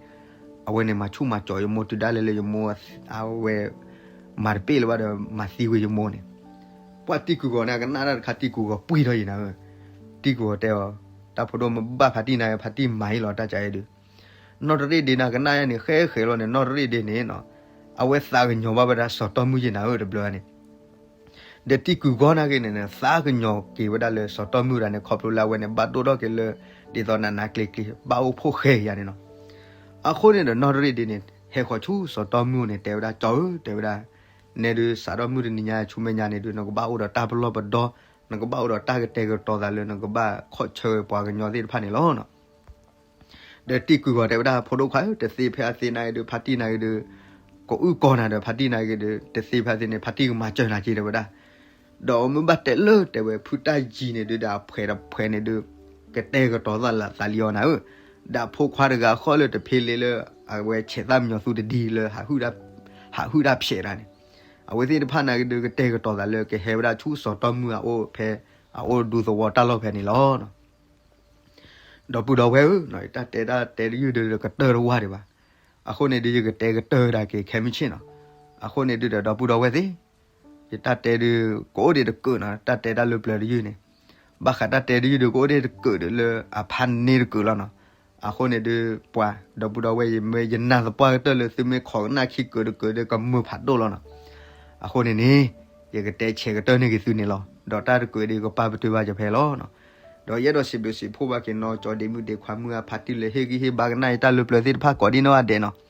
အဝဲန့ၣ်မၤဆူၣ်မၤစီၤယမိၢ်တုၤဒၣ်လဲာ်လၢယမိၢ် အဝဲ မၤတပ့ၢ်လၢၤဘၣ်ဒီးမၤသံဝဲယမိၢ်န့ၣ်, ပှၢ်တံၤကုၢ်ဂီၤန့ၣ် အကနၣ်တၢ်တခါတံၤကုၢ်ဂီၤပှံၢ်ထီၣ်ယံၤနၤဧၢ, တံၤကုၢ်ဂီၤတဲအီၤ တၢ်ဖိဒိၣ်မ့ၢ်ဘၣ်ဖါတံၢ်နာ်က့ ဖါတံၢ်မၤအံၤလီၤတၢ်ကၢအံၤဒုး နီၢ်တရ့ၣ်ဒ့န့ၣ် ကနၣ်ယါန့ၣ် ဃဲဃဲလီၤန့ၣ် နီၢ်တရ့ၣ်ဒ့န့ၣ်နီၤ အဝဲသးကညီၤဘၣ်ဝဲဒၣ်စီၤတီၢ်မုၢ်ယံၤနၤဧၢတဘျီန့ၣ် ဒီးတံၤကုၢ်ဂီၤနာ်က့န့ၣ် သးကညီၤက့ၤဝဲဒၣ်လၢစီၤတီၢ်မုၢ်ဒၣ်န့ၣ် ခီဖျိလၢအဝဲန့ၣ် ဘၣ်ဒိၣ်ထီၣ်က့ၤလၢ ဒ်သိးနးနးကျံၤကျံၤ ဘၣ်အိၣ်ဖှိၣ်ဃဲယါန့ၣ်နီၤ. အဃိန့ၣ်ဒီး နီၢ်တရ့ၣ်ဒ့န့ၣ် ဟဲဃီၤဆူစီၤတီၢ်မုၢ်န့ၣ် တဲဝဲဒၣ် ကၠီဧၢ တဲဝဲဒၣ် နဲဒုးစးထီၣ်မုၢ်တနံၤညါဆူမဲာ်ညါန့ၣ်ဒုး နကဘၣ်အိၣ်ဒီးတၢ်ပလီၢ်ပဒီ နကဘၣ်အိၣ်ဒီးတၢ်ကတဲာ်ကတီၤသးလၢ နကဘၣ်ခီၣ်ဆၢပှၤကညီသ့ၣ်တဖၣ်န့ၣ်လီၤနီၤ. ဒီးတံၤကုၢ်ဂီၤတဲဝဲဒၣ် ဖိဒိၣ်ခွါဧၢ တသ့ဖဲအသ့နာ်က့ဒုး ဖါတံၢ်နာ်က့ဒုး ကအုၣ်ကီၤနၤဒီး ဖါတံၢ်နာ်က့ဒုး တသ့ဖဲအသ့န့ၣ် ဖါတံၢ်ကမၤစၢၤနၤက့တဲဝဲဒၣ်. ဒီးမ့ၢ်ဘၣ်တဲလၢတဲဝဲ ဖုတၢ်ယံၤန့ၣ်ဒုး ဒီးအဖှဲးတဖှဲးန့ၣ်ဒုး ကတဲာ်ကတီၤသးလၢသးလံအီၤနၤဧၢ, ဒီးအဖိခွါတဂၤဃီလၢတဖ့လ့လၢ အဝဲဆဲးသၣ်မညီၤသူတဒံလၢ ဟးဟုၣ်တၢ်ဖျဲးတၢ်န့ၣ် အဝဲသ့ၣ်တဖၣ်နာ်က့ဒုး ကတဲာ်ကတီၤသးလၢကဟဲဝဲဒၣ်ဆူစီၤတီၢ်မုၢ်အအိၣ်ဖဲ အအိၣ်ဒူသဝီတၢ်လီၢ်ဖဲန့ၣ်လီၤ. ဒီပုၢ်ဒီဝဲၢ်ဧၢ, တၢ်တဲတၢ်တဲတယုၢ်ဒုးကတၢၢ်တဝၢ်ဒံးဘၣ်. အဃိန့ၣ်ဒုး ယကတဲကတၢၢ်ဒၣ်က့ၤခဲမုၢ်ဆ့ၣ်နီၤ. အဃိန့ၣ်ဒုးဒီး ဒီပုၢ်ဒီဝဲၢ်သ့ၣ်, ယတၢ်တဲဒုး ကအိၣ်ဒံးတကုာ်နီၤ, တၢ်တဲတၢ်လၢပျၢၤတယုၢ်န့ၣ်, ဘၣ်ဃးတၢ်တဲတယုၢ်ဒုး ကအိၣ်ဒံးတကုာ်ဒုးလၢအဖးန့ၢ်တကုာ်လီၤနီၤ. အဃိန့ၣ်ဒုး ပှၤ ဒီပုၢ်ဒီဝဲၢ် ယမ့ၢ်ယနာ်သပှၢ်ကတၢၢ်လၢသုမ့ၢ်ခိးကနၣ်ခံကုာ်တကုာ်ဒုး ကမုာ်ဖးဒိၣ်လီၤနီၤ. အဃိန့ၣ်န့ၣ် ယကတဲဆဲးကတၢၢ်န့ၢ်က့ၤသုန့ၣ်လီၤ. ဒီးတၢ်တကုာ်ဒုး ကပာ်ပတုာ်ဘၣ်ကဖဲလီၤနီၤ. ဒီးယအဲၣ်ဒိးစံးဘျုးစံးဖှိၣ်ဘၣ်က့ၤနီၢ်ကၠီဒ့မုၣ်ဒ့ခွါမုၢ်အဖါတံၢ်လၢဟ့ၣ်ဂံၢ်ဟ့ၣ်ဘါကနၣ်အံၤ တၢ်လၢပျၢၤသ့ၣ်တဖၣ်ကိးဒ်နီၢ်ဂၤဒဲးနီၤ.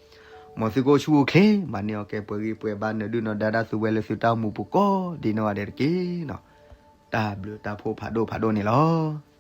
မ်သုကအိၣ်ဆူၣ်အိၣ်ချ့ မၤန့ၢ်အီၣ်ကဲပှဲၤဂံၢ်ပှဲၤဘါ နၢၤဒုၣ်နၢၤဒါတၢ်သူဝဲလၢသုတၢ်အိၣ်မူပူၤကိးဒ်နီၢ်ဂၤဒဲးတက့ၢ်နီၤ. တၢ်ဘျုးတၢ်ဖှိၣ်ဖးဒိၣ်ဖးဒိၣ်န့ၣ်လီၤ.